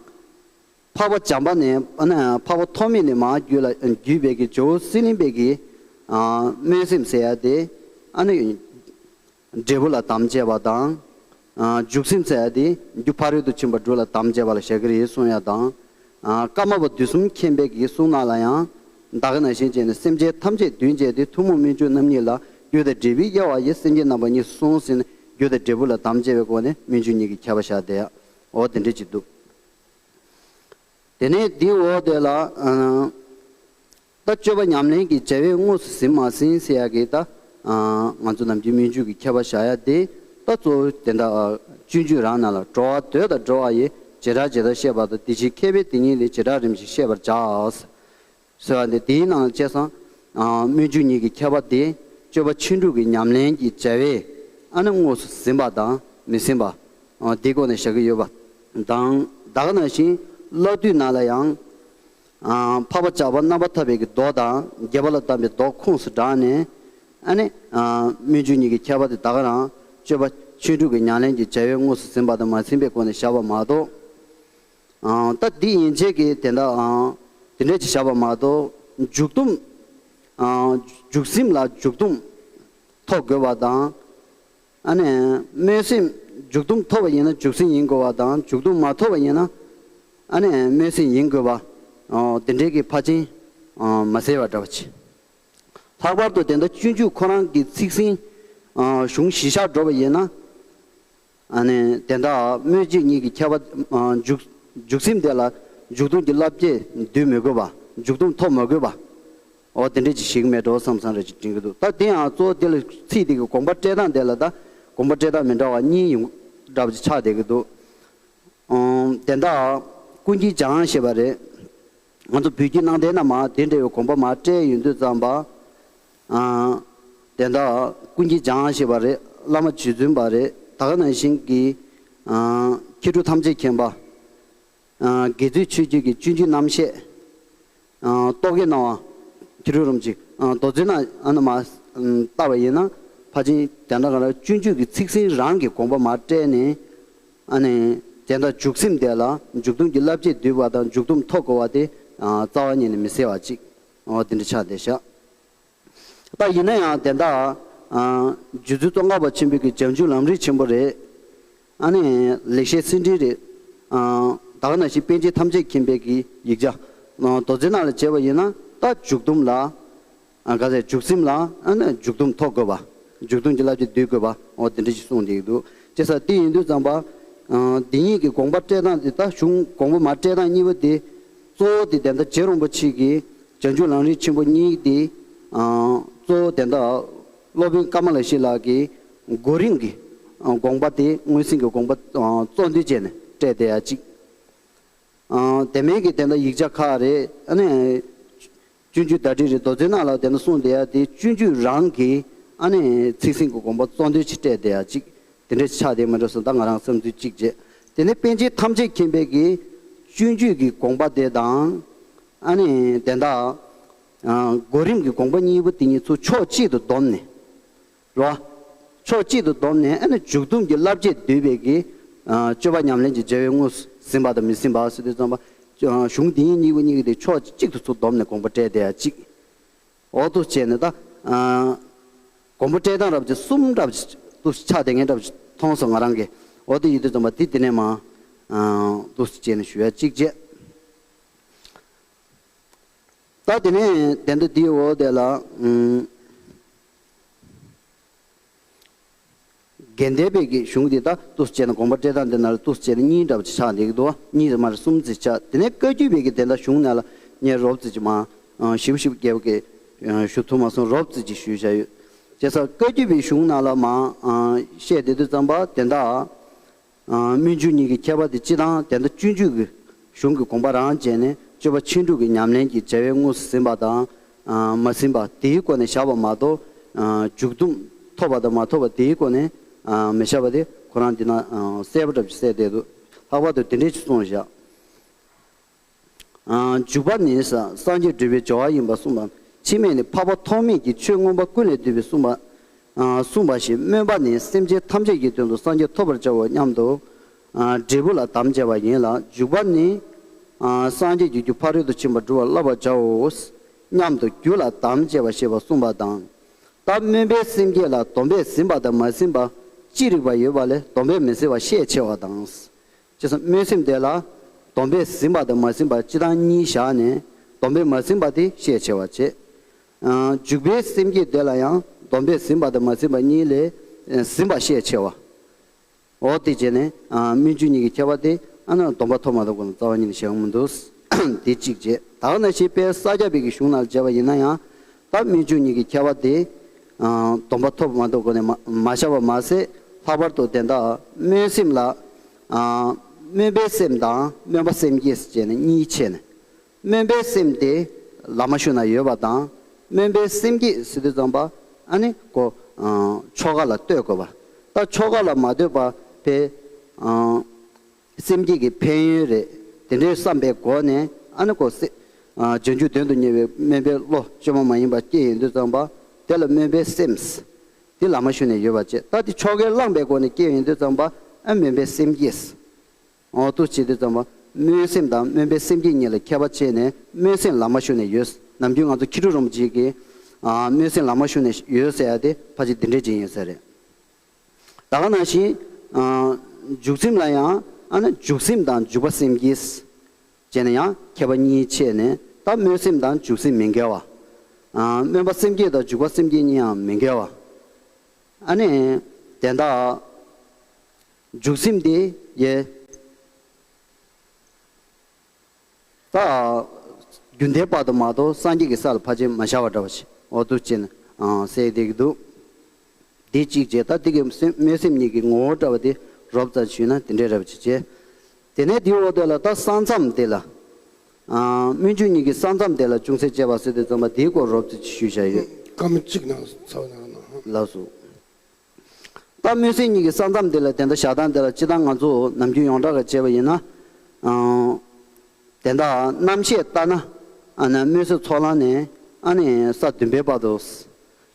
འཕགས་པ་བྱམས་པ་ནས་ཨ་ནི་འཕགས་པ་ཐོགས་མེད་ནས་མར་བརྒྱུད་ལ་བརྒྱུད་པའི་གི་ཇོ་བོ་གསེར་གླིང་པའི་གི་ཨ་སྨོན་སེམས་ཟེར་ཡ་དེ་ཨ་ནི། འབྲས་བུ་ལ་དམ་བཅས་པ་དང་། ཨ་འཇུག་སེམས་ཟེར་ཡ་དེ་རྒྱུ་ཕ་རོལ་ཏུ་ཕྱིན་པ་དྲུག་ལ་དམ་བཅས་པ་ལ་བཞག་གི་རེད་གསུང་ཡ་དང་། ཨ་ཀརྨ་པ་དུས་གསུམ་མཁྱེན་པའི་གི་གསུང་ནང་ལ་ཡང་། ད་ག་ནང་བཞིན་བྱས་ནས་སེམས་ཅན་ཐམས་ཅད་འདུལ་བྱེད་དེ། ཐུན་མོང་སྨོན་འཇུག་རྣམ་གཉིས་ལ། རྒྱུ་དང་འབྲས་བུའི་དབྱེ་བ་ཡིས། སེམས་ཅན་རྣམ་པ་གཉིས་སུ་གསུངས་ཟེར་ནས་རྒྱུ་དང་འབྲས་བུ་ལ་དམ་བཅས་པའི་སྒོ་ནས་སྨོན་འཇུག་གཉིས་ཀྱི་ཁྱད་པར་བཞག་བསྡད་ཡ། འོ་དེ་འདྲ་ཅིག་འདུག་དེ་ནས་འདིའི་འོག་དེ་ལ་ཨ་ད་སྤྱོད་པ་ཉམས་ལེན་གྱི་བྱ་བའི་དངོས་སུ་ཟིན་མ་ཟིན་ཟེར་ཡ་གི་ད་ཨ་ང་ཚོ་ནམ་རྒྱུན་སྨོན་འཇུག་གི་ཁྱད་པར་བཞག་ཡ་དེ་ད་གཙོ་བོ་དེ་འདྲ་སྤྱོད་འཇུག་རང་ནང་ལ་འགྲོ་བ་འདོད་དང་འགྲོ་བ་ཡི་བྱེ་བྲག་ཇི་ལྟར་ཤེས་པ་དང་། དེ་བཞིན་མཁས་པས་དེ་ཉིད་ལས་བྱེ་བྲག་རིམ་བཞིན་ཤེས་པར་བྱ། ཟེར་བ་འདི་དེའི་ནང་བཅས་སམ། སྨོན་འཇུག་གཉིས་ཀྱི་ཁྱད་པར་དེ་སྤྱོད་པ་ཕྱིན་དྲུག་གི་ཉམས་ལེན་གྱི་བྱ་བས་ཨ་ནི་དངོས་སུ་ཟིན་པ་དང་མི་ཟིན་པ། དེའི་སྒོ་ནས་བཞག་གི་ཡོད་པ་དང་། ད་ག་ནང་བཞིན་བསླབ་བཏུས་ནང་ལ་ཡང་། འཕགས་པ་ཇག་པ་རྣམ་པར་ཐར་པའི་གི་མདོ་དང་རྒྱས་པ་ལ་བརྟེན་པའི་མདོ་ཁོངས་སུ་བསྒྲགས་ནས། ཨ་ནི། སྨོན་འཇུག་གཉིས་ཀྱི་ཁྱད་པར་དེ་ད་ག་རང་སྤྱོད་པ་ཕྱིན་དྲུག་གི་ཉམས་ལེན་གྱི་བྱ་བས་དངོས་སུ་ཟིན་པ་དང་མ་ཟིན་པའི་སྒོ་ནས་བཞག་པ་མ་གཏོགས། ཨང་། ད་འདི་ཡན་ཆད་ཀྱི་དེ་འདྲ་ཨང་། དེ་འདྲ་ཅིག་བཞག་པ་མ་གཏོགས་མཇུག་སྡོམ། ཨང་། འཇུག་སེམས་ལ་མཇུག་སྡོམ་ཐོབ་དགོས་པ་དང་། ཨ་ནི་སྨོན་སེམས་མཇུག་སྡོམ་ཐོབ་པ་ཡིན་ན་འཇུག་སེམས་ཡིན་དགོས་པ་དང་མཇུག་སྡོམ་མ་ཐོབ་པ་ཡིན་ན་ཨ་ནི་སྨོན་སེམས་ཡིན་དགོས་པ། ཨོ་དེ་འདྲའི་གི་ཕར་ཕྱིན་ཨང་མ་གསལ་བ་འདྲ་བ་ཅིག་ལྷག་པར་དུ་དེ་འདྲ་སྤྱོད་འཇུག་ཁོ་རང་གི་ཚིག་ཟིན་ཨ་གཞུང་གཞི་བཞག་འགྲོ་བ་ཡིན་ན། ཨ་ནི་དེ་འདྲ་སྨོན་འཇུག་གཉིས་ཀྱི་ཁྱད་པར་ཨ་འཇུག་འཇུག་སེམས་དེ་ལ་མཇུག་སྡོམ་གྱི་བསླབ་བྱ་འདུས་མི་དགོས་པ། མཇུག་སྡོམ་ཐོབ་མ་དགོས་པ། འོ་དེ་འདྲ་ཅིག་ཞིག་མེད་འགྲོ་བསམ་བསམ་རེ་ཅིག་དྲན་གྱི་འདུག་ད་དེ་ཡང་གཙོ་བོ་དེ་ལ་ཚིག་དེ་གི་དགོངས་པ་བཀྲལ་སྟངས་དེ་ལ་ད་དགོངས་པ་བཀྲལ་སྟངས་མི་འདྲ་བ་གཉིས་ཡོང་འདྲ་བ་ཅིག་ཆགས་བསྡད་ཀྱི་འདུག་ཨང་། དེ་འདྲ་ཀུན་མཁྱེན་འཇམ་དབྱངས་ཞེས་པ་རེད། ང་ཚོ་བོད་བརྒྱུད་ནང་བསྟན་ནང་མར་དེ་འདྲ་བའི་དགོངས་པ་མར་བཀྲལ་ཡོང་དུས་ཙམ་པ། ཨང་། དེ་འདྲ་ཀུན་མཁྱེན་འཇམ་དབྱངས་ཞེས་པ་རེད། བླ་མ་རྗེ་བཙུན་པ་རེད། ད་ག་ནང་བཞིན་གྱི་ཨང་། མཁས་གྲུབ་ཐམས་ཅད་མཁྱེན་པ། ཨང་། དགེ་ཚུལ་ཆོས་རྒྱལ་གྱི་སྤྱོད་འཇུག་རྣམ་བཤད། ཨང་། རྟོག་གེ་སྣང་བ། མཁས་གྲུབ་རིན་པོ་ཆེ། ཨང་། རྡོ་རྗེ་སྣ་ཨ་ནི་མར་ཨང་། བལྟ་བ་ཡིན་ན་ཕལ་ཆེར་དེ་འདྲ་ག་ལ་སྤྱོད་འཇུག་གི་ཚིག་ཟིན་རང་གི་དགོངས་པ་མར་བཀྲལ་ནས། ཨ་ནི། དེ་འདྲ་འཇུག་སེམས་དེ་ལ་འཇུག་སྡོམ་གྱི་བསླབ་བྱ་བསྡུས་པ་དང་འཇུག་སྡོམ་ཐོབ་དགོས་པ་དེ་རྩ་བ་ཉིད་ནས་མི་གསལ་བ་ཅིག་འོ་དེ་འདྲ་ཆགས་བསྡད་ཤག་ད་ཡིན་ན་ཡང་དེ་འདྲ་རྗེ་བཙུན་ཙོང་ཁ་པ་ཆེན་པོའི་གི་བྱང་ཆུབ་ལམ་རིམ་ཆེན་པོ་རེད། ཨ་ནི་ལེགས་བཤད་སེང་འབྲས་རེད། ད་ག་ནང་བཞིན་པཎ་ཆེན་ཐམས་ཅད་མཁྱེན་པའི་གི་ཡིག་ཆ། མདོ་མཛོད་ནང་ལ་བྱས་པ་ཡིན་ན་ད་འཇུག་སྡོམ་ལ། ག་ཟེར་འཇུག་སེམས་ལ་ཨ་ནི་འཇུག་སྡོམ་ཐོབ་དགོས་པ། འཇུག་སྡོམ་གྱི་བསླབ་བྱ་བསྡུ་དགོས་པ་འོ་དེ་འདྲ་ཞིག་གསུངས་བསྡད་ཀྱི་འདུག་བྱས་ཙང་དེ་ཡིན་དུས་ཙམ་པ། འདི་ཉིད་ཀྱི་དགོངས་པ་བཀྲལ་སྟངས་དེ་ད་གཞུང་དགོངས་པ་མར་བཀྲལ་སྟངས་གཉིས་པོ་དེ། གཙོ་བོ་དེ་དེ་འདྲ་རྗེ་རིན་པོ་ཆེ་གི་བྱང་ཆུབ་ལམ་རིམ་ཆེན་པོ་གཉིས་དེ། གཙོ་བོ་དེ་འདྲ་སློབ་དཔོན་ཀ་མ་ལ་ཤཱི་ལ་གི་གོ་རིམ་གྱི་དགོངས་པ་དེ་མངོན་སུམ་གྱི་དགོངས་པ་གཙོ་འདོན་བྱས་ནས་བཀྲལ་བསྡད་ཡ་གཅིག་དེ་མིན་གྱི་དེ་འདྲ་ཡིག་ཆ་ཁག་རེད། ཨ་ནི་སྤྱོད་འཇུག་བརྡ་བྲིས་རེད། མདོ་མཛོད་ནང་ལ་དེ་འདྲ་གསུངས་བསྡད་ཡ་དེ་སྤྱོད་འཇུག་རང་གི་ཨ་ནི་ཚིག་ཟིན་གྱི་དགོངས་པ་གཙོ་འདོན་ཅིག་སྤྲད་བསྡད་ཡ་ཅིག་དེ་འདྲ་ཆགས་བསྡད་མ་འགྲོ་བསམ་ད་ང་རང་བསམ་ཚུལ་གཅིག་བྱས། དེ་ནས་པཎ་ཆེན་ཐམས་ཅད་མཁྱེན་པའི་གི་སྤྱོད་འཇུག་གི་དགོངས་པ་དེ་དང་ཨ་ནི་དེ་འདྲ་གོ་རིམ་གྱི་དགོངས་པ་གཉིས་པོ་དེ་གཉིས་ཚུར་ཕྱོགས་གཅིག་ཏུ་བསྡོམས་ནས། རོ། ཕྱོགས་གཅིག་ཏུ་བསྡོམས་ནས་ཨ་ནི་འཇུག་སྡོམ་གྱི་བསླབ་བྱ་བསྡུས་པའི་གི་སྤྱོད་པ་ཉམས་ལེན་གྱི་བྱ་བའི་དངོས་སུ་ཟིན་པ་དང་མི་ཟིན་པ་ཟེར་དུས་ཙམ་པ། གཞུང་འདི་ཉིད་གཉིས་པོ་གཉིས་ཀྱི་དེ་ཕྱོགས་གཅིག་ཏུ་ཚུར་བསྡོམས་ནས་དགོངས་པ་བཀྲལ་བསྡད་ཡ་གཅིག་འོ་འདུག་བྱས་ནས་ད། དགོངས་པ་བཀྲལ་སྟངས་རབ་ཅིག་གསུམ་རབ་ཅིག་འདུག་ཆགས་བསྡད་མཁན་རབ་ཅིག་མཐོང་སོང་ང་རང་གིས། འོ་དེ་ཡིན་དུས་ཙམ་པ་དེ་དེ་ནས་མ། འདུག་བྱས་ནས་ཞུ་ཡ་གཅིག་བྱས། ད་དེ་ནས་དེ་འདྲ་འདིའི་འོག་དེ་ལ། དགེ་ལྡན་པའི་གི་གཞུང་འདི་ད་ཏུས་བྱས་ན་དགོངས་པ་བཀྲལ་སྟངས་འདི་ན་ལ་ཏུས་བྱས་ན་གཉིས་འདྲ་བ་ཅིག་ཆགས་འདུག་གདོང་གཉིས་མ་རེད་གསུམ་ཙམ་ཆགས། དེ་ནས་བཀའ་བརྒྱུད་པའི་གི་དེ་འདྲ་གཞུང་ན་ལ་ངས་རོབ་ཙམ་ཅིག་མ། ཞིབ་ཞིབ་རྒྱས་པ་གི་ཞུ་ཐུབ་མ་སོང་། རོབ་ཙམ་ཅིག་ཞུས་བཞག་ཡོད། བྱས་ཙང་བཀའ་བརྒྱུད་པའི་གཞུང་ན་ལ་མ། བཤད་བསྡད་དུས་ཙམ་པ་དེ་འདྲ། སྨོན་འཇུག་གཉིས་ཀྱི་ཁྱད་པར་དེ་སྤྱི་དང་དེ་འདྲ་སྤྱོད་འཇུག་གི་གཞུང་གི་དགོངས་པ་རང་བྱས་ནས་སྤྱོད་པ་ཕྱིན་དྲུག་གི་ཉམས་ལེན་གྱི་བྱ་བའི་དངོས་སུ་ཟིན་པ་དང་། མ་ཟིན་པ་དེའི་སྒོ་ནས་བཞག་པ་མ་གཏོགས། འཇུག་སྡོམ་ཐོབ་པ་དང་མ་ཐོབ་པ་དེའི་སྒོ་ནས་མི་བཞག་པ་དེ་ཁོ་རང་འདི་ན་གསལ་པོ་འདྲ་ཞིག་གསལ་བསྡད་འདུག་ལྷག་པར་དུ་དེ་འདྲས་ཅིག་གསུངས་བཞག་འཇུག་པ་ནི་སངས་རྒྱས་འགྲུབ་པའི་སྦྱོར་བ་ཡིན་པར་གསུངས་པ། འཆི་མེད་ནི་འཕགས་པ་ཐོགས་མེད་ཀྱི་ཆོས་མངོན་པ་ཀུན་ལས་བཏུས་པའི་གསུངས་པ། གསུངས་པ་བཞིན་སྨོན་པ་ནི་སེམས་ཅན་ཐམས་ཅད་ཀྱི་དོན་དུ་སངས་རྒྱས་ཐོབ་པར་བྱའོ་སྙམ་དུ། འབྲས་བུ་ལ་དམ་བཅས་པ་ཡིན་ལ། འཇུག་པ་ནི། སངས་རྒྱས་ཀྱི་རྒྱུ་ཕ་རོལ་ཏུ་ཕྱིན་པ་སྒྲུབ་པར་བསླབ་པར་བྱའོ། སྙམ་དུ་རྒྱུ་ལ་དམ་བཅས་པ་ཞེས་པ་གསུངས་པ་དང་། ད་སྨོན་པའི་སེམས་བསྐྱེད་ལ་སྡོམ་པས་ཟིན་པ་དང་མ་ཟིན་པ་ཅི་རིགས་པ་ཡོད་པ་ལས་སྡོམ་པས་མི་ཟིན་པ་ཤས་ཆེ་བ་དང་། ཅེས་སོགས་སྨོན་སེམས་དེ་ལ་སྡོམ་པས་ཟིན་པ་དང་མ་ཟིན་པ་སྤྱི་དང་གཉིས་བཞག་ནས་སྡོམ་པས་མ་ཟིན་པ་དེ་ཤས་ཆེ་བ་བྱེད། འཇུག་པའི་སེམས་བསྐྱེད་དེ་ལ་ཡང་སྡོམ་པས་ཟིན་པ་དང་མ་ཟིན་པ་གཉིས་ལས་ཟིན་པ་ཤས་ཆེ་བ། འོ་དེ་བྱས་ནས་སྨོན་འཇུག་གཉིས་ཀྱི་ཁྱད་པར་དེ་ཨ་ན་སྡོམ་པ་ཐོབ་མ་ཐོབ་ཀྱི་རྩ་བ་ཉིད་ནས་བཤད་ཡོང་མི་འདུག་དེ་གཅིག་བྱས། ད་ག་ནང་བཞིན་དཔལ་ས་སྐྱ་པའི་གི་གཞུང་ནང་ལ་བྱས་པ་ཡིན་ན་ཡང་། ད་སྨོན་འཇུག་གཉིས་ཀྱི་ཁྱད་པར་དེ། སྡོམ་པ་ཐོབ་མ་ཐོབ་སྒོ་ནས་མ་མ་བཞག་པ་མ་ཟད། ལྷག་པར་དུ་དེ་འདྲ་སྨོན་སེམས་ལ། སྨོན་པའི་སེམས་དང་སྨོན་པ་སེམས་བསྐྱེད་ཟེར་བྱས་ནས་གཉིས་ཕྱེ་ནས། སྨོན་པའི་སེམས་དེ་ལམ་མ་ཞུགས་ན་ཡོད་པ་དང་། སྨོན་པའི་སེམས་བསྐྱེད་ཟེར་དུས་ཙམ་པ་ཨ་ནི་ཁོ། ཆོ་ག་ལ་ལྟོས་དགོས་པ། ད་ཆོ་ག་ལ་མ་ལྟོས་པ་དེ། སེམས་བསྐྱེད་ཀྱི་ཕན་ཡོན་རེད། དེ་འདྲའི་བསམ་པའི་སྒོ་ནས་ཨ་ནི་ཁོ་སེ། བྱང་ཆུབ་དོན་དུ་གཉེར་བའི་སྨོན་པའི་བློ་བཅོས་མ་མ་ཡིན་པ་སྐྱེ་ཡོང་དུས་ཙམ་པ། དེ་ལ་སྨོན་པའི་སེམས། དེ་ལམ་མ་ཞུགས་ནས་ཡོད་པ་བྱས། ད་དེ་ཆོ་གས་བླངས་པའི་སྒོ་ནས་སྐྱེ་ཡོང་དུས་ཙམ་པ་ཨ་སྨོན་པའི་སེམས་བསྐྱེད། འོ་འདུག་བྱེད་དུས་ཙམ་པ་སྨོན་སེམས་དང་སྨོན་པའི་སེམས་བསྐྱེད་གཉིས་ལ་ཁྱད་པར་ཕྱེ་ནས་སྨོན་སེམས་ལམ་མ་ཞུགས་ནས་ཡོད། ནམ་རྒྱུན་ང་ཚོ་མཁས་གྲུབ་རིན་པོ་ཆེ་གིས། སྨོན་སེམས་ལམ་མ་ཞུགས་ནས་ཡོད་ཟེར་ཡ་དེ་ཕལ་ཆེར་འདི་འདྲའི་ཅིག་ཡིན་ས་རེད། ད་ག་ནང་བཞིན། འཇུག་སེམས་ལ་ཡང་ཨ་ནི་འཇུག་སེམས་དང་འཇུག་པ་སེམས་བསྐྱེད། བྱས་ནས་ཡང་ཁྱད་པར་གཉིས་ཕྱེ་ནས་ད་སྨོན་སེམས་དང་འཇུག་སེམས་མི་འགལ་བ། སྨོན་པ་སེམས་བསྐྱེད་དང་འཇུག་པ་སེམས་བསྐྱེད་གཉིས་ཡང་མི་འགལ་བ། ཨ་ནི། དེ་འདྲ། འཇུག་སེམས་དེ་ཡེ། ད། རྒྱུན་ལྡན་པ་དུ་མ་གཏོགས་སངས་རྒྱས་ཀྱི་ས་ལ་ཕལ་ཆེར་མ་བཞག་པ་འདྲ་བ་ཞིག་འོ་འདུག་ཅེས་ནས་གསལ་བསྡད་ཀྱི་འདུག་འདི་གཅིག་བྱས། ད་འདི་གི་སེམས་སྨོན་སེམས་གཉིས་ཀྱི་ངོ་བོ་འདྲ་བ་དེ་རོབ་ཙམ་ཞུས་ན་དེ་འདྲའི་རབ་ཅིག་བྱས། དེ་ནས་འདིའི་འོག་དེ་ལ་ད་ས་མཚམས་དེ་ལ། སྨོན་འཇུག་གཉིས་ཀྱི་ས་མཚམས་དེ་ལ་ཅུང་ཟད་དཔྱད་པ་ཟེར་དུས་ཙམ་པ་དེའི་སྐོར་རོབ་ཙམ་ཞུས་བཞག་ཡོད། སྐར་མ་གཅིག་ནང་ཚར་བ་ནང་ན། ལགས་སོ། ད་སྨོན་སེམས་གཉིས་ཀྱི་ས་མཚམས་འདི་ལ་དེ་འདྲ་བཞག་སྟངས་འདི་ལ་སྤྱིར་བཏང་ང་ཚོ་ནམ་རྒྱུན་ཡོངས་གྲགས་ཀྱི་བྱས་པ་ཡིན་ན། དེ་འདྲ་རྣམ་བཤད་ལྟར་ན། ཨ་ནི་སྨོན་སེམས་ཚོགས་ལམ་ནས་ཨ་ནི་ས་བདུན་པའི་བར་དུ།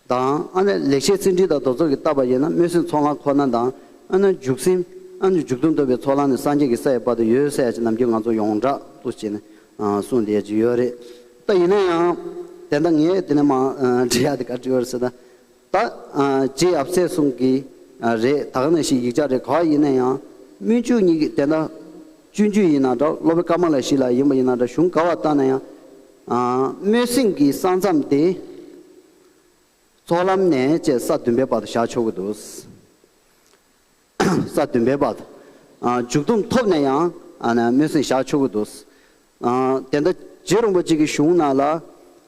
དང་ཨ་ནི་ལེགས་བཤད་སེང་འབྲས་དང་མདོ་ཚོགས་ཀྱིས་བཏབ་པ་ཡིན་ན་སྨོན་སེམས་ཚོགས་ལམ་ཁོ་ན་དང་ཨ་ནི་འཇུག་སེམས་ ཨ་ནི་མཇུག་སྡོམ་ཐོབ་པའི་ཚོགས་ལམ་ནི་སངས་རྒྱས་ཀྱི་ས་ཡི་བར་དུ་ཡོད་ཟེར་ཡ་ཅིག་ནམ་རྒྱུན་ང་ཚོ་ཡོངས་གྲགས་ཏུ་བྱས་ནས་གསུངས་བསྡད་ཡ་ཅིག་ཡོད་རེད། ད་ཡིན་ན་ཡང་དེ་འདྲ་ངས་དེ་ནས་མ་འདྲི་ཡ་དེ་ག་འདྲ་ཡོད་རེད་ཟེར་ན། ད་རྗེ་ཡབ་སྲས་གསུམ་གྱི་རེད། ད་ག་ནང་བཞིན་ཡིག་ཆ་རེད། ག་བ་ཡིན་ན་ཡང་སྨོན་འཇུག་གཉིས་ཀྱི་དེ་འདྲ་སྤྱོད་འཇུག་ཡིན་ན་འདྲ། སློབ་དཔོན་ཀ་མ་ལ་ཤཱི་ལ་ཡིན་པ་ཡིན་ན་འདྲ། གཞུང་ག་བ་ལྟར་ན་ཡང་སྨོན་སེམས་ཀྱི་ས་མཚམས་དེ་ཚོགས་ལམ་ནས་བཅས་ས་བདུན་པའི་བར་དུ་བཞག་ཆོག་གི་འདུག། ས་བདུན་པའི་བར་དུ། མཇུག་སྡོམ་ཐོབ་ནས་ཡང་སྨོན་སེམས་བཞག་ཆོག་གི་འདུག། དེ་འདྲ་རྗེ་རིན་པོ་ཆེ་གི་གཞུང་ནང་ལ།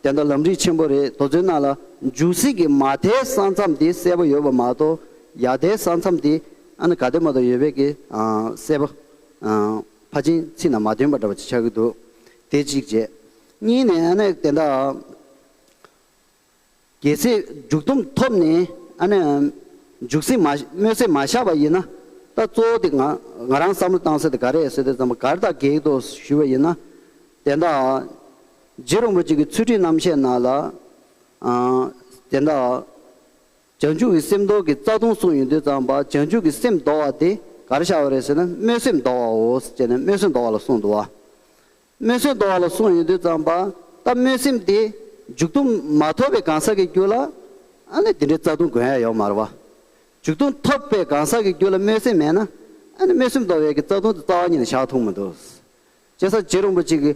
དེ་འདྲ་ལམ་རིམ་ཆེན་པོ་རེད། དེ་ཚོའི་ནང་ལ་མཇུག་སྲིད་ཀྱི་མ་མཐའི་ས་མཚམས་དེ་གསལ་པོ་ཡོད་པ་མ་གཏོགས། ཡ་མཐའི་ས་མཚམས་དེ་ཨ་ནི་ག་དེ་མ་གཏོགས་ཡོད་པའི་གི་གསལ་པོ་ཕལ་ཆེར་ཚིག་ནང་མ་ཐོན་པ་འདྲ་བ་ཅིག་ཆགས་ཀྱི་འདུག། དེ་གཅིག་བྱས། གཉིས་ནས་ཨ་ནི་དེ་འདྲ། གལ་སྲིད་མཇུག་སྡོམ་ཐོབ་ནས་ཨ་ནི་མཇུག་སེམས་མ་སྨོན་སེམས་མ་བཞག་པ་ཡིན་ན། ད་གཙོ་བོ་དེ་ང་ང་རང་བསམ་བློ་བཏང་ས་དེ་ག་རེ་ཟེར་དུས་ཙམ་པ་ག་རེ་ད་གེགས་འདུག་ཞུས་པ་ཡིན་ན། དེ་འདྲ་རྗེ་རིན་པོ་ཆེ་གི་ཚུལ་ཁྲིམས་རྣམ་བཤད་ནང་ལ། དེ་འདྲ་བྱང་ཆུབ་ཀྱི་སེམས་མདོ་གི་རྩ་ལྟུང་གསུངས་ཡོང་དུས་ཙམ་པ། བྱང་ཆུབ་ཀྱི་སེམས་མདོ་བ་དེ་ག་རེ་བཞག་པ་རེད་ཟེར་ན། སྨོན་སེམས་མདོ་བའོ་ཟེར་ནས་སྨོན་སེམས་མདོ་བ་ལ་གསུངས་འདུག་བ། སྨོན་སེམས་མདོ་བ་ལ་གསུངས་ཡོང་དུས་ཙམ་པ། ད་སྨོན་སེམས་དེ་མཇུག་སྡོམ་མ་ཐོབ་པའི་གང་ཟག་གི་རྒྱུད་ལ་ཨ་ནི་དེ་འདྲའི་རྩ་ལྟུང་དགོས་ཡ་ཡོད་མ་རེད་བ། མཇུག་སྡོམ་ཐོབ་པའི་གང་ཟག་གི་རྒྱུད་ལ་སྨོན་སེམས་མེད་ན། ཨ་ནི་སྨོན་སེམས་མདོ་བའི་གི་རྩ་ལྟུང་དེ་རྩ་བ་ཉིད་ནས་བཞག་ཐུབ་མི་འདུག། བྱས་ཙང་རྗེ་རིན་པོ་ཆེ་གི་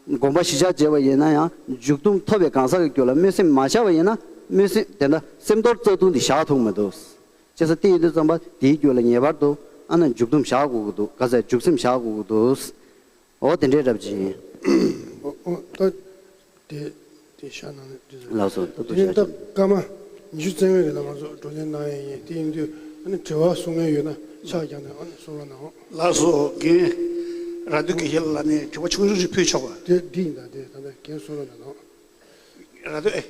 དགོངས་པ་གཞིར་བཞག་བྱས་པ་ཡིན་ན་ཡང་། མཇུག་སྡོམ་ཐོབ་པའི་གང་ཟག་གི་རྒྱུད་ལ་སྨོན་སེམས་མ་བཞག་པ་ཡིན་ན། སྨོན་སེམས་དེ་འདྲ་སེམས་མདོར་རྩ་ལྟུང་དེ་བཞག་ཐུབ་མི་འདུག། བྱས་ཙང་དེ་ཡིན་དུས་ཙམ་པ་དེའི་རྒྱུད་ལ་ངེས་པར་དུ་ཨ་ནི་མཇུག་སྡོམ་བཞག་དགོས་ཀྱི་འདུག། ག་ཚད་མཇུག་སེམས་བཞག་དགོས་ཀྱི་འདུག། འོ་དེ་འདྲའི་རབ་ཅིག་ཡིན། འོ་འོ་ད་དེ་དེ་ཤ་ནང་ནས་དེ་ལགས་སོ། ད་དུ་དེ་ནས་ཤ་ད་ཅིག་སྐར་མ་ཉི་ཤུ་རྩ་ལྔ་རེད་ལ། ང་ཚོ་བགྲོ་གླེང་གནང་ཡས་ཡིན། དེ་ཡིན་དུས་ཨ་ནི་དྲི་བ་གསུང་མཁན་ཡོད་ན་ཕྱག་བརྐྱངས་ནས་ཨ་ནི་གསུང་རོགས་གནང་། ལགས་སོ། རྒན་ར་དུ་དགེ་བཤེས་ལགས་ནས་དྲི་བ་ཆུང་ཆུང་ཞིག་ཕུལ་ཆོག་པ། དེ་འདི་ཡིན་ད། དེ་ད་ལྟ་རྒན་གསུང་རོགས་གནང་། ར་དུ་ཨེ།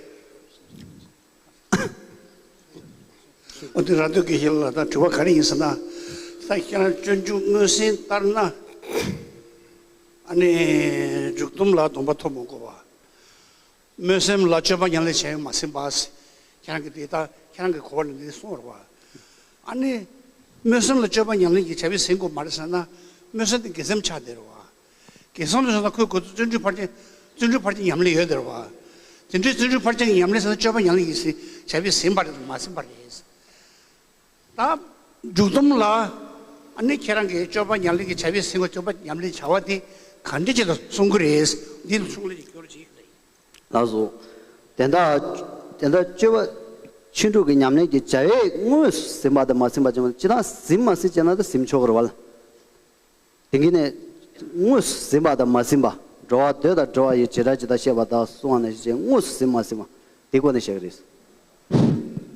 འོ་དེ་ར་དུ་དགེ་བཤེས་ལགས། ད་དྲི་བ་ག་རེ་ཡིན་ཟེར་ན། ད་ཁྱེད་རང་སྤྱོད་འཇུག་སྨོན་སེམས་ལྟར་ན། ཨ་ནི་མཇུག་སྡོམ་ལ་སྡོམ་པ་ཐོབ་མི་དགོས་པ། སྨོན་སེམས་ལ་སྤྱོད་པ་ཉམས་ལེན་བྱས་ཡོད་མ་ཟིན་པ། ཁྱེད་རང་གིས་དེ་ལྟར་ཁྱེད་རང་གི་གོ་བ་ལ་འདི་གསུངས་རེད་བ། ཨ་ནི་སྨོན་སེམས་ལ་སྤྱོད་པ་ཉམས་ལེན་གྱི་བྱ་བའི་ཟིན་དགོས་མ་རེད་ཟེར་ན། སྨོན་སེམས་དེ་དགེ་སེམས་ཆགས་བསྡད་རེད་བ། དགེ་སེམས་ལ་ཟེར་ན་ཁོའི་གོ་བརྩོན་འགྲུས་ཕར་ཕྱིན་བརྩོན་འགྲུས་ཕར་ཕྱིན་ཉམས་ལེན་ཡོད་བསྡད་རེད་བ། དེ་འདྲའི་བརྩོན་འགྲུས་ཕར་ཕྱིན་གྱི་ཉམས་ལེན་ཟེར་ན་སྤྱོད་པ་ཉམས་ལེན་གྱི་བྱ་བའི་ཟིན་པ་རེད་མ་ཟིན་པ་རེད། ད་མཇུག་སྡོམ་ལ་ཨ་ནི་ཁྱེད་རང་གིས་སྤྱོད་པ་ཉམས་ལེན་གྱི་བྱ་བའི་ཟིན་དགོས། སྤྱོད་པ་ཉམས་ལེན་བྱ་བ་དེ་ག་འདྲ་ཅིག་ལ་གསུང་གི་རེད། འདི་ལ་གསུང་ལ་ཡིག་སྐྱོར་བྱེད་ཀྱི་རེད། ལགས་སོ། དེ་འདྲ་དེ་འདྲ་སྤྱོད་པ་ཕྱིན་དྲུག་གི་ཉམས་ལེན་གྱི་བྱ་བའི་དངོས་སུ་ཟིན་པ་དང་མ་ཟིན་པ་ཅིག་མ། སྤྱིར་བཏང་ཟིན་མ་ཟིན་བྱས་ན་ད་ཟིན་ཆོག་གི་རེད་བ་ལ། དེང་གི་ནས་དངོས་སུ་ཟིན་པ་དང་མ་ཟིན་པ། འགྲོ་བ་འདོད་དང་འགྲོ་བ་ཡི་བྱེ་བྲག་ཇི་ལྟར་ཤེས་པ་དང་གསུངས་པ་ནང་བཞིན་བྱས། དངོས་སུ་ཟིན་མ་ཟིན་པ་དེ་སྐོར་ནས་བཤད་ཀྱི་རེད།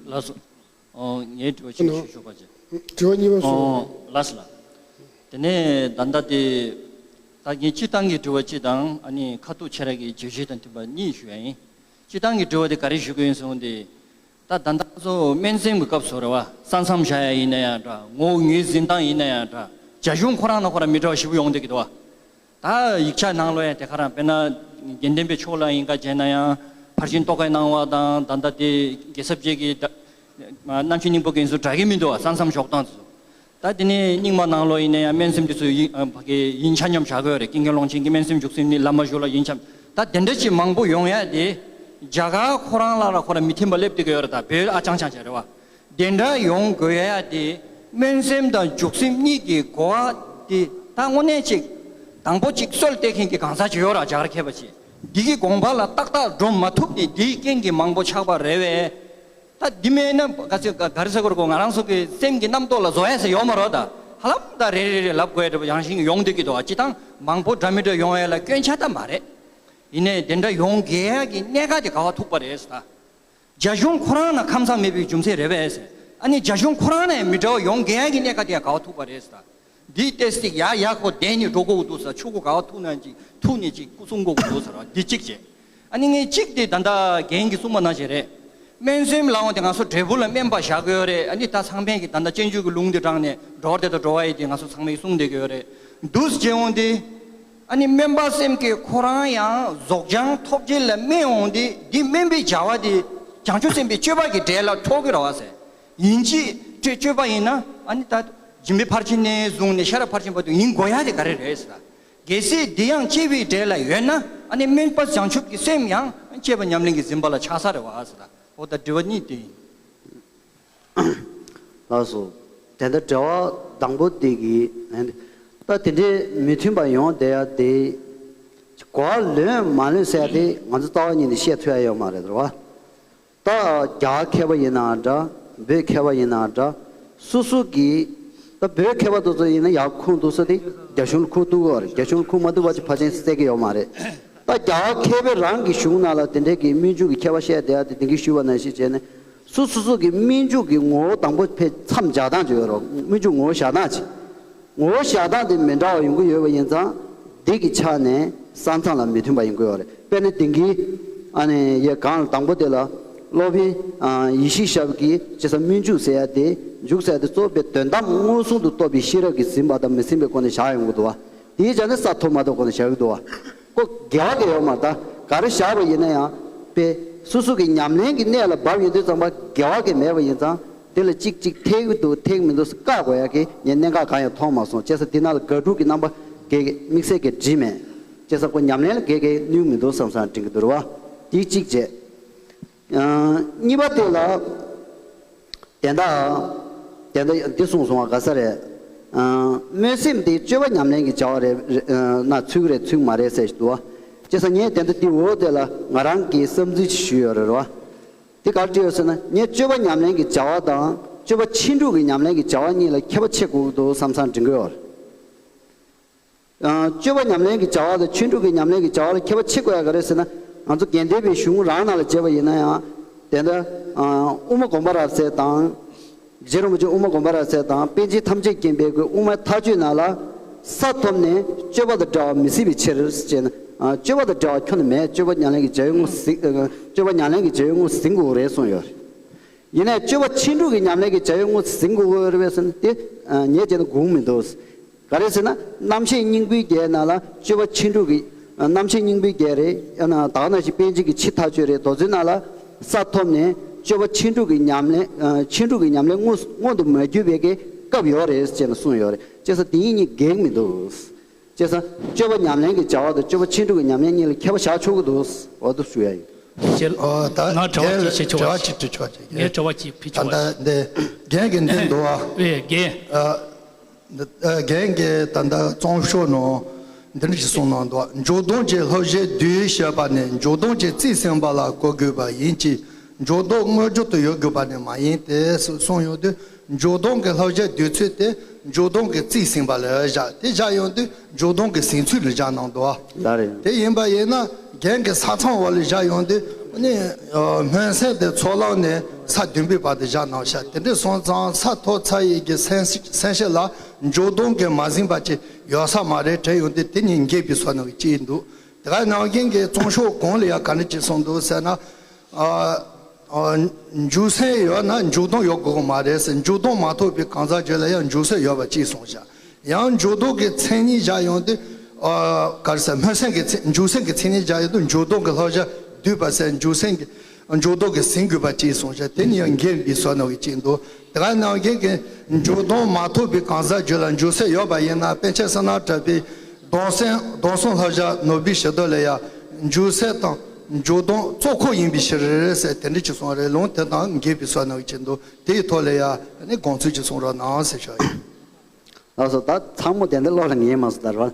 ལགས་སོ། ཨོ་ངའི་དྲི་བ་ཅིག་ཞུ་ཆོག་པ་ཅིག། དྲི་བ་གཉིས་པ་གསུངས། ཨོ་ལགས་སོ་ལགས། དེ་ནས་ད་ལྟ་དེ་ད་ངས་སྤྱིར་བཏང་གི་དྲི་བ་གཅིག་དང་། ཨ་ནི་ཁ་ཐུག་ཁྱེད་རང་གི་བརྗོད་གཞི་དང་མཐུན་པ་གཉིས་ཞུ་ཡ་ཡིན། སྤྱིར་བཏང་གི་དྲི་བ་དེ་ག་རེ་ཞུ་གི་ཡིན་ཟེར་ན། དེ་ད་ད་ལྟ་ང་ཚོ་སྨོན་སེམས་ཀྱི་སྐབས་སུ་རེད་བ། ས་མཚམས་བཞག་ཡ་ཡིན་ན་ཡང་འདྲ། ངོ་བོ་ངོས་འཛིན་སྟངས་ཡིན་ན་ཡང་འདྲ། རྒྱ་གཞུང་ཁོ་རང་ལ་ཁོ་རང་མི་འདྲ་བ་ཞེ་པོ་ཡོང་བསྡད་ཀྱི་འདུག་བ། ད་ཡིག་ཆ་ནང་ལོགས་ཡང་དེ་ག་རང་། དཔེར་ན་དགེ་ལྡན་པའི་ཕྱོགས་ལ་ཡིན་ག་བྱས་ན་ཡང་ཕར་ཕྱིན་རྟོག་གེ་སྣང་བ་དང་། ད་ལྟ་དེ་རྒྱལ་ཚབ་རྗེ་གི་ད་རྣམ་བཤད་སྙིང་པོ་གི་ཚོ་འདྲ་གི་མི་འདུག་བ། ས་མཚམས་འཇོག་སྟངས་ཚོ། ད་དེ་ནས་རྙིང་མ་ནང་ལོགས་ཡིན་ན་ཡང་སྨོན་སེམས་དེ་ཚོ་ཡིན་ཨ་ཕ་གི་ཡིན་ཆ་མཉམ་བཞག་གི་ཡོད་རེད། ཀུན་མཁྱེན་ཀློང་ཆེན་གྱི་སྨོན་སེམས་འཇུག་སེམས་ནི་བླ་མ་བཞུགས་ལ་ཡིན་ཆ། ད་དེ་འདྲ་ཅིག་མང་པོ་ཡོང་ཡ་དེ་རྒྱ་གར་ཁོ་རང་ལ་ར་ཁོ་ར་མི་མཐུན་པ་སླེབས་བསྡད་ཀྱི་ཡོད་རེད། ད་བོད་ཨ་ཅང་ཅང་བྱས་རེད་བ། དེ་འདྲ་ཡོང་དགོས་ཡ་དེ་སྨོན་སེམས་དང་འཇུག་སེམས་གཉིས་ཀྱི་གོ་བ་དེ་ད་དངོས་གནས་ཅིག་དང་པོ་ཅིག་སྲོལ་གཏོད་མཁན་གྱི་གང་ཟག་ཅིག་ཡོད་ར། རྒྱ་གར་མཁས་པ་ཅིག་འདི་གི་དགོངས་པ་ལ་ཏག་ཏག་འགྲོ་མ་ཐུབ་ནས་འདིའི་རྐྱེན་གྱིས་མང་པོ་ཆགས་པ་རེད་བས། ད་འདི་མེད་ན་ག་ཚོད་ག་ག་རེ་ཟེར་དགོས་རེད་གོ། ང་རང་ཚོ་གི་སེམས་ཀྱི་རྣམ་རྟོག་ལ་བཟོ་ཡ་ཟེར་ཡོད་མ་རེད། ད་ཧ་ལམ་ད་རེ་རེ་རེ་ལབ་དགོས་ཡ་འདྲ་པོ་ཡང་ཞིག་ཡོང་བསྡད་ཀྱི་འདུག་ཨ། སྤྱིར་བཏང་མང་པོ་འདྲ་མི་འདྲ་ཡོང་ཡ་ལ་སྐྱོན་ཆ་ད་མ་རེད། ཡིན་ནའི་དེ་འདྲ་ཡོང་དགོས་ཡ་གི་གནད་འགག་དེ་ག་བ་ཐུག་པ་རེད་ཟེར། ད་རྒྱ་གཞུང་ཁོ་རང་ན་ཁམས་བཟང་མེད་པའི་རྒྱུ་མཚན་རེད་པས་ཟེར། ཨ་ནི་རྒྱ་གཞུང་ཁོ་རང་ནས་མི་འདྲ་བ་ཡོང་དགོས་ཡ་གི་གནད་འགག་དེ་ག་བ་ཐུག་པ་རེད་ཟེར། ད་འདིའི་ཏེ་སྟེ་ཡ་ཡ་ཁོ་བསྡད་ནས་འགྲོ་དགོས་འདུག་ཟེར། ཆུ་ཁོ་ག་བ་ཐུག་ན་ཅིག་ཐུག་ནས་ཅིག་སྐུ་སྲུང་དགོས་འདུག་ཟེར་བ་འདི་གཅིག་བྱས། ཨ་ནི་ངས་གཅིག་དེ་ད་ལྟ་རྒན་གྱིས་གསུངས་པ་ནང་བཞིན་རེད། སྨོན་སེམས་ལབ་འོང་དེ་ང་ཚོ་འབྲས་བུ་ལ་སྨོན་པ་བཞག་གི་ཡོད་རེད། ཨ་ནི་ད་ཚང་མས་ཀྱི་ད་ལྟ་སྤྱོད་འཇུག་གི་ལུང་དེ་དྲངས་ནས་འགྲོ་བ་དེ་དང་འགྲོ་བ་ཡི་དེ་ང་ཚོ་ཚང་མས་གསུངས་བསྡད་ཀྱི་ཡོད་རེད། འདུག་སེ་བྱས་འོང་དེ། ཨ་ནི་སྨོན་པ་སེམས་ཀྱི་ཁོ་རང་ཡང་རྫོགས་བྱང་ཐོབ་བྱེད་ལ་སྨོན་འོང་དེ། འདི་སྨོན་པའི་བྱ་བ་དེ་བྱང་ཆུབ་སེམས་དཔའི་སྤྱོད་པ་གི་གྲས་ལ་འཕྲོག་གི་རེད་བ་ཟེར། ཡིན་གཅིག་སྤྱོད་སྤྱོད་པ་ཡིན་ན་ཨ་ནི་ད། སྦྱིན་པའི་ཕར་ཕྱིན་ནས་བཟུང་ནས་ཤེས་རབ་ཕར་ཕྱིན་བར་དུ་ཡིན་དགོས་ཡ་དེ་ག་རེ་རེད་ཟེར་ད། གལ་སྲིད་འདི་ཡང་སྐྱེས་པའི་འབྲས་ལ་ཡོད་ན་ཨ་ནི་སྨོན་པ་བྱང་ཆུབ་ཀྱི་སེམས་ཡང་སྐྱེས་པ་ཉམས་ལེན་གྱི་འཛིན་པ་ལ་ཆགས་ས་རེད་བ་ཟེར་ད། འོ་ད་དྲི་བ་གཉིས་དེ་ཡིན། ལགས་སོ། དེ་འདྲ་དྲི་བ་དང་པོ་དེ་གི་ད་དེ་འདྲའི་མི་མཐུན་པ་ཡོང་བསྡད་ཡ་དེ་གོ་བ་ལོན་མ་ལོན་ཟེར་ཡ་དེ་ང་ཚོ་རྩ་བ་ཉིད་ནས་བཤད་ཐུབ་ཡ་ཡོད་མ་རེད་རེད་བ། ད་རྒྱ་གར་མཁས་པ་ཡིན་ནའང་འདྲ། བོད་མཁས་པ་ཡིན་ནའང་འདྲ། སོ་སོ་གི་ད་བོད་མཁས་པ་དེ་ཚོ་ཡིན་ན་ཡག་ཁུངས་གཏུགས་ས་དེ་རྒྱ་གཞུང་ལ་ཁུངས་གཏུགས་དགོས་རེད། རྒྱ་གཞུང་ལ་ཁུངས་མ་གཏུགས་པ་ཅིག་ཕལ་ཆེར་གསལ་གི་ཡོད་མ་རེད། ད་རྒྱ་གར་མཁས་པའི་རང་གི་གཞུང་ནང་ལ་དེ་འདྲའི་གི་སྨོན་འཇུག་གི་མཁས་པ་བཤད་བསྡད་ཡ་དེ་དེང་གི་ཞུས་པ་ནང་བཞིན་བྱས་ནས་སོ་སོ་སོ་གི་སྨོན་འཇུག་གི་ངོ་བོ་དང་པོ་ཕར་མཚམས་སྦྱར་སྟངས་ཅིག་ཡོད་རེད། སྨོན་འཇུག་ངོ་བོ་བཞག་སྟངས་ཅིག་ངོ་བོ་བཞག་སྟངས་དེ་མི་འདྲ་བ་ཡོང་གི་ཡོད་པ་ཡིན་ཙང་། འདི་གི་ཆ་ནས་ས་མཚམས་ལ་མི་མཐུན་པ་ཡོང་གི་ཡོད་རེད། དཔེར་ན་དེང་གི་ཨ་ནི་ཡ་གང་དང་པོ་དེ་ལ་སློབ་དཔོན་ཡེ་ཤེས་ཞབས་ཀྱིས་ཅི་ཟེར་སྨོན་འཇུག་ཟེར་ཡ་དེ་འཇུག་ཟེར་ཡ་དེ་གཙོ་བོ་དོན་དམ་མངོན་སུམ་དུ་རྟོགས་པའི་ཤེས་རབ་ཀྱི་ཟིན་པ་དང་མི་ཟིན་པའི་སྒོ་ནས་བཞག་ཡོང་གི་འདུག་བ། དེའི་ཆ་ནས་ས་ཐོབ་མ་ཐོབ་སྒོ་ནས་བཞག་གི་འདུག་བ། ཁོ་འགལ་བ་གི་ཡོད་མ་རེད། ད་ག་རེ་བཞག་པ་ཡིན་ན་ཡང་དཔེ་སོ་སོ་གི་ཉམས་ལེན་གྱི་གནས་ལ་བབས་ཡོང་དུས་ཙམ་པ་འགལ་བ་གི་མེད་པ་ཡིན་ཙང་། དེ་ལ་གཅིག་གཅིག་འཐད་ཀྱི་འདུག་འཐད་ཀྱི་མི་འདུག་བཀག་དགོས་ཡ་གི་ངས་གནད་འགག་གང་ཡང་མཐོང་མ་སོང་། བྱས་ཙང་འདི་ནང་ལ་དགག་སྒྲུབ་ཀྱི་རྣམ་པ་གི་དམིགས་བསལ་གྱི་བྲིས་མེད། བྱས་ཙང་ཁོ་ཉམས་ལེན་ལ་གེ་གེ་གནོད་མི་འདུག་བསམ་བསམ་དྲན་གྱི་འདུག་རེད་བ། དེ་གཅིག་བྱས། ཨ། གཉིས་པ་དེ་ལ། དེ་འདྲ། དེ་འདྲ་འདི་གསུངས་སོང་བ་ག་ས་རེད། ཨ། སྨོན་སེམས་དེ་སྤྱོད་པ་ཉམས་ལེན་གྱི་བྱ་བ་རེད་ན་ཚུལ་རེད་ཚུལ་མ་རེད་ཟེར་ཞིག་འདུག་བ། བྱས་ཙང་ངས་དེ་འདྲ་འདི་འོ་དེ་ལ་ང་རང་གི་བསམ་ཚུལ་ཞིག་ཞུས་ཡོད་རེད་བ། དེ་ག་རེ་བྲིས་ཡོད་ཟེར་ན། ངས་སྤྱོད་པ་ཉམས་ལེན་གྱི་བྱ་བ་དང་སྤྱོད་པ་ཕྱིན་དྲུག་གི་ཉམས་ལེན་གྱི་བྱ་བ་གཉིས་ལ་ཁྱད་པར་ཕྱེ་དགོས་ཀྱི་འདུག་བསམ་བསམ་འདྲི་གི་ཡོད་རེད། ཨ། སྤྱོད་པ་ཉམས་ལེན་གྱི་བྱ་བ་དང་ཕྱིན་དྲུག་གི་ཉམས་ལེན་གྱི་བྱ་བ་ལ་ཁྱད་པར་ཕྱེ་དགོས་ཡ་ག་རེ་ཟེར་ན། ང་ཚོ་དགེ་ལྡན་པའི་གཞུང་རང་ནང་ལ་མཇལ་བ་ཡིན་ན་ཡང་། དེ་འདྲ། ཨ། དབུ་མ་དགོངས་པ་རབ་གསལ་དང་། རྗེ་རིན་པོ་ཆེ་དབུ་མ་དགོངས་པ་རབ་གསལ་དང་པཎ་ཆེན་ཐམས་ཅད་མཁྱེན་པའི་དབུ་མའི་མཐའ་དཔྱོད་ནང་ལ། ས་ཐོབ་ནས་སྤྱོད་པ་དང་བྲལ་བ་མི་སྲིད་པའི་ཕྱིར་ཟེར་ནས། ཨ། སྤྱོད་པ་དང་བྲལ་བ་ཁྱོན་ནས་མེད། སྤྱོད་པ་ཉམས་ལེན་གྱི་བྱ་བའི་དངོས་ཟིན། ཨ། སྤྱོད་པ་ཉམས་ལེན་གྱི་བྱ་བའི་དངོས་ཟིན་དགོས་རེད་གསུངས་ཡོད་རེད། ཡིན་ནའི་སྤྱོད་པ་ཕྱིན་དྲུག་གི་ཉམས་ལེན་གྱི་བྱ་བའི་དངོས་ཟིན་དགོས་ཀྱི་ཡོད་རེད་པས་ཟེར་ན་དེ། ཨ། ངས་བྱས་ན་དགོངས་མི་འདུག་ག་རེ་ཟེར་ན། རྣམ་བཤད་སྙིང་པོའི་རྒྱན་ནང་ལ་སྤྱོད་པ་ཕྱིན་དྲུག་གི། རྣམ་བཤད་སྙིང་པོའི་རྒྱན་རེད། ཡང་ན་ད་ག་ནང་བཞིན་པཎ་ཆེན་གྱི་ཕྱི་མཐའ་དཔྱོད་རེད། མདོ་མཛོད་ནང་ལ་ས་ཐོབ་ནས་སྤྱོད་པ་ཕྱིན་དྲུག་གི་ཉམས་ལེན། ཨ། ཕྱིན་དྲུག་གི་ཉམས་ལེན་མངོན་མངོན་དུ་མ་གྱུར་པའི་གི་སྐབས་ཡོད་རེད་ཅེས་ནས་གསུངས་ཡོད་རེད། བྱས་ཙང་དེ་གཉིས་འགལ་མི་འདུག་བྱས་ཙང་སྤྱོད་པ་ཉམས་ལེན་གྱི་བྱ་བ་དང་སྤྱོད་པ་ཕྱིན་དྲུག་གི་ཉམས་ལེན་གཉིས་ལ་ཁྱད་པར་བཞག་ཆོག་གི་འདུག་འོ་འདུག་ཞུ་ཡ་ཡིན། ཞེས། ཨོ་ད་ང་དྲི་བ་རྒན་གཅིག་བྱེད་ཆོག་དྲི་བ་གཅིག་དྲི་ཆོག་ཅིག་ངས་དྲི་བ་གཅིག་ཕུལ་ཆོག་ད་ལྟ་འདི་རྒན་གྱི་འདི་འདུག་ཨ། ཨེ་རྒན། ཨ། འདི་ཨ། རྒན་གྱི་ད་ལྟ་རྩོམ་ཤོག་ནང་འདི་འདྲ་ཞིག་གསུངས་གནང་འདུག་འཇུག་ལྡོག་གི་བསླབ་བྱའི་བསྡུས་ཞེས་པ་ནི་འཇུག་ལྡོག་གི་རྩིས་ཟིན་པ་ལ་གོ་དགོས་པ་ཡིན་གྱི། འཇུག་ལྡོག་དངོས་འཇུག་ཏུ་ཡོད་དགོས་པ་ནི་མ་ཡིན་ཏེ། གསུངས་ཡོང་དུས་འཇུག་ལྡོག་གི་བསླབ་བྱའི་བསྡུས་ཚུལ་དེ་འཇུག་ལྡོག་གི་རྩིས་ཟིན་པ་ལ་བཞག་དེ་བཞག་ཡོང་དུས་འཇུག་ལྡོག་གི་ཟིན་ཚུལ་ལ་བཞག་གནང་འདུག་ལགས་རེད། དེ་ཡིན་པ་ཡིན་ན་རྒན་གྱི་ས་མཚམས་འོག་ལ་བཞག་ཡོང་དུས་ནི། ཨ། སྨོན་སེམས་དེ་ཚོགས་ལམ་ནས་ས་བདུན་པའི་བར་དུ་བཞག་གནང་ཤག་དེ་འདྲ་སོང་ཙང་ས་ཐོབ་ཚར་ཡི་གི་སེམས་སེམས་བསྐྱེད་ལ་འཇུག་ལྡོག་གིས་མ་ཟིན་པ་ཅིག་ཡོད་ས་མ་རེད་དྲན་ཡོང་དུས་དེ་ནི་འགལ་བའི་བཟོ་ནང་གི་ཅིག་འདུག་དེ་ག་ནང་བཞིན་གྱི་རྩོམ་ཤོག་གོང་ལ་ཡང་ག་འདྲ་ཅིག་གསུངས་འདུག་ཟེར་ན། ཨ། ཨ། འཇུག་སེམས་ཡོད་ན་འཇུག་ལྡོག་ཡོད་དགོས་མ་རེད་ཟེར། འཇུག་ལྡོག་མ་ཐོབ་པའི་གང་ཟག་རྒྱུད་ལ་ཡང་འཇུག་སེམས་ཡོད་པ་གཅིག་གསུངས་བཞག་ཡང་འཇུག་ལྡོག་གི་མཚན་ཉིད་བཞག་ཡོང་དུས། ཨ། ག་རེ་ཟེར། སྨོན་སེམས་ཀྱི་མཚན། འཇུག་སེམས་ཀྱི་མཚན་ཉིད་བཞག་ཡོང་དུས་འཇུག་ལྡོག་གི་བསླབ་བྱ་བསྡུས་པ་ཟེར། འཇུག་སེམས་ཀྱི་འཇུག་ལྡོག་གིས་ཟིན་དགོས་པ་གཅིག་གསུངས་བཞག་དེ་ནི་ཡང་འགལ་བའི་བཟོ་ནང་གི་གཅིག་འདུག་དེ་ག་ནང་བཞིན་གྱི་འཇུག་ལྡོག་མ་ཐོབ་པའི་གང་ཟག་རྒྱུད་ལ་འཇུག་སེམས་ཡོད་པ་ཡིན་ན། པཎ་ཆེན་བསོད་ནམས་གྲགས་པའི་སྡོམ་སེམས་སྡོམ་གསུམ་བསླབ་བྱ་ནོར་བུའི་བྱི་དོར་ལ་ཡང་འཇུག་སེམས་དང་འཇུག་ལྡོག་གཙོ་འཁོར་ཡིན་པའི་ཕྱིར་ཟེར་དེ་འདྲ་ཅིག་གསུངས་རེད། ལུང་དེ་དང་འགལ་བའི་བཟོ་ནང་གི་གཅིག་འདུག་དེའི་ཐོག་ལ་ཡང་ནི་དགོངས་ཚུལ་ཅིག་གསུང་རོགས་གནང་ཟེར་ཞུ་ཡིན། ལགས་སོ། ད་ཚང་མ་དེ་འདྲ་བློ་ལ་ངེས་མ་སོང་ད་རེད་བ།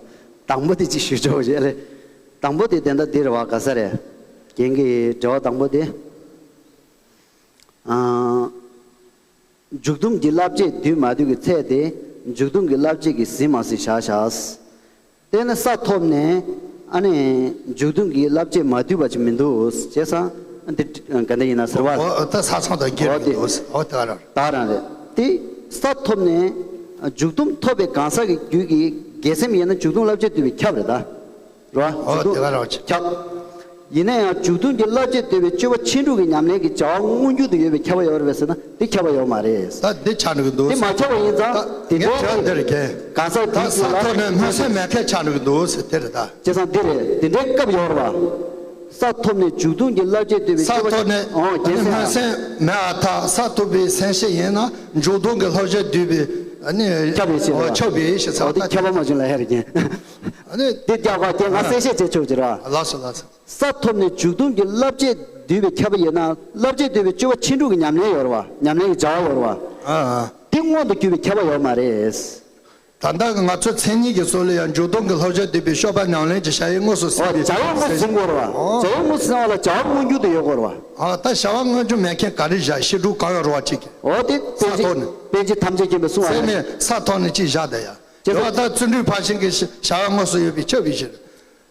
དང་པོ་དེ་ཅིག་ཞུ་ཆོག་བྱས་རེད། དང་པོ་དེ་དེ་འདྲ་འདི་རེད་བ། ག་ས་རེད། རྒན་གྱི་དྲི་བ་དང་པོ་དེ། ཨ། མཇུག་སྡོམ་གྱི་བསླབ་བྱ་བསྡུས་མ་བསྡུས་ཀྱི་ཚད་དེ་མཇུག་སྡོམ་གྱི་བསླབ་བྱ་གིས་ཟིན་མ་ཟིན་བཞག་བཞག་དེ་ནི་ས་ཐོབ་ནས་ཨ་ནི་མཇུག་སྡོམ་གྱི་བསླབ་བྱ་མ་བསྡུས་པ་ཅིག་མི་འདུག་བྱས་ཙང་འདི་ག་འདྲ་ཡིན་ན་ཟེར་བ། འོ་ད་ས་མཚམས་དང་འགལ་འོ་མི་དེ་འདུག་འོ་ད་རང་། ད་རང་རེད། དེ་ས་ཐོབ་ནས་མཇུག་སྡོམ་ཐོབ་པའི་གང་ཟག་གི་རྒྱུད་ཀྱི་དགེ་སེམས་ཡིན་ན་མཇུག་སྡོམ་བསླབ་བྱ་བསྡུས་པས་ཁྱབ་རེད་ད། རེད་བ། འོ་མཇུག་སྡོམ་དེ་ག་རང་ཆེ། ཁྱབ། ཡིན་ན་ཡང་མཇུག་སྡོམ་གྱི་བསླབ་བྱ་བསྡུས་པའི་སྤྱོད་པ་ཕྱིན་དྲུག་གི་ཉམས་ལེན་གྱི་བྱ་བ་མངོན་གྱུར་དུ་ཡོད་པས་ཁྱབ་པ་ཡོད་རེད་པས་ཟེར་ན་དེ་ཁྱབ་པ་ཡོད་མ་རེད། ད་འདི་ཆགས་འགྲོ་གི་འདུག་དེ་མ་ཁྱབ་པ་ཡིན་ཙང་ད་དེ་ངས་འདྲའི་དྲི་བ་འདི་རེད་རྒན། གང་ཟག་ད་དེའི་ས་རྒྱུད་ལ་ཐོབ་ནས་སྨོན་སེམས་མེད་མཁན་ཆགས་འགྲོ་གི་འདུག་ཟེར་དེ་རེད་ད། བྱས་ཙང་འདི་རེད། དེ་འདྲའི་སྐབས་ཡོད་རེད་བ། ས་ཐོབ་ནས་མཇུག་སྡོམ་གྱི་བསླབ་བྱ་བསྡུས་པའི་ས་ཐོབ་ནས་ཨོ་རྒྱལ་སྨོན་སེམས་མེད་པར་ཐལ། ས་ཐོབ་པའི་སེམས་བསྐྱེད་ཡིན་ན་མཇུག་སྡོམ་གྱི་བསླབ་བྱ་བསྡུས་པའི་ ཨ་ནི་ཁྱབ་པའི་ཕྱིར་རོ། ཁྱབ་པའི་ཕྱིར་ཚ། ཨོ་དེ་ཁྱབ་པ་མ་བྱུང་ལ་ཧེ་རེ་ཀན། ཨ་ནི་དེ་རྒྱག་པ་ཀན་ང་གསལ་བཤད་བྱེད་ཆོག་ཅེས་རོ། ལགས་སོ་ལགས་སོ། ས་ཐོབ་ནས་འཇུག་ལྡོག་གི་བསླབ་བྱས་བསྡུས་པས་ཁྱབ་པ་ཡིན་ན། བསླབ་བྱས་བསྡུས་པའི་སྤྱོད་པ་ཕྱིན་དྲུག་གི་ཉམས་ལེན་ཡོད་རེད་བ། ཉམས་ལེན་གྱི་བྱ་བ་ཡོད་རེད་བ། ཨ་ཨ། དེ་མངོན་དུ་གྱུར་པའི་ཁྱབ་པ་ཡོད་མ་རེད། ད་ལྟ་གི་ང་ཚོ་མཚན་ཉིད་ཀྱི་སྲོལ་ལ་ཡང་འཇུག་ལྡོག་གི་བསླབ་བྱ་བསྡུས་པའི་སྤྱོད་པ་ཉམས་ལེན་གྱི་བྱ་བའི་དངོས་སུ་ཟིན་པའི། ཨོ་བྱ་བ་དངོས་སུ་ཟིན་དགོས་རེད་བ། ཨོ། བྱ་བ་དངོས་སུ་ཟིན་པ་ལ་བྱ་བ་མངོན་གྱུར་དུ་ཡོད་དགོས་རེད་བ། ཨ་ད་བྱ་བ་མངོན་གྱུར་མེད་མཁན་ག་རེ་བཞག་ཕྱིན་དྲུག་གང་ཡང་རུང་བ་གཅིག་གི། ཨོ་དེ་ས་ཐོག་ནས། པཎ་ཆེན་ཐམས་ཅད་མཁྱེན་པས་གསུངས་པ་ཟེར་རེད། ནས་ས་ཐོག་ནས་གཅིག་བཞག་བསྡད་ཡ། ཅེས་དེ་བ་ད་བརྩོན་འགྲུས་ཕར་ཕྱིན་གྱི་བྱ་བ་དངོས་སུ་ཡོད་པའི་ཁྱབ་པའི་ཕྱིར།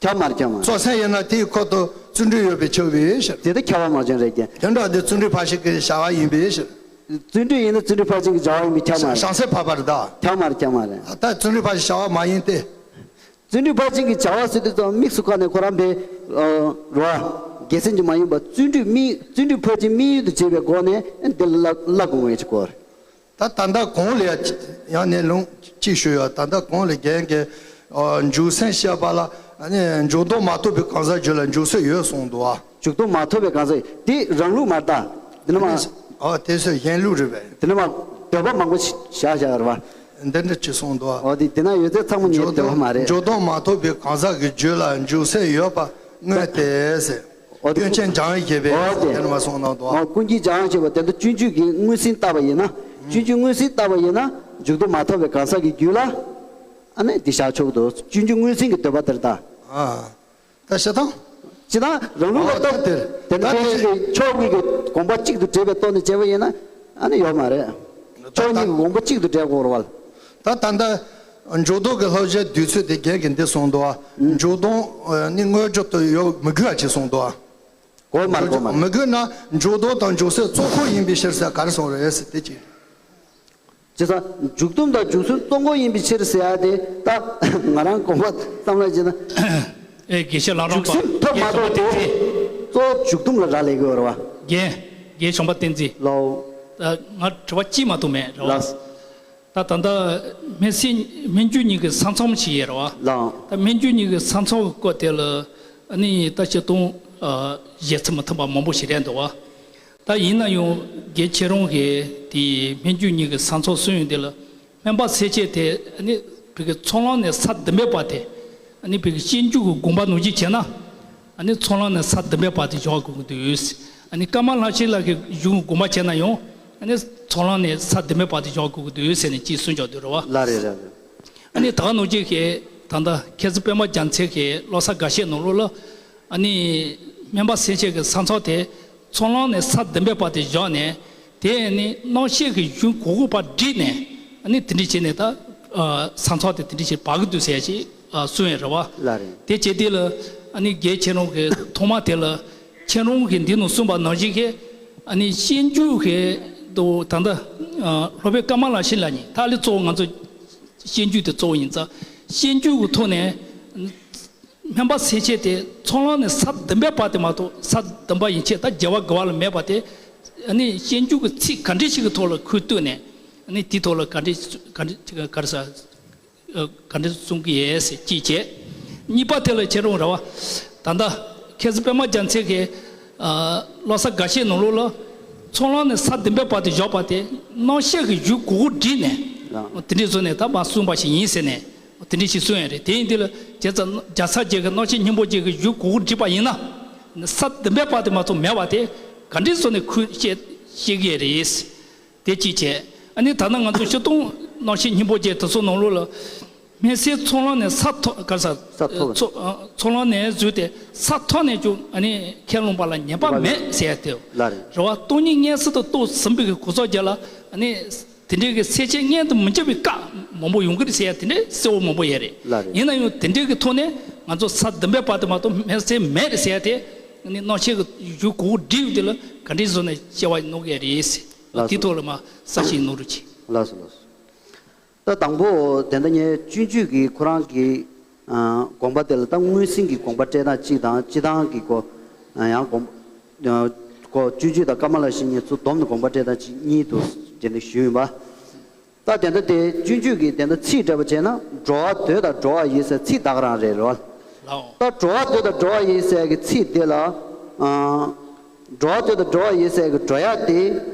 ཁྱབ་མ་རེད་ཁྱབ་མ་རེད། སོ་སོ་ཡིན་ན་དེའི་ཁོ་ཐག་བརྩོན་འགྲུས་ཡོད་པའི་ཁྱབ་པའི་ཕྱིར། དེ་ལྟར་ཁྱབ་པ་མ་བྱུང་རེད་ཀྱང་། དེ་འདྲ་དེ་བརྩོན་འགྲུས་ཕར་ཕྱིན་གྱི་བྱ་བ་ཡིན་པའི་ཕྱིར། བརྩོན་འགྲུས་ཡིན་ན་བརྩོན་འགྲུས་ཕར་ཕྱིན་གྱི་བྱ་བ་ཡིན་པས་ཁྱབ་མ་རེད། བྱང་སེམས་འཕགས་པ་རེད་ད། ཁྱབ་མ་རེད་ཁྱབ་མ་རེད། ད་བརྩོན་འགྲུས་ཕར་ཕྱིན་བྱ་བ་མ་ཡིན་ཏེ། བརྩོན་འགྲུས་ཕར་ཕྱིན་གྱི་བྱ་བ་ཟེར་དུས་ཙམ་དམིགས་སུ་བཀར་ནས་ཁོ་རང་པའི་རོ། དགེ་མཚན་གྱི་མ་ཡིན་པ་བརྩོན་འགྲུས་དམིགས་བརྩོན་འགྲུས་ཕར་ཕྱིན་དམིགས་ཡུལ་དུ་བྱེད་པའི་སྒོ་ནས་འདི་ལ་བསླབ་དགོས་ངེས་ཀྱི་སྐོར། ད་ད་ལྟ་གོང་ལས་ཡང་ནས་ལུང་གཅིག་ཞུས་ཡོད། ད་ལྟ་གོང་ལས་རྒན་གྱིས་འཇུག་སེམས་བཤད་པ་ལ་ནི་འཇུག་ལྡོག་མ་ཐོབ་པའི་གང་ཟག་རྒྱུད་ལ་འཇུག་སེམས་ཡོད་གསུངས་འདུག་ཨ། འཇུག་ལྡོག་མ་ཐོབ་པའི་གང་ཟག་དེ་རང་ལུགས་མ་རེད་ད། དེ་ནི་མ། ཨ་དེ་ཚོ་གཞན་ལུགས་རེད་པས། དེ་ནི་མ་འདོད་པ་མང་པོ་བཞག་བཞག་རེད་བ། འདི་འདྲ་ཅིག་གསུངས་འདུག་ཨ། འོ་དེ་དེ་ན་ཡོད་ཚད་ཚང་མ་ངའི་འཇུག་འདོད་པ་མ་རེད། འཇུག་ལྡོག་མ་ཐོབ་པའི་གང་ཟག་གི་རྒྱུད་ལ་འཇུག་སེམས་ཡོད་པ་དངོས་ཏེ་ཟེར། འོ་དེ། སྐྱོན་ཅན་སྦྱང་བའི་བྱེད་པས་འོ་དེ། དེ་ནི་མ་གསུངས་གནང་འདུག་ཨ། འོ་ཀུན་གྱིས་སྦྱང་བའི་བྱེད་པ་དེ་ཚོ་སྤྱོད་འཇུག་གི་མངོན་སུམ་བལྟ་བ་ཡིན་ན། སྤྱོད་འཇུག་མངོན་སུམ་བལྟ་བ་ཡིན་ན་འཇུག་ལྡོག་མ་ཐོབ་པའི་གང་ཟག་གི་རྒྱུད་ལ་ཨ་ནི་འདི་བཞག་ཆོག་འདུག་སྤྱོད་འཇུག་མངོན་སུམ་གྱི་འདོད་པ་དེར་ལྟ། ཨ། ད་བྱེད་སྟངས། སྤྱིར་བཏང་རང་ལུགས་ལ་ལྟ། ཨ་དེར་དེ་ནི་ད་དཔེ་དེ་ཆོས་ཀྱི་ཕྱོགས་གཉིས་ཀྱི་དགོངས་པ་གཅིག་ཏུ་འགྲེལ་བའི་ཐོག་ནས་བྱས་པ་ཡིན་ན་ཨ་ནི་ཡོད་མ་རེད། ད་ཕྱོགས་གཉིས་ཀྱི་དགོངས་པ་གཅིག་ཏུ་འགྲེལ་དགོས་རེད་བ། ད་ད་ལྟ་འཇུག་ལྡོག་གི་བསླབ་བྱའི་བསྡུས་ཚུལ་དེ་རྒན་གྱིས་འདི་གསུངས་འདུག་བ། འཇུག་ལྡོག་ནི་དངོས་སྦྱོར་དུ་ཡོད་མི་དགོས་པ་ཅིག་གསུངས་འདུག་བ། དགོས་མ་རེད་དགོས་མ་རེད། མི་དགོས་ན་འཇུག་ལྡོག་དང་འཇུག་སེམས་གཙོ་འཁོར་ཡིན་པའི་ཕྱིར་ཟེར་ག་རེ་གསུངས་རེད་ཟེར་དེ་ཅིག་བྱས་ཙང་འཇུག་སྡོམ་དང་འཇུག་སེམས་གཙོ་འཁོར་ཡིན་པའི་ཕྱིར་ཟེར་ཡ་དེ་ད་ང་རང་དགོངས་པ་བསམ་བློ་བྱས་ན། ཨེ་དགེ་བཤེས་ལགས་རང་འཇུག་སེམས་ཐོབ་མ་ཐོབ་དེ་གཙོ་བོ་འཇུག་སྡོམ་ལ་རག་ལས་ཀྱི་ཡོད་རེད་བ། རྒན། རྒན་གཞོན་པ་བསྟན་འཛིན། ལགས། ད་ང་དྲི་བ་གཅིག་མ་གཏོགས་མེད་རེད་བ། ལགས། ད་ད་ལྟ་སྨན་སེམས་སྨན་རྒྱུད་གཉིས་ཀྱི་ས་མཚམས་ཤིག་ཡོད་རེད་བ། ལགས། ད་སྨན་རྒྱུད་གཉིས་ཀྱི་ས་མཚམས་ཀྱི་སྐོར་དེ་ལ་ཨ་ནི་ད་སྤྱིར་བཏང་བཞེད་ཚུལ་མི་མཐུན་པ་མང་པོ་ཞིག་རེད་འདུག་བ། ད་ཡིན་ན་ཡང་རྒན་ཁྱེད་རང་གིས་དེ་སྨན་རྒྱུད་གཉིས་ཀྱི་ས་མཚམས་སུ་ཡོང་དེ་ལ་སྨན་པ་སེམས་ཅན་དེ་ཨ་ནི་བོད་ཀྱི་ཚོགས་ལམ་ནས་ས་བདུན་པའི་བར་དེ་ཨ་ནི་བོད་ཀྱི་སྤྱོད་འཇུག་གི་དགོངས་པ་ནང་བཞིན་བྱས་ན་ཨ་ནི་ཚོགས་ལམ་ནས་ས་བདུན་པའི་བར་དེ་བཞག་དགོས་ཀྱི་འདུག་ཨ་ནི་ཀ་མ་ལ་ཤཱི་ལ་གི་གཞུང་གི་དགོངས་པ་བྱས་ན་ཡང་ཨ་ནི་ཚོགས་ལམ་ནས་ས་བདུན་པའི་བར་དེ་བཞག་དགོས་ཀྱི་འདུག་ཟེར་ནས་ཅིག་གསུངས་བཞག་འདུག་རེད་བ། ལགས་རེད་རེད་རེད། ཨ་ནི་ད་ག་ནང་བཞིན་གྱི་ད་ལྟ་མཁས་བཙུན་པད་མ་རྒྱལ་མཚན་གྱི་བློ་གསར་དགའ་བཞད་ནང་ལོགས་ལ་ཨ་ནི་སྨན་པ་སེམས་ཅན་གྱི་ས་མཚམས་དེ་ཚོགས་ལམ་ནས་ས་བདུན་པའི་བར་དེ་བཞག་ནས་དེ་ནི་རྣམ་བཤད་ཀྱི་གཞུང་གོ་གོ་བ་བསྒྲིགས་ནས་ཨ་ནི་དེ་འདྲ་བྱས་ནས་ད་ས་མཚམས་དེ་དེ་འདྲ་བྱས་བར་གི་འདུག་ཟེར་ཞིག་གསུངས་ཡོད་རེད་བ། ལགས་རེད། དེ་བྱས་དེ་ལ་ཨ་ནི་རྒན་ཁྱེད་རང་གི་ཐོག་མ་དེ་ལ་ཁྱེད་རང་གིས་འདི་ནང་གསུངས་པ་ནང་བཞིན་གྱི་ཨ་ནི་སྤྱོད་འཇུག་གི་ད་ལྟ་སློབ་དཔོན་ཀ་མ་ལ་ཤཱི་ལ་ནི་ད་ལི་གཙོ་བོ་ང་ཚོ་སྤྱོད་འཇུག་དེ་གཙོ་བོ་ཡིན་ཙང་སྤྱོད་འཇུག་གི་ཐོག་ནས་སྨན་པ་སེམས་ཅན་དེ་ཚོགས་ལམ་ནས་ས་བདུན་པའི་བར་དེ་མ་གཏོགས་ས་བདུན་པ་ཡན་ཆད་ད་བརྒྱད་པ་དགུ་པ་ལ་མེད་པ་དེ་ཨ་ནི་སྤྱོད་འཇུག་གི་ཚིག་ག་འདྲ་ཞིག་གི་ཐོག་ལ་ཁུངས་གཏུགས་ནས་ཨ་ནི་དེའི་ཐོག་ལ་ག་འདྲ་ག་འདྲ་ག་རེ་ཟ། ག་འདྲ་གསུང་གི་ཡོད་ཟེར་གཅིག་བྱས། གཉིས་པ་དེ་ལ་ཁྱེད་རང་རེད་བ། ད་ལྟ་མཁས་བཙུན་པད་མ་རྒྱལ་མཚན་གྱི་བློ་གསར་དགའ་བཞད་ནང་ལོགས་ལ་ཚོགས་ལམ་ནས་ས་བདུན་པའི་བར་དུ་བཞག་པ་དེ་རྣམ་བཤད་ཀྱི་གཞུང་གོ་གོ་བསྒྲིགས་ནས་དེ་འདྲས་བཟོས་ནས་ད་མར་གསུངས་པ་ཞིག་ཡིན་ཟེར་ནས་དེ་འདྲས་ཞིག་གསུངས་ཡོད་རེད། དེ་ཡིན་དུས་ལ་བྱས་ཙང་རྒྱལ་ཚབ་རྗེ་གི་རྣམ་བཤད་སྙིང་པོ་རྗེ་གི་གཞུང་གོ་གོ་བསྒྲིགས་པ་ཡིན་ན་ས་བདུན་པའི་བར་དུ་མ་གཏོགས་མེད་པ་དེ་ག་འདྲས་བཟོས་ནས་ཁུངས་བཤད་བཤད་ཀྱི་ཡོད་རེད། དེ་གཅིག་བྱས། ཨ་ནི་ད་ནང་ང་ཚོ་སྤྱིར་བཏང་རྣམ་བཤད་སྙིང་པོ་རྗེ་དེ་ཚོ་ནང་ལོགས་ལ། སྨན་སེམས་ཚོགས་ལམ་ནས་ས་ཐོབ་ག་ས། ས་ཐོབ། ཚོགས་ཚོགས་ལམ་ནས་བཟོས་ཏེ་ས་ཐོབ་ནས་ཀྱང་ཨ་ནི་ཁས་བླངས་པ་ལ་ཉེས་པ་མེད་ཟེར་ཡ་དེ། ལགས་རེད། རེད་བ། སྟོང་ཉིད་མངོན་སུམ་དུ་རྟོགས་ཟིན་པའི་གོ་ས་རྒྱ་ལ་ཨ་ནི་དེ་འདྲའི་གི་སེམས་ཅན་མངོན་དུ་མི་འགྱུར་བའི་བཀའ་མང་པོ་ཡོང་གི་རེད་ཟེར་ཡ་དེ་འདྲའི་གསལ་བོ་མང་པོ་ཡོད་རེད། ལགས་རེད། ཡིན་ན་ཡང་དེ་འདྲའི་གི་ཐོག་ནས་ང་ཚོ་ས་བདུན་པའི་བར་དུ་མ་གཏོགས་སྨན་སེམས་མེད་རེད་ཟེར་ཡ་དེ་ཨ་ནི་རྣམ་བཤད་གི་གཞུང་གོ་གོ་བསྒྲིགས་ཡོད་དེ་ལ་ག་འདྲའི་བཟོ་ནས་དཔྱད་པ་གནང་གི་ཡོད་རེད་ཟེར། ལགས་སོ། དེ་ཐོག་ལ་མ་ས་ཞིག་གནང་རོགས་གྱིས། ལགས་སོ་ལགས་སོ། ད་དང་པོ་དེ་འདྲ་ངས་སྤྱོད་འཇུག་གི་ཁོ་རང་གི་ཨ་དགོངས་པ་དེ་ལ་ད་མངོན་སུམ་གྱི་དགོངས་པ་སྤྲད་སྟངས་གཅིག་དང་སྤྱིར་བཏང་གི་གོ་ཡང་དགོངས་ཨ་གོ་སྤྱོད་འཇུག་དང་ཀ་མ་ལ་ཤཱི་གཉིས་ཚུར་བསྡོམས་ནས་དགོངས་པ་སྤྲད་སྟངས་གཅིག་གཉིས་འདུག་དེ་འདྲ་ཞུས་ཡིན་པ། ད་དེ་འདྲ་དེ་སྤྱོད་འཇུག་གི་དེ་འདྲ་ཚིག་འགྲེལ་པ་བྱས་ན་འགྲོ་བ་འདོད་དང་འགྲོ་བ་ཡི་ཟེར་ཚིག་ད་ག་རང་རེད་རོ། ལའོ། ད་འགྲོ་བ་འདོད་དང་འགྲོ་བ་ཡི་ཟེར་གི་ཚིག་དེ་ལ་ཨ་འགྲོ་བ་འདོད་དང་འགྲོ་བ་ཡི་ཟེར་གི་འགྲོ་ཡ་དེ།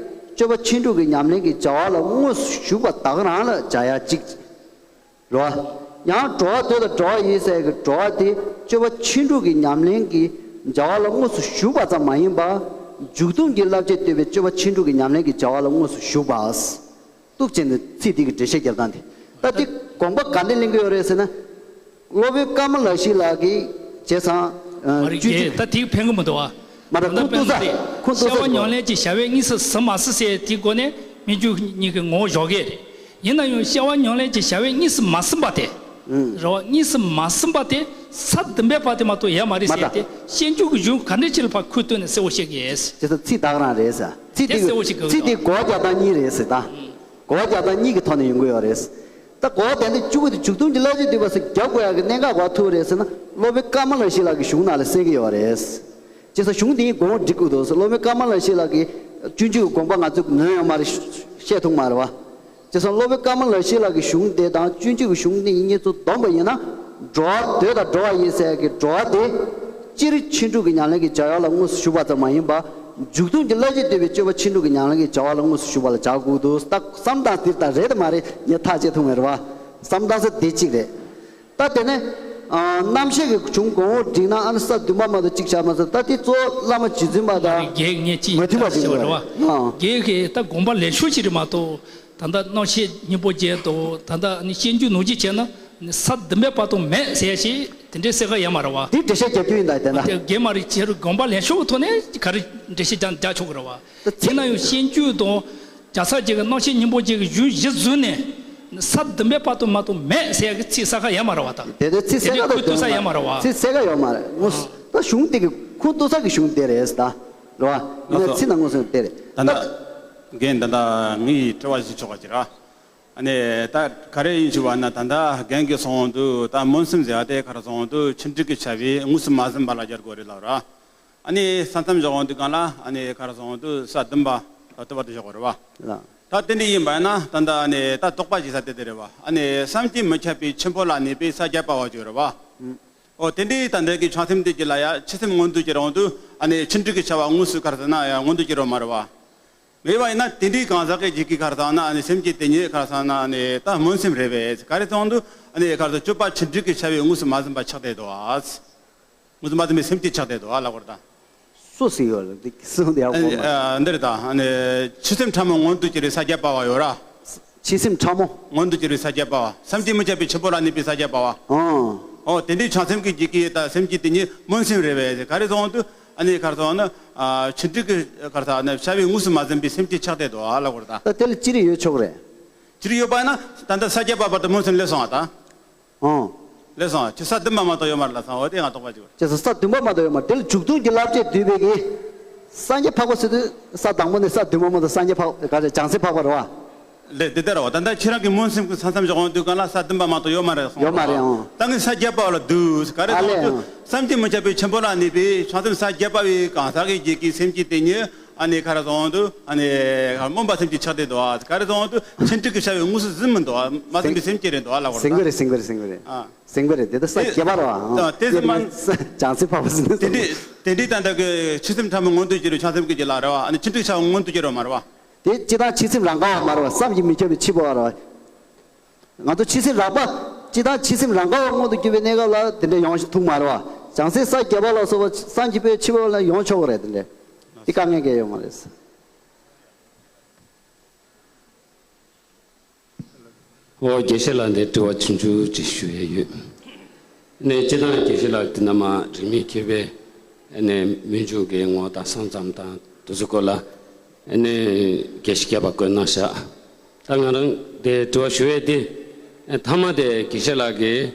སྤྱོད་པ་ཕྱིན་དྲུག་གི་ཉམས་ལེན་གྱི་བྱ་བ་ལ་དངོས་སུ་ཞུགས་པ་དག་རང་ལ་བྱ་ཡ་གཅིག་རེད་བ། ཡང་འགྲོ་བ་འདོད་དང་འགྲོ་བ་ཡིན་ཟེར་གྱི་འགྲོ་བ་དེ་སྤྱོད་པ་ཕྱིན་དྲུག་གི་ཉམས་ལེན་གྱི་བྱ་བ་ལ་དངོས་སུ་ཞུགས་པ་ཙམ་མ་ཡིན་པར་མཇུག་སྡོམ་གྱི་བསླབ་བྱ་བསྟོད་པའི་སྤྱོད་པ་ཕྱིན་དྲུག་གི་ཉམས་ལེན་གྱི་བྱ་བ་ལ་དངོས་སུ་ཞུགས་པ། གཏུབ་བྱས་ནས་ཚིག་འདི་གི་འགྲེལ་བཤད་རྒྱབ་སྟངས་དེ། ད་འདི་དགོངས་པ་ག་འདྲ་ལེན་གྱི་ཡོད་རེད་ཟེར་ན། སློབ་དཔོན་ཀ་མ་ལ་ཤཱི་ལ་གིས་བྱས་ཙང་། མ་རེད། བཅུ་གཅིག་ད་དེ་ཕན་གི་མི་འདུག་བ། མ་རེད། ཁུངས་གཏུགས་ས། ཁུངས་གཏུགས་ས། སྐྱེ་བ་ཉམས་ལེན་གྱི་བྱ་བས་གཉིས་སུ་ཟིན་མ་ཟིན་ཟེར་དེའི་སྒོ་ནས་སྨོན་འཇུག་གཉིས་ཀྱི་ངོ་བོ་འཇོག་གི་རེད། ཡིན་ན་ཡང་སྐྱེ་བ་ཉམས་ལེན་གྱི་བྱ་བས་གཉིས་སུ་མ་ཟིན་པ་དེ། རེད་བ། གཉིས་སུ་མ་ཟིན་པ་དེ་ས་བདུན་པའི་བར་དུ་མ་གཏོགས་ཡལ་མ་རེད་ཟེར་ཏེ་སྤྱོད་འཇུག་གི་གཞུང་ག་འདྲ་ཅིག་ལ་ཕར་ཁུངས་གཏུགས་ནས་གསལ་བོ་བཤད་ཀྱི་ཡོད། དེ་ཚོ་ཚིག་དག་རང་རེད་ཟེར། ཚིག་དེ་དེ་གསལ་བོ་ཞིག་གི་ཚིག་དེ་གོ་བ་རྒྱག་སྟངས་གཉིས་རེད་ཟེར་ད། གོ་བ་རྒྱག་སྟངས་གཉིས་ཀྱི་ཐོག་ནས་ཡོང་གི་ཡོད་རེད། ད་གོ་བ་དེ་འདྲ་བཅུ་དགུ་དེ་མཇུག་སྡོམ་གྱི་བསླབ་བྱ་བསྟོད་པ་ཟེར་རྒྱབ་དགོས་ཡག་གི་གནད་འགག་ག་ཐུག་རེད་ཟེར་ན། སློབ་དཔོན་ཀ་མ་ལ་ཤཱི་ལ་གི་གཞུང་ནང་ལ་གསལ་གྱི་ཡོད་རེད། བྱས་ཙང་གཞུང་དེ་གཉིས་གོང་བུ་འགྲིག་དགོས་འདུག་ཟེར། སློབ་དཔོན་ཀ་མ་ལ་ཤཱི་ལ་གི་སྤྱོད་འཇུག་གི་དགོངས་པ་ང་ཚོས་ཉན་ཡོད་མ་རེད། བཤད་ཐུབ་མ་རེད་བ། བྱས་ཙང་སློབ་དཔོན་ཀ་མ་ལ་ཤཱི་ལ་གི་གཞུང་དེ་དང་སྤྱོད་འཇུག་གི་གཞུང་དེ་གཉིས་ཚོ་བསྡོམས་པ་ཡིན་ན། འགྲོ་བ་འདོད་དང་འགྲོ་བ་ཡིན་ཟེར་གྱི་འགྲོ་བ་དེ། སྤྱིར་ཕྱིན་དྲུག་གི་ཉམས་ལེན་གྱི་བྱ་བ་ལ་དངོས་སུ་ཞུགས་པ་ཙམ་མ་ཡིན་པར། མཇུག་སྡོམ་གྱི་བསླབ་བྱ་བསྟོད་པའི་སྤྱོད་པ་ཕྱིན་དྲུག་གི་ཉམས་ལེན་གྱི་བྱ་བ་ལ་དངོས་སུ་ཞུགས་པ་ལ་བྱ་དགོས་འདུག་ད་བསམ་སྟངས་འདི་ལྟར་རེད་དམ་མ་རེད་ངས་ཐག་བཅད་ཐུབ་མེད་རེད་བ། བསམ་སྟངས་ས་འདི་གཅིག་རེད། ད་དེ་ནས། ཨ། རྣམ་བཤད་ཀྱི་གཞུང་གོང་འོག་བསྒྲིགས་ན་ཨ་ནི་ས་བདུན་པ་མ་གཏོགས་གཅིག་བཞག་མ་སོང་། ད་དེ་གཙོ་བོ་བླ་མ་རྗེ་བཙུན་པ་དང་རྒྱལ་ངེས་ཅིག་མ་མཐུན་པ་ཅིག་ཡོད་རེད་བ། ཨ། རྒྱལ་གྱི་ད་དགོངས་པ་ལེགས་ཤོས་ཅིག་རེད་མ་གཏོགས། ད་ལྟ་རྣམ་བཤད་སྙིང་པོ་བརྒྱད་དང་ད་ལྟ་ནི་སྤྱོད་འཇུག་ནང་བཞིན་བྱས་ན་ས་བདུན་པའི་བར་དུ་མེད་ཟེར་ཞིག་དེ་འདྲའི་གསལ་ཁ་ཡོད་མ་རེད་བ། དེ་འགྲེལ་བཤད་རྒྱབ་རྒྱུ་ཡིན་ད་དེ་ན། དེ་རྒྱས་མ་རེད། ཁྱེད་རང་དགོངས་པ་ལེགས་ཤོས་ཀྱི་ཐོག་ནས་ག་རེ་འགྲེལ་བཤད་རྒྱག་རྒྱག་ཆོག་གི་རེད་བ། ད་ཚིག་ཡིན་ན་ཡང་སྤྱོད་འཇུག་དང་། རྒྱལ་ཚབ་རྗེ་གི་རྣམ་བཤད་སྙིང་པོ་བརྒྱད་ཀྱི་གཞུང་གཞི་བཟུང་ནས། ས་བདུན་པའི་བར་དུ་མ་གཏོགས་མེད་ཟེར་ཡག་གི་ཚིག་གསལ་ཁ་ཡོད་མ་རེད་བ་ད། དེ་དེ་ཚིག་གསལ་ཁ་དེ་ཁུངས་གཏུགས་ས་ཡོད་མ་རེད་བ། ཚིག་གསལ་ཁ་ཡོད་མ་རེད། དངོས་སུ་ད་གཞུང་དེ་གི་ཁུངས་གཏུགས་ས་གི་གཞུང་དེ་རེད་ད། རེད་བ། ཡིན་ན་ཚིག་ནང་དངོས་སུ་དེ་རེད་ད། ད་ད་རྒན་ད་ད་ངའི་དྲི་བ་ཞིག་ཆོག་པ་ཅིག་ར། ཨ་ནི་ད་ག་རེ་ཡིན་ཞུ་བ་ན་ད་ད་རྒན་གྱིས་གསུངས་འདུག་ད་སྨོན་སེམས་ཟེར་བ་དེ་ག་རེ་གསུངས་འདུག་ཕྱིན་དྲུག་གི་བྱ་བས་དངོས་སུ་མ་ཟིན་པ་ལ་སྦྱར་དགོས་རེད་ལབ་ར། ཨ་ནི་ས་མཚམས་འཇོག་འོང་དུས་གང་ལ་ཨ་ནི་ག་རེ་གསུངས་འདུག་ས་བདུན་པ་ལ་ལྟོས་པ་དེ་འཇོག་དགོས་རེད་བ། ལགས། ད་དེ་འདྲ་ཡིན་པ་ན་ད་ལྟ་ཨ་ནི་ད་དོགས་པ་ཞིག་ཟ་དེ་དེ་རེད་བ། ཨ་ནི་བསམ་གྱིས་མི་ཁྱབ་པའི་ཆེན་པོ་ལ་གནས་པའི་ས་བརྒྱད་པ་བ་ཅིག་རེད་བ། ཨོ་དེ་འདྲའི་ད་འདྲ་གི་བྱང་སེམས་དེ་ཅིག་ལ་ཡ་འཆི་སེམས་མངོན་དུ་གྱུར་འོང་དུས་ཨ་ནི་ཕྱིན་དྲུག་གི་བྱ་བ་དངོས་སུ་ག་རེ་ཟེར་ན་ཡ་མངོན་དུ་གྱུར་བ་མ་རེད་བ། མེད་པ་ཡིན་ན་དེ་འདྲའི་གང་ཟག་གི་རྒྱུད་ཀྱི་ག་རེ་ཟེར་ན་ཨ་ནི་སེམས་ཀྱི་དེ་ཉིད་ག་རེ་ཟེར་ན་ཨ་ནི་ད་སྨོན་སེམས་རེད་པས། ག་རེ་ཟེར་འོང་དུས་ཨ་ནི་ག་རེ་ཟེར་སྤྱོད་པ་ཕྱིན་དྲུག་གི་བྱ་བས་དངོས་སུ་མ་ཟིན་པ་ཆགས་བསྡད་དོ། དངོས་སུ་མ་ཟིན་པའི་སེམས་ཅན་ཆགས་བསྡད་དོ་ཨ་ལབ་དགོས་རེད་ད། སུ་ཟེར་ཡོད་རེད་འདི་སུ་འདི་ཡག་པོ་མ། ཨ་འདི་རེད་ད། ཨ་ནི་ཆོས་སེམས་ཕྲ་མོ་མངོན་དུ་གྱུར་བའི་ས་བརྒྱད་པ་བ་ཡོད་ར། ཆོས་སེམས་ཕྲ་མོ། མངོན་དུ་གྱུར་བའི་ས་བརྒྱད་པ་བ། བསམ་གྱིས་མི་ཁྱབ་པའི་ཆེན་པོ་ལ་གནས་པའི་ས་བརྒྱད་པ་བ། ཨང་། ཨོ་དེ་འདྲའི་བྱང་སེམས་ཀྱི་རྒྱུད་ཀྱི་ད་སེམས་ཀྱི་དེ་ཉིད་སྨོན་སེམས་རེད་པས། ག་རེ་ཟེར་འོང་དུས་ཨ་ནི་ག་རེ་ཟེར་འོང་ན། ཨ་ཕྱིན་དྲུག་གི་ག་རེ་ཟེར་ཨ་ནི་བྱ་བའི་དངོས་སུ་མ་ཟིན་པའི་སེམས་ཅན་ཆགས་བསྡད་དོ་ཨ་ལབ་དགོས་རེད་ད། ད་དེ་ལ་ཅི་རིགས་ཡོད་ཆོག་རེད། ཅི་རིགས་ཡོད་པ་ན་ད་ལྟ་ས་བརྒྱད་པ་བར་དུ་སྨོན་སེམས་སླེབས་སོང་ཨ་ད། ཨང་། ལགས་སོ། ཁྱོད་ས་བདུན་པ་མ་གཏོགས་ཡོད་མ་རེད་ལབ་སོང་། འོ་དེ་ང་དོགས་པ་ཅིག་ཡོད། ཁྱོད་ས་བདུན་པ་མ་གཏོགས་ཡོད་མ་རེད། དེ་ལ་མཇུག་སྡོམ་གྱི་བསླབ་བྱ་བསྡུས་པའི་གི། སངས་རྒྱས་འཕགས་པ་ཟེར་དུས་ས་དང་པོ་ནས་ས་བདུན་པ་མ་གཏོགས་སངས་རྒྱས་འཕགས་ག་རེ་བྱང་སེམས་འཕགས་པ་རེད་བ། ལགས་དེ་ལྟར་བ་ད་ལྟ་ཁྱེད་རང་གི་སྨོན་སེམས་ཀྱི་ས་མཚམས་འཇོག་འོང་དུས་གང་ལ་ས་བདུན་པ་མ་གཏོགས་ཡོད་མ་རེད་གསུངས། ཡོད་མ་རེད་ཨང་། ད་ངས་ས་བརྒྱད་པ་ལ་བསྡུས། ག་རེ་ཨ་ལས་ཟེར་ཨང་། བསམ་གྱིས་མི་ཁྱབ་པའི་ཆེན་པོ་ལ་གནས་པའི་བྱང་སེམས་ས་བརྒྱད་པ་བའི་གང་ཟག་གི་རྒྱུད་ཀྱི་སེམས་ཀྱི་དེ་ཉིད། ཨ་ནི་ག་རེ་ཟེར་འོང་དུས་ཨ་ནི་སྨོན་པ་སེམས་ཀྱི་ཆགས་བསྡད་འདུག་ཨ། ག་རེ་ཟེར་འོང་དུས་ཕྱིན་དྲུག་གི་བྱ་བའི་དངོས་སུ་ཟིན་མི་འདུག་ཨ། མ་ཟིན་པའི་སེམས་ཀྱི་རེད་འདུག་ཨ་ལབ་པ་རེད། ཟིན་གི་རེད། ཟིན་གི་རེད། ཟིན་གི་རེད། ཨ། ཟིན་གི་རེད། དེ་ད་ས་དེ་བརྒྱད་པ་རེད་བ། དེ་ཚོ་མ། བྱང་སེམས་འཕགས་པ་ཟིན་ན་དེ་འདྲའི་དེ་འདྲའི་ད་ལྟ་གི་ཆོས་སེམས་ཕྲ་མོ་མངོན་དུ་གྱུར་བའི་བྱང་སེམས་ཀྱི་རྒྱུད་ལ་རེད་བ། ཨ་ནི་ཕྱིན་དྲུག་བྱ་བ་མངོན་དུ་གྱུར་བ་མ་རེད་བ། དེ་སྤྱིར་བཏང་ཆོས་སེམས་རང་ག་བ་མ་རེད་བ། བསམ་གྱིས་མི་ཁྱབ་པའི་ཕྱི་པོ་བ་རེད་བ། ང་ཚོ་ཆོས་སེམས་རགས་པ། སྤྱིར་བཏང་ཆོས་སེམས་རང་ག་བ་མངོན་དུ་གྱུར་པའི་གནས་སྐབས་ལ་དེ་འདྲ་ཡོང་ཐུབ་མ་རེད་བ། བྱང་སེམས་ས་བརྒྱད་པ་ལ་སོགས་པ་བསམ་གྱིས་མི་ཁྱབ་པའི་ཕྱི་པོ་ལ་ཡོང་ཆོག་གི་རེད། དེ་འདྲ་དེ་དཀའ་ངལ་གང་ཡང་ཡོང་མ་རེད། ཨོ་དགེ་བཤེས་ལགས་འདི་དྲི་བ་ཆུང་ཆུང་ཅིག་ཞུ་ཡས་ཡོད། ནས་སྤྱིར་བཏང་དགེ་བཤེས་ལགས་འདི་ན་མ་རིས་མེད་མཁས་པའི་ནས་སྨོན་འཇུག་གི་ངོ་དང་ས་མཚམས་དང་དེ་ཚོ་སྐོར་ལ་ནས་དགེ་བཤེས་མཁས་པ་བསྐོས་གནང་ཤག་ད་ང་རང་དེ་དྲི་བ་ཞུ་ཡས་དེ་མཐའ་མ་དེ་དགེ་བཤེས་ལགས་ཀྱིས་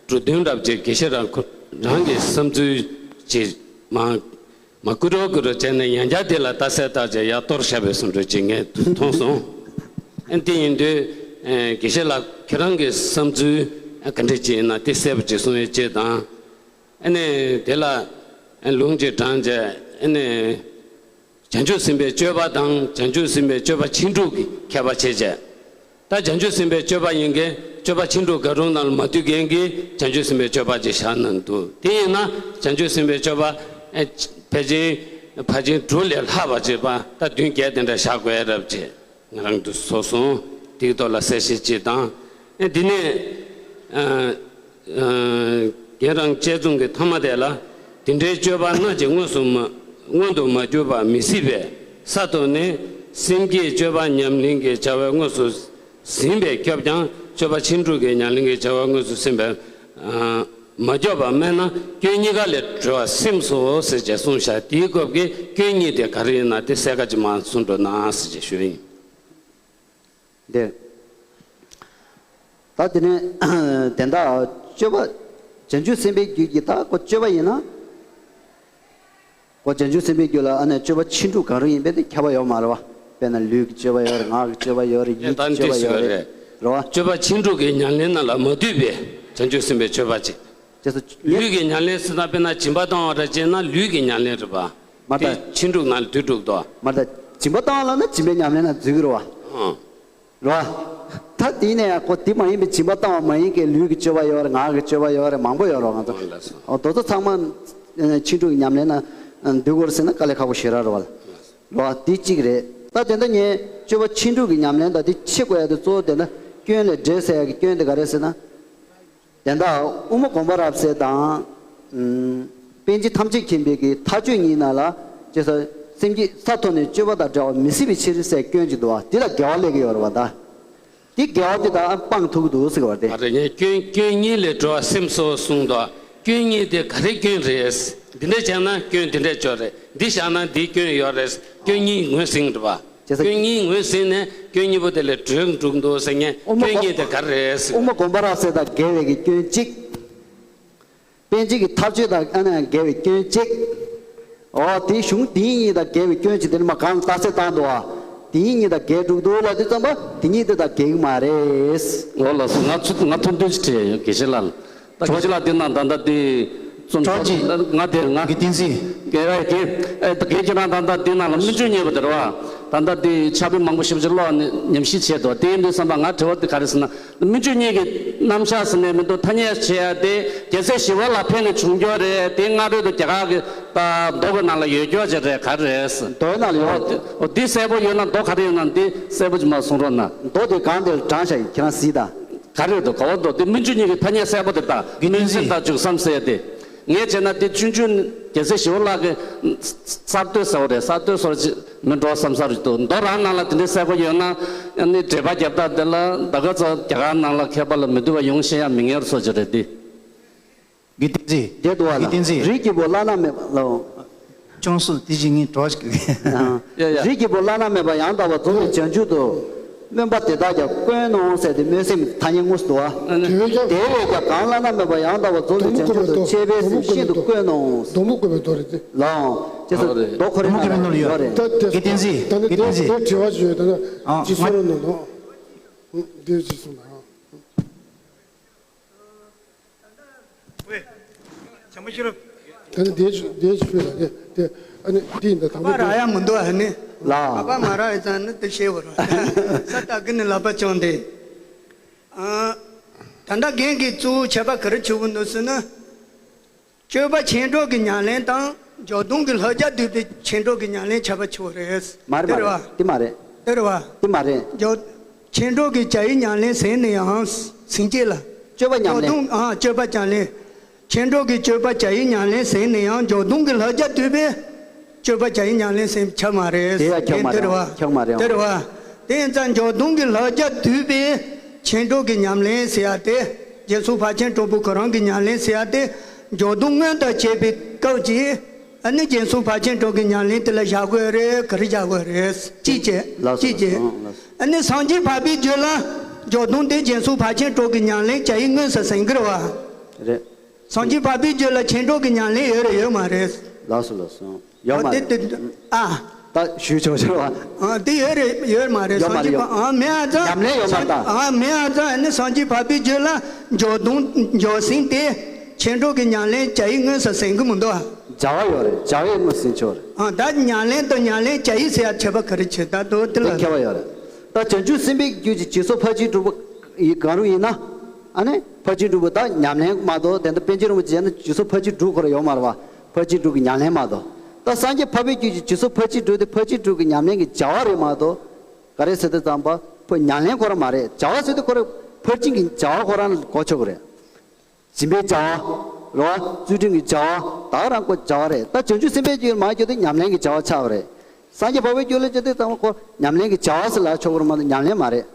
འབྲུ་དོན་འདྲ་ཅིག་དགེ་བཤེས་རང་ཁོ་རང་གི་བསམ་ཚུལ་ཅིག་མ། མ་ཀུ་རོ་ཀུ་རོ་བྱས་ནས་ཡང་བསྐྱར་དེ་ལ་ལྟ་གསལ་ལྟ་བྱས་ཡར་གཏོར་བཞག་པའི་བཟོ་འདྲ་ཅིག་ངས་མཐོང་སོང་། ཨ་དེ་ཡིན་དུས་ཨ་དགེ་བཤེས་ལགས་ཁྱེད་རང་གི་བསམ་ཚུལ་ཨ་ག་འདྲ་ཅིག་ཡིན་ན་དེ་གསལ་པོ་ཅིག་གསུང་ཡས་ཅིག་དང་། ཨ་ནི་དེ་ལ་ཨ་ལུང་ཅིག་དྲངས་བྱས་ཨ་ནི་བྱང་ཆུབ་སེམས་དཔའི་སྤྱོད་པ་དང་བྱང་ཆུབ་སེམས་དཔའི་སྤྱོད་པ་ཕྱིན་དྲུག་གི་ཁྱད་པར་ཕྱེ་བྱས། ད་བྱང་ཆུབ་སེམས་དཔའི་སྤྱོད་པ་ཡིན་གྱི་སྤྱོད་པ་ཕྱིན་དྲུག་གང་རུང་ནང་ལ་མ་འདུས་མཁན་གྱི་བྱང་ཆུབ་སེམས་དཔའི་སྤྱོད་པ་ཅིག་བཞག་གནང་འདུག་དེ་ཡིན་ན་བྱང་ཆུབ་སེམས་དཔའི་སྤྱོད་པ་ཨེ་ཕལ་ཆེར་ ཕར་ཕྱིན་དྲུག་ལས་ལྷག་པ་བྱེད་པ་ད་བདུན་བརྒྱད་དེ་འདྲ་བཞག་དགོས་རབས་བྱས། ང་རང་དུ་སོ་སོང་དེའི་ཐོག་ལ་གསལ་བཤད་ཅིག་དང་། ཨེ་འདི་ནས་ཨ་ཨ་རྒན་རང་དཔྱད་རྩོམ་གྱི་མཐའ་མ་དེ་ལ། དེ་འདྲའི་སྤྱོད་པ་སྣ་གཅིག་དངོས་སུ་མ་མངོན་དུ་མ་གྱུར་པ་མི་སྲིད་པས། ས་ཐོག་ནས་སེམས་བསྐྱེད་སྤྱོད་པ་ཉམས་ལེན་གྱི་བྱ་བས་དངོས་སུ་ཟིན་པས་སྐྱོབ་ཀྱང་། སྤྱོད་པ་ཕྱིན་དྲུག་གི་ཉམས་ལེན་གྱི་བྱ་བས་དངོས་སུ་ཟིན་པས་ཨ་མ་སྐྱོབ་པ་སྨྲས་ན། སྐྱོན་གཉིས་ཀ་ལས་གྲོལ་བ་སེམས་སོ་ཟེར་བྱས་གསུངས་བཞག་དེའི་སྐབས་ཀྱི་སྐྱོན་གཉིས་དེ་ག་རེ་ཡིན་ན་དེ་གསལ་ཁ་ཅིག་མར་གསུང་འགྲོ་ན་ཟེར་བྱས་ཞུ་ཡིན། འདིར། ད་དེ་ནས་དེ་འདྲ་སྤྱོད་པ་བྱང་ཆུབ་སེམས་དཔའི་རྒྱུད་ཀྱི་ད་ཁོ་སྤྱོད་པ་ཡིན་ན། ཁོ་བྱང་ཆུབ་སེམས་དཔའི་རྒྱུད་ལ་ཨ་ནི་སྤྱོད་པ་ཕྱིན་དྲུག་གང་རུང་ཡིན་པས་དེ་ཁྱབ་པ་ཡོད་མ་རེད་བ། དཔེར་ན་ལུས་ཀྱི་སྤྱོད་པ་ཡོད་རེད། ངག་གི་སྤྱོད་པ་ཡོད་རེད། ཡིད་ཀྱི་སྤྱོད་པ་ཡོད་རེད། རེད་བ། སྤྱོད་པ་ཕྱིན་དྲུག་གི་ཉམས་ལེན་རྣམས་ལ་མ་འདུས་པའི་བྱང་ཆུབ་སེམས་དཔའི་སྤྱོད་པ་ཅིག་དེ་ཚོ་ལུས་ཀྱི་ཉམས་ལེན་ཟེར་ན་དཔེར་ན་སྦྱིན་པ་བཏང་བ་རེད་ཅེ་ན་ལུས་ཀྱི་ཉམས་ལེན་རེད་པ། མ་དེ་ད་ཕྱིན་དྲུག་ནང་ལ་འདུས་འགྲོ་གི་འདུག་མ་ད་སྦྱིན་པ་བཏང་བ་ལ་ན་སྦྱིན་པའི་ཉམས་ལེན་ན་འཛུལ་གི་རེད་བ། ཨང་། རེད་བ། ད་དེ་ནས་ཡང་ཁོ་དེ་མ་ཡིན་པའི་སྦྱིན་པ་བཏང་བ་མ་ཡིན་གྱི་ལུས་ཀྱི་སྤྱོད་པ་ཡོད་རེད། ངག་གི་སྤྱོད་པ་ཡོད་རེད། མང་པོ་ཡོད་རེད་བ། ང་ཚོ་ཨང་ལགས་སོ། ཨོ་དེ་ཚོ་ཚང་མ་ཕྱིན་དྲུག་གི་ཉམས་ལེན་ན་འདུས་དགོས་རེད་ཟེར་ན་དཀའ་ལས་ཁག་པོ་ཞེ་དྲག་རེད་བ། རེད་བ། དེ་གཅིག་རེད། ད་དེ་འདྲ་ངས་སྤྱོད་པ་ཕྱིན་དྲུག་གི་ཉམས་ལེན་དང་དེ་ཕྱེ་དགོས་ཡ་དེ་གཙོ་བོ་དེ་འདྲ་སྐྱོན་ལས་འབྲས་སད་ཡ་གི་སྐྱོན་དེ་ག་རེ་ཟེར་ན། དེ་འདྲ་དབུ་མ་དགོངས་པ་རབ་གསལ་དང་། ཨུམ། པཎ་ཆེན་ཐམས་ཅད་མཁྱེན་པའི་གི་མཐའ་དཔྱོད་གཉིས་ནང་ལ་ཅེས་སོ། སེམས་བསྐྱེད་ས་ཐོག་ནས་སྤྱོད་པ་དང་བྲལ་བ་མི་སྲིད་པའི་ཕྱིར་ཟེར་སྐྱོན་ཅིག་འདུག་བ། དེ་ལ་འགལ་བ་སླེབས་ཀྱི་ཡོད་རེད་བ་ད། དེ་འགལ་བ་དེ་དག་སྤང་ཐུབ་ཀྱི་འདུག་ཟེར་བ་རེད། ཨ་རེ་ངས་སྐྱོན་སྐྱོན་གཉིས་ལས་གྲོལ་བ་སེམས་སོ་གསུངས་འདུག་སྐྱོན་གཉིས་དེ་ག་རེ་སྐྱོན་རེད། འདི་འདྲ་བྱས་ན་སྐྱོན་འདི་འདྲ་བྱོས་རེད། འདི་བཞག་ན་འདིའི་སྐྱོན་ཡོད་རེད། སྐྱོན་གཉིས་ངོས་ཟིན་འདུག་བ། ཅེས་སོ། སྐྱོན་གཉིས་ངོས་ཟིན་ནས་སྐྱོན་གཉིས་པོ་དེ་ལས་གྲོལ་འགྲོ་གི་འདུག་ཟེར་ངས་དབུ་མ་སྐྱོན་གཉིས་དེ་ག་རེ་རེད་ཟེར། དབུ་མ་དགོངས་པ་རབ་གསལ་དང་འགལ་བའི་གི་སྐྱོན་གཅིག་པཎ་ཆེན་གྱི་མཐའ་དཔྱོད་དང་ཨ་ནི་འགལ་བའི་སྐྱོན་གཅིག་འོ་དེའི་གཞུང་དེ་གཉིས་དང་འགལ་བའི་སྐྱོན་གཅིག་དེ་ནི་མ་གང་རྟགས་གསལ་བཏང་འདུག་བ། དེ་གཉིས་གཉིས་དང་འགལ་འགྲོ་གི་འདུག་ལབ་དུས་ཙམ་པ་དེ་གཉིས་དེ་དང་འགལ་གྱི་མ་རེད། འོ་ལགས་སོ། ང་ཚོ་ང་ཐུང་ཐུང་ཅིག་དྲིས་ཡོད་དགེ་བཤེས་ལགས་ལ། ད་དགེ་བཤེས་ལགས་འདི་ན་ད་ལྟ་དེ་རྩོམ་ཁྲོག་ཅིག་ང་དེ་ང་གི་བསྟན་འཛིན། དགེ་བའི་དགེ་ཨེ་ད་དགེ་ཁྱེད་རང་ད་ལྟ་འདི་ན་ལ་སྨིན་གྲོལ་རྙེད་པ་དེ་རེད་བ། ད་ལྟ་དེ་ཕྱག་དཔེ་མང་པོ་ཞིབ་ཅིག་ཀློག་ནས་ཉམས་ཞིབ་བྱས་འདུག་དེ་ཡིན་དུས་ཙམ་པ་ང་དྲི་བ་དེ་ག་རེ་ཟེར་ན། སྨིན་གྲོལ་གཉིས་ཀྱི་རྣམ་གཞག་ཟེར་ནས་མི་འདུག་ཐ་སྙད་བྱེད་ཡ་དེ་རྒྱལ་སྲས་ཞི་བ་ལྷ་ཕེབས་ནས་བྱུང་རྒྱུ་རེད། དེ་སྔ་རོལ་དུ་རྒྱ་གར་གྱི་ད་མདོ་གི་ནང་ལ་ཡོད་རྒྱུ་ཅིག་རེད་ག་རེ་རེད། མདོའི་ནང་ལ་ཡོད། འོ་དེ་འོ་དེ་གསལ་པོ་ཡོད་ན་མདོ་ག་རེ་ཡོད་ན་དེ་གསལ་པོ་ཅིག་མར་གསུང་རོགས་གནང་། མདོ་དེ་གང་དེར་དྲངས་བཞག་ཡིན། ཁྱེད་རང་གཟིགས་དང་། ག་རེ་རེད་འདུག་ག་བ་འདུག་དེ་སྨིན་གྲོལ་གཉིས་ཀྱི་ཐ་སྙད་གསལ་པོ་དེ་དང་དགེ་འདུན་འཛིན་དང་འཇུག་སེམས་ཟེར་ཡ་དེ། ངས་བྱས་ན་དེ་ཆུང་ཆུང་རྒྱལ་སྲས་ཞི་བ་ལྷ་གི་གསར་གཏོད་ཟེར་བ་རེད། གསར་གཏོད་སོར་ཅིག་མི་འགྲོ་བསམ་ས་རེད་འདུག་མདོ་རང་ནང་ལ་དེ་འདྲའི་གསལ་པོ་ཡོད་ན་ཨ་ནི་འགྲེལ་པ་རྒྱབ་སྟངས་དེ་ལ་ད་ག་ཚོད་རྒྱ་གར་ནང་ལ་མཁས་པ་ལ་མི་འདུག་པ་ཡོང་ཤེས་ཡ་མི་ངེས་སོ་ཅིག་རེད་དེ། དགེ་བསྟན་འཛིན། དེ་འདུག་བ་ལ། དགེ་བསྟན་འཛིན། རིགས་ཀྱི་བུ་བླ་ན་མེད་པ་ལ། ཅུང་ཟད་དེ་བཞིན་ངས་གྲོགས་ཤིག་ཡ་ཡ། རིགས་ཀྱི་བུ་བླ་ན་མེད་པ་ཡང་དག་པར་རྫོགས་པའི་བྱང་ཆུབ་ཏུ། སྨོན་པ་དེ་དག་ཀྱང་དཀོན་ནོ་ཟེར་ཏེ་སྨོན་སེམས་ཐ་སྙད་དངོས་སུ་འདུག་བ། དེ་བས་ཀྱང་གང་བླ་ན་མེད་པ་ཡང་དག་པར་རྫོགས་པའི་བྱང་ཆུབ་ཏུ་གཅེས་པའི་སེམས་ཤིན་ཏུ་དཀོན་ནོ། སྡོང་པོ་བཀོད་པའི་མདོ་རེད་དེ། ལའང་། ཅེས་སོ། མདོ་ཁོ་རའི་ནང་ལ་ཡོད་རེད། དགེ་བསྟན་འཛིན། དགེ་བསྟན་འཛིན། དེ་དྲི་བ་ཞུ་ཡོད་ད་ན་ཅི་སོ་རོ་ནོ་ནོ། དེ་ཅི་སོང་ད། ཝེ། བྱམས་པ་ཤེས་རབ། ད་ནི་དེའི་ཆུ་དེའི་ཆུ་ཕུད་ལ་དེ་དེ་ཨ་ནི་དེ་ཡིན་ད་དང་པོ་ཁ་པར་རག་ཡ་མི་འདུག་ཨ་ནི། ལ། ཁ་པར་མ་རག་ཡ་ཙང་ནི་དེ་ཤེས་བ་ར། ས་ད་གི་ནི་ལག་པ་བཅངས་ཏེ། ཨ། ད་ལྟ་རྒན་གྱིས་གཙོ་བོ་བྱས་པ་ག་རེ་བྱེད་དགོས་འདུག་ཟེར་ན། སྤྱོད་པ་ཆེ་འགྲོ་གི་ཉམས་ལེན་དང་འཇོག་སྡོམ་གྱི་ལྷ་རྒྱ་བསྡུས་པའི་ཆེ་འགྲོ་གི་ཉམས་ལེན་བྱས་པ་ཆོག་རེད། མ་རེད་མ་རེད། དེ་མ་རེད། དེ་རེད་བ། དེ་མ་རེད། འཇོག་ཆེ་འགྲོ་གི་བྱ་ཡི་ཉམས་ལེན་ཟེར་ནས་ཡང་ཟིན་སྐྱེ་ལ། སྤྱོད་པ་ཉམས་ལེན། འཇོག་སྡོམ་ཨ་སྤྱོད་པ་ཉམས་ལེན། ཆེ་འགྲོ་གི་སྤྱོད་པ་བྱ་ཡི་ཉམས་ལེན་ཟེར་ནས་ཡང་འཇོག་སྡོམ་གྱི་ལྷ་རྒྱ་བསྡུས་པའི་སྤྱོད་པ་བྱ་ཡི་ཉམས་ལེན་ཟེར་ཁྱབ་མ་རེད། དེ་ཡང་ཁྱབ་མ་རེད། དེ་རེད་བ། ཁྱབ་མ་རེད། དེ་རེད་བ། དེ་ཡིན་ཙང་འཇོག་སྡོམ་གྱི་ལྷ་རྒྱ་བསྡུས་པའི་ཆེ་འགྲོ་གི་ཉམས་ལེན་ཟེར་ཡ་དེ་རྒྱན་སྲུང་ཕར་ཕྱིན་དྲུག་པོ་ཁོ་རང་གི་ཉམས་ལེན་ཟེར་ཡ་དེ་འཇོག་སྡོམ་སྔོན་དང་བྱས་པའི་སྐབས་ཀྱི། ཨ་ནི་རྒྱན་སྲུང་ཕར་ཕྱིན་དྲུག་གི་ཉམས་ལེན་དེ་ལ་བཞག་དགོས་རེད། ག་རེ་བཞག་དགོས་རེད། གཅིག་བྱས། ལགས་སོ། གཅིག་བྱས། ལགས་སོ། ཨ་ནི་སངས་རྒྱས་འཕགས་པའི་རྒྱུད་ལ་འཇོག་སྡོམ་དེ་རྒྱན་སྲུང་ཕར་ཕྱིན་དྲུག་གི་ཉམས་ལེན་བྱ་ཡི་དངོས་སུ་ཟིན་གི་རེད་བ། རེད། སངས་རྒྱས་འཕགས་པའི་རྒྱུད་ལ་ཆེ་འགྲོ་གི་ཉམས་ལེན་ཡོད་རེད་ཡོད་མ་རེད། ལགས་སོ་ལགས་སོ། ཡོད་མ་རེད། ཨ་དེ་དེ་ཨ། ད་ཞུས་ཆོག་ཆོག་བ། ཨ་དེ་ཡོད་རེད་ཡོད་མ་རེད། ཡོད་མ་རེད། སངས་རྒྱས་པ་ཨ་མེད་ཨ་ཙང་། ཉམས་ལེན་ཡོད་མ་རེད། ཨ་མེད་ཨ་ཙང་ཨ་ནི་སངས་རྒྱས་འཕགས་པའི་རྒྱུད་ལ་འཇོག་སྡོམ་འཇོག་ཟིན་དེ་ཆེ་འགྲོ་གི་ཉམས་ལེན་བྱ་ཡི་དངོས་སུ་ཟིན་གི་མི་འདུག་ཨ། བྱ་བ་ཡོད་རེད། བྱ་བའི་དངོས་ཟིན་ཆོག་རེད། ཨ་ད་ཉམས་ལེན་དང་ཉམས་ལེན་བྱ་ཡི་ཟེར་ཡ་ཁྱད་པར་ག་རེ་ཆེ་ད་དོ་དེ་ལ། དེ་ཁྱད་པར་ཡོད་རེད། ད་བྱང་ཆུབ་སེམས་དཔའི་རྒྱུད་ཀྱི་བྱེད་སོ་ཕར་ཕྱིན་དྲུག་པོ་ཡི་གང་རུང་ཡིན་ན། ཨ་ནི་ཕར་ཕྱིན་དྲུག་པོ་ད་ཉམས་ལེན་མ་གཏོགས་དེ་འདྲ་པཎ་ཆེན་རིན་པོ་ཆེ་ཡིན་ན་བྱེད་སོ་ཕར་ཕྱིན་དྲུག་ཁོ་ར་ཡོད་མ་རེད་བ། ཕར་ཕྱིན་དྲུག་གི་ཉམས་ལེན་མ་གཏོགས། ད་སངས་རྒྱས་འཕགས་པའི་རྒྱུད་ཀྱི་འཇུག་ཚུལ་ཕར་ཕྱིན་དྲུག་དེ་ཕར་ཕྱིན་དྲུག་གི་ཉམས་ལེན་གྱི་བྱ་བ་རེད་མ་གཏོགས། ག་རེ་ཟེར་དུས་ཙམ་པ་ཁོ་ཉམས་ལེན་ཁོ་རང་མ་རེད། བྱ་བ་ཟེར་དུས་ཁོ་རང་ཕར་ཕྱིན་གྱི་བྱ་བ་ཁོ་རང་ལ་གོ་ཆོག་གི་རེད། སྦྱིན་པའི་བྱ་བ། རེད་བ། བརྩོན་འགྲུས་ཀྱི་བྱ་བ། ད་ག་རང་ཁོ་བྱ་བ་རེད། ད་བྱང་ཆུབ་སེམས་དཔའི་རྒྱུད་ལ་མར་གྱུར་དུས་ཉམས་ལེན་གྱི་བྱ་བ་ཆགས་པ་རེད། སངས་རྒྱས་འཕགས་པའི་རྒྱུད་ལ་གྱུར་དུས་ཙམ་པ་ཁོ་ཉམས་ལེན་གྱི་བྱ་བ་ཟེར་ལབ་ཆོག་གི་རེད་མ་གཏོགས་ཉམས་ལེན་མ་རེད།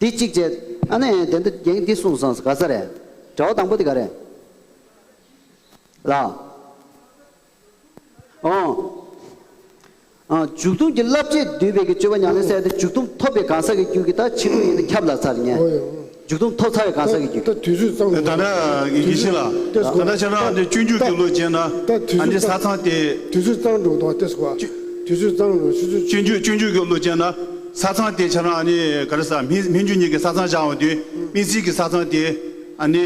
འདི་གཅིག་བྱས། ཨ་ནི་དེ་འདི་རྒྱན་འདི་གསུངས་སོང་ག་ས་རེད། དྲི་བ་དང་པོ་དེ་ག་རེད། ལ། ཨོ། ཨ། མཇུག་སྡོམ་གྱི་བསླབ་བྱས་བསྡུས་པའི་གི་སྤྱོད་པ་ཉམས་ལེན་ཟེར་ཏེ་མཇུག་སྡོམ་ཐོབ་པའི་གང་ཟག་གི་རྒྱུད་ཀྱི་ད་ཕྱི་ལུགས་ཡིན་ན་ཁྱབ་ལ་ཚར་ཉན། ཨོ་ཡ། མཇུག་སྡོམ་ཐོབ་ཚར་བའི་གང་ཟག་གི་རྒྱུད་ཀྱི། ད་དུས་ཚོད་གཙང་ད་ལྟ་ཡིད་ཆེས་ལ། ད་ལྟ་ཁྱེད་རང་འདི་སྤྱོད་འཇུག་གི་བློ་ཅན་ན། ད་དུས་ཨ་ནི་ཚོད་ས་གཙང་དེ། དུས་ཚོད་གཙང་འགྲོ་དང་ཏེ་སྐོ། དུས་ཚོད་གཙང་འགྲོ་ཆུ་ཚོད། སྤྱོད་འཇུག་སྤྱོད་འཇུག་གི་བློ་ཅན་ན། ས་གཙང་དེ་ཁྱེད་རང་ཨ་ནི་ག་རེ་ཟ་སྨིན་སྨིན་རྒྱུ་གཉིས་ཀྱི་ས་གཙང་བཞག་འོང་དུས་སྨིན་བྱེད་ཀྱི་ས་གཙང་དེ། ཨ་ནི།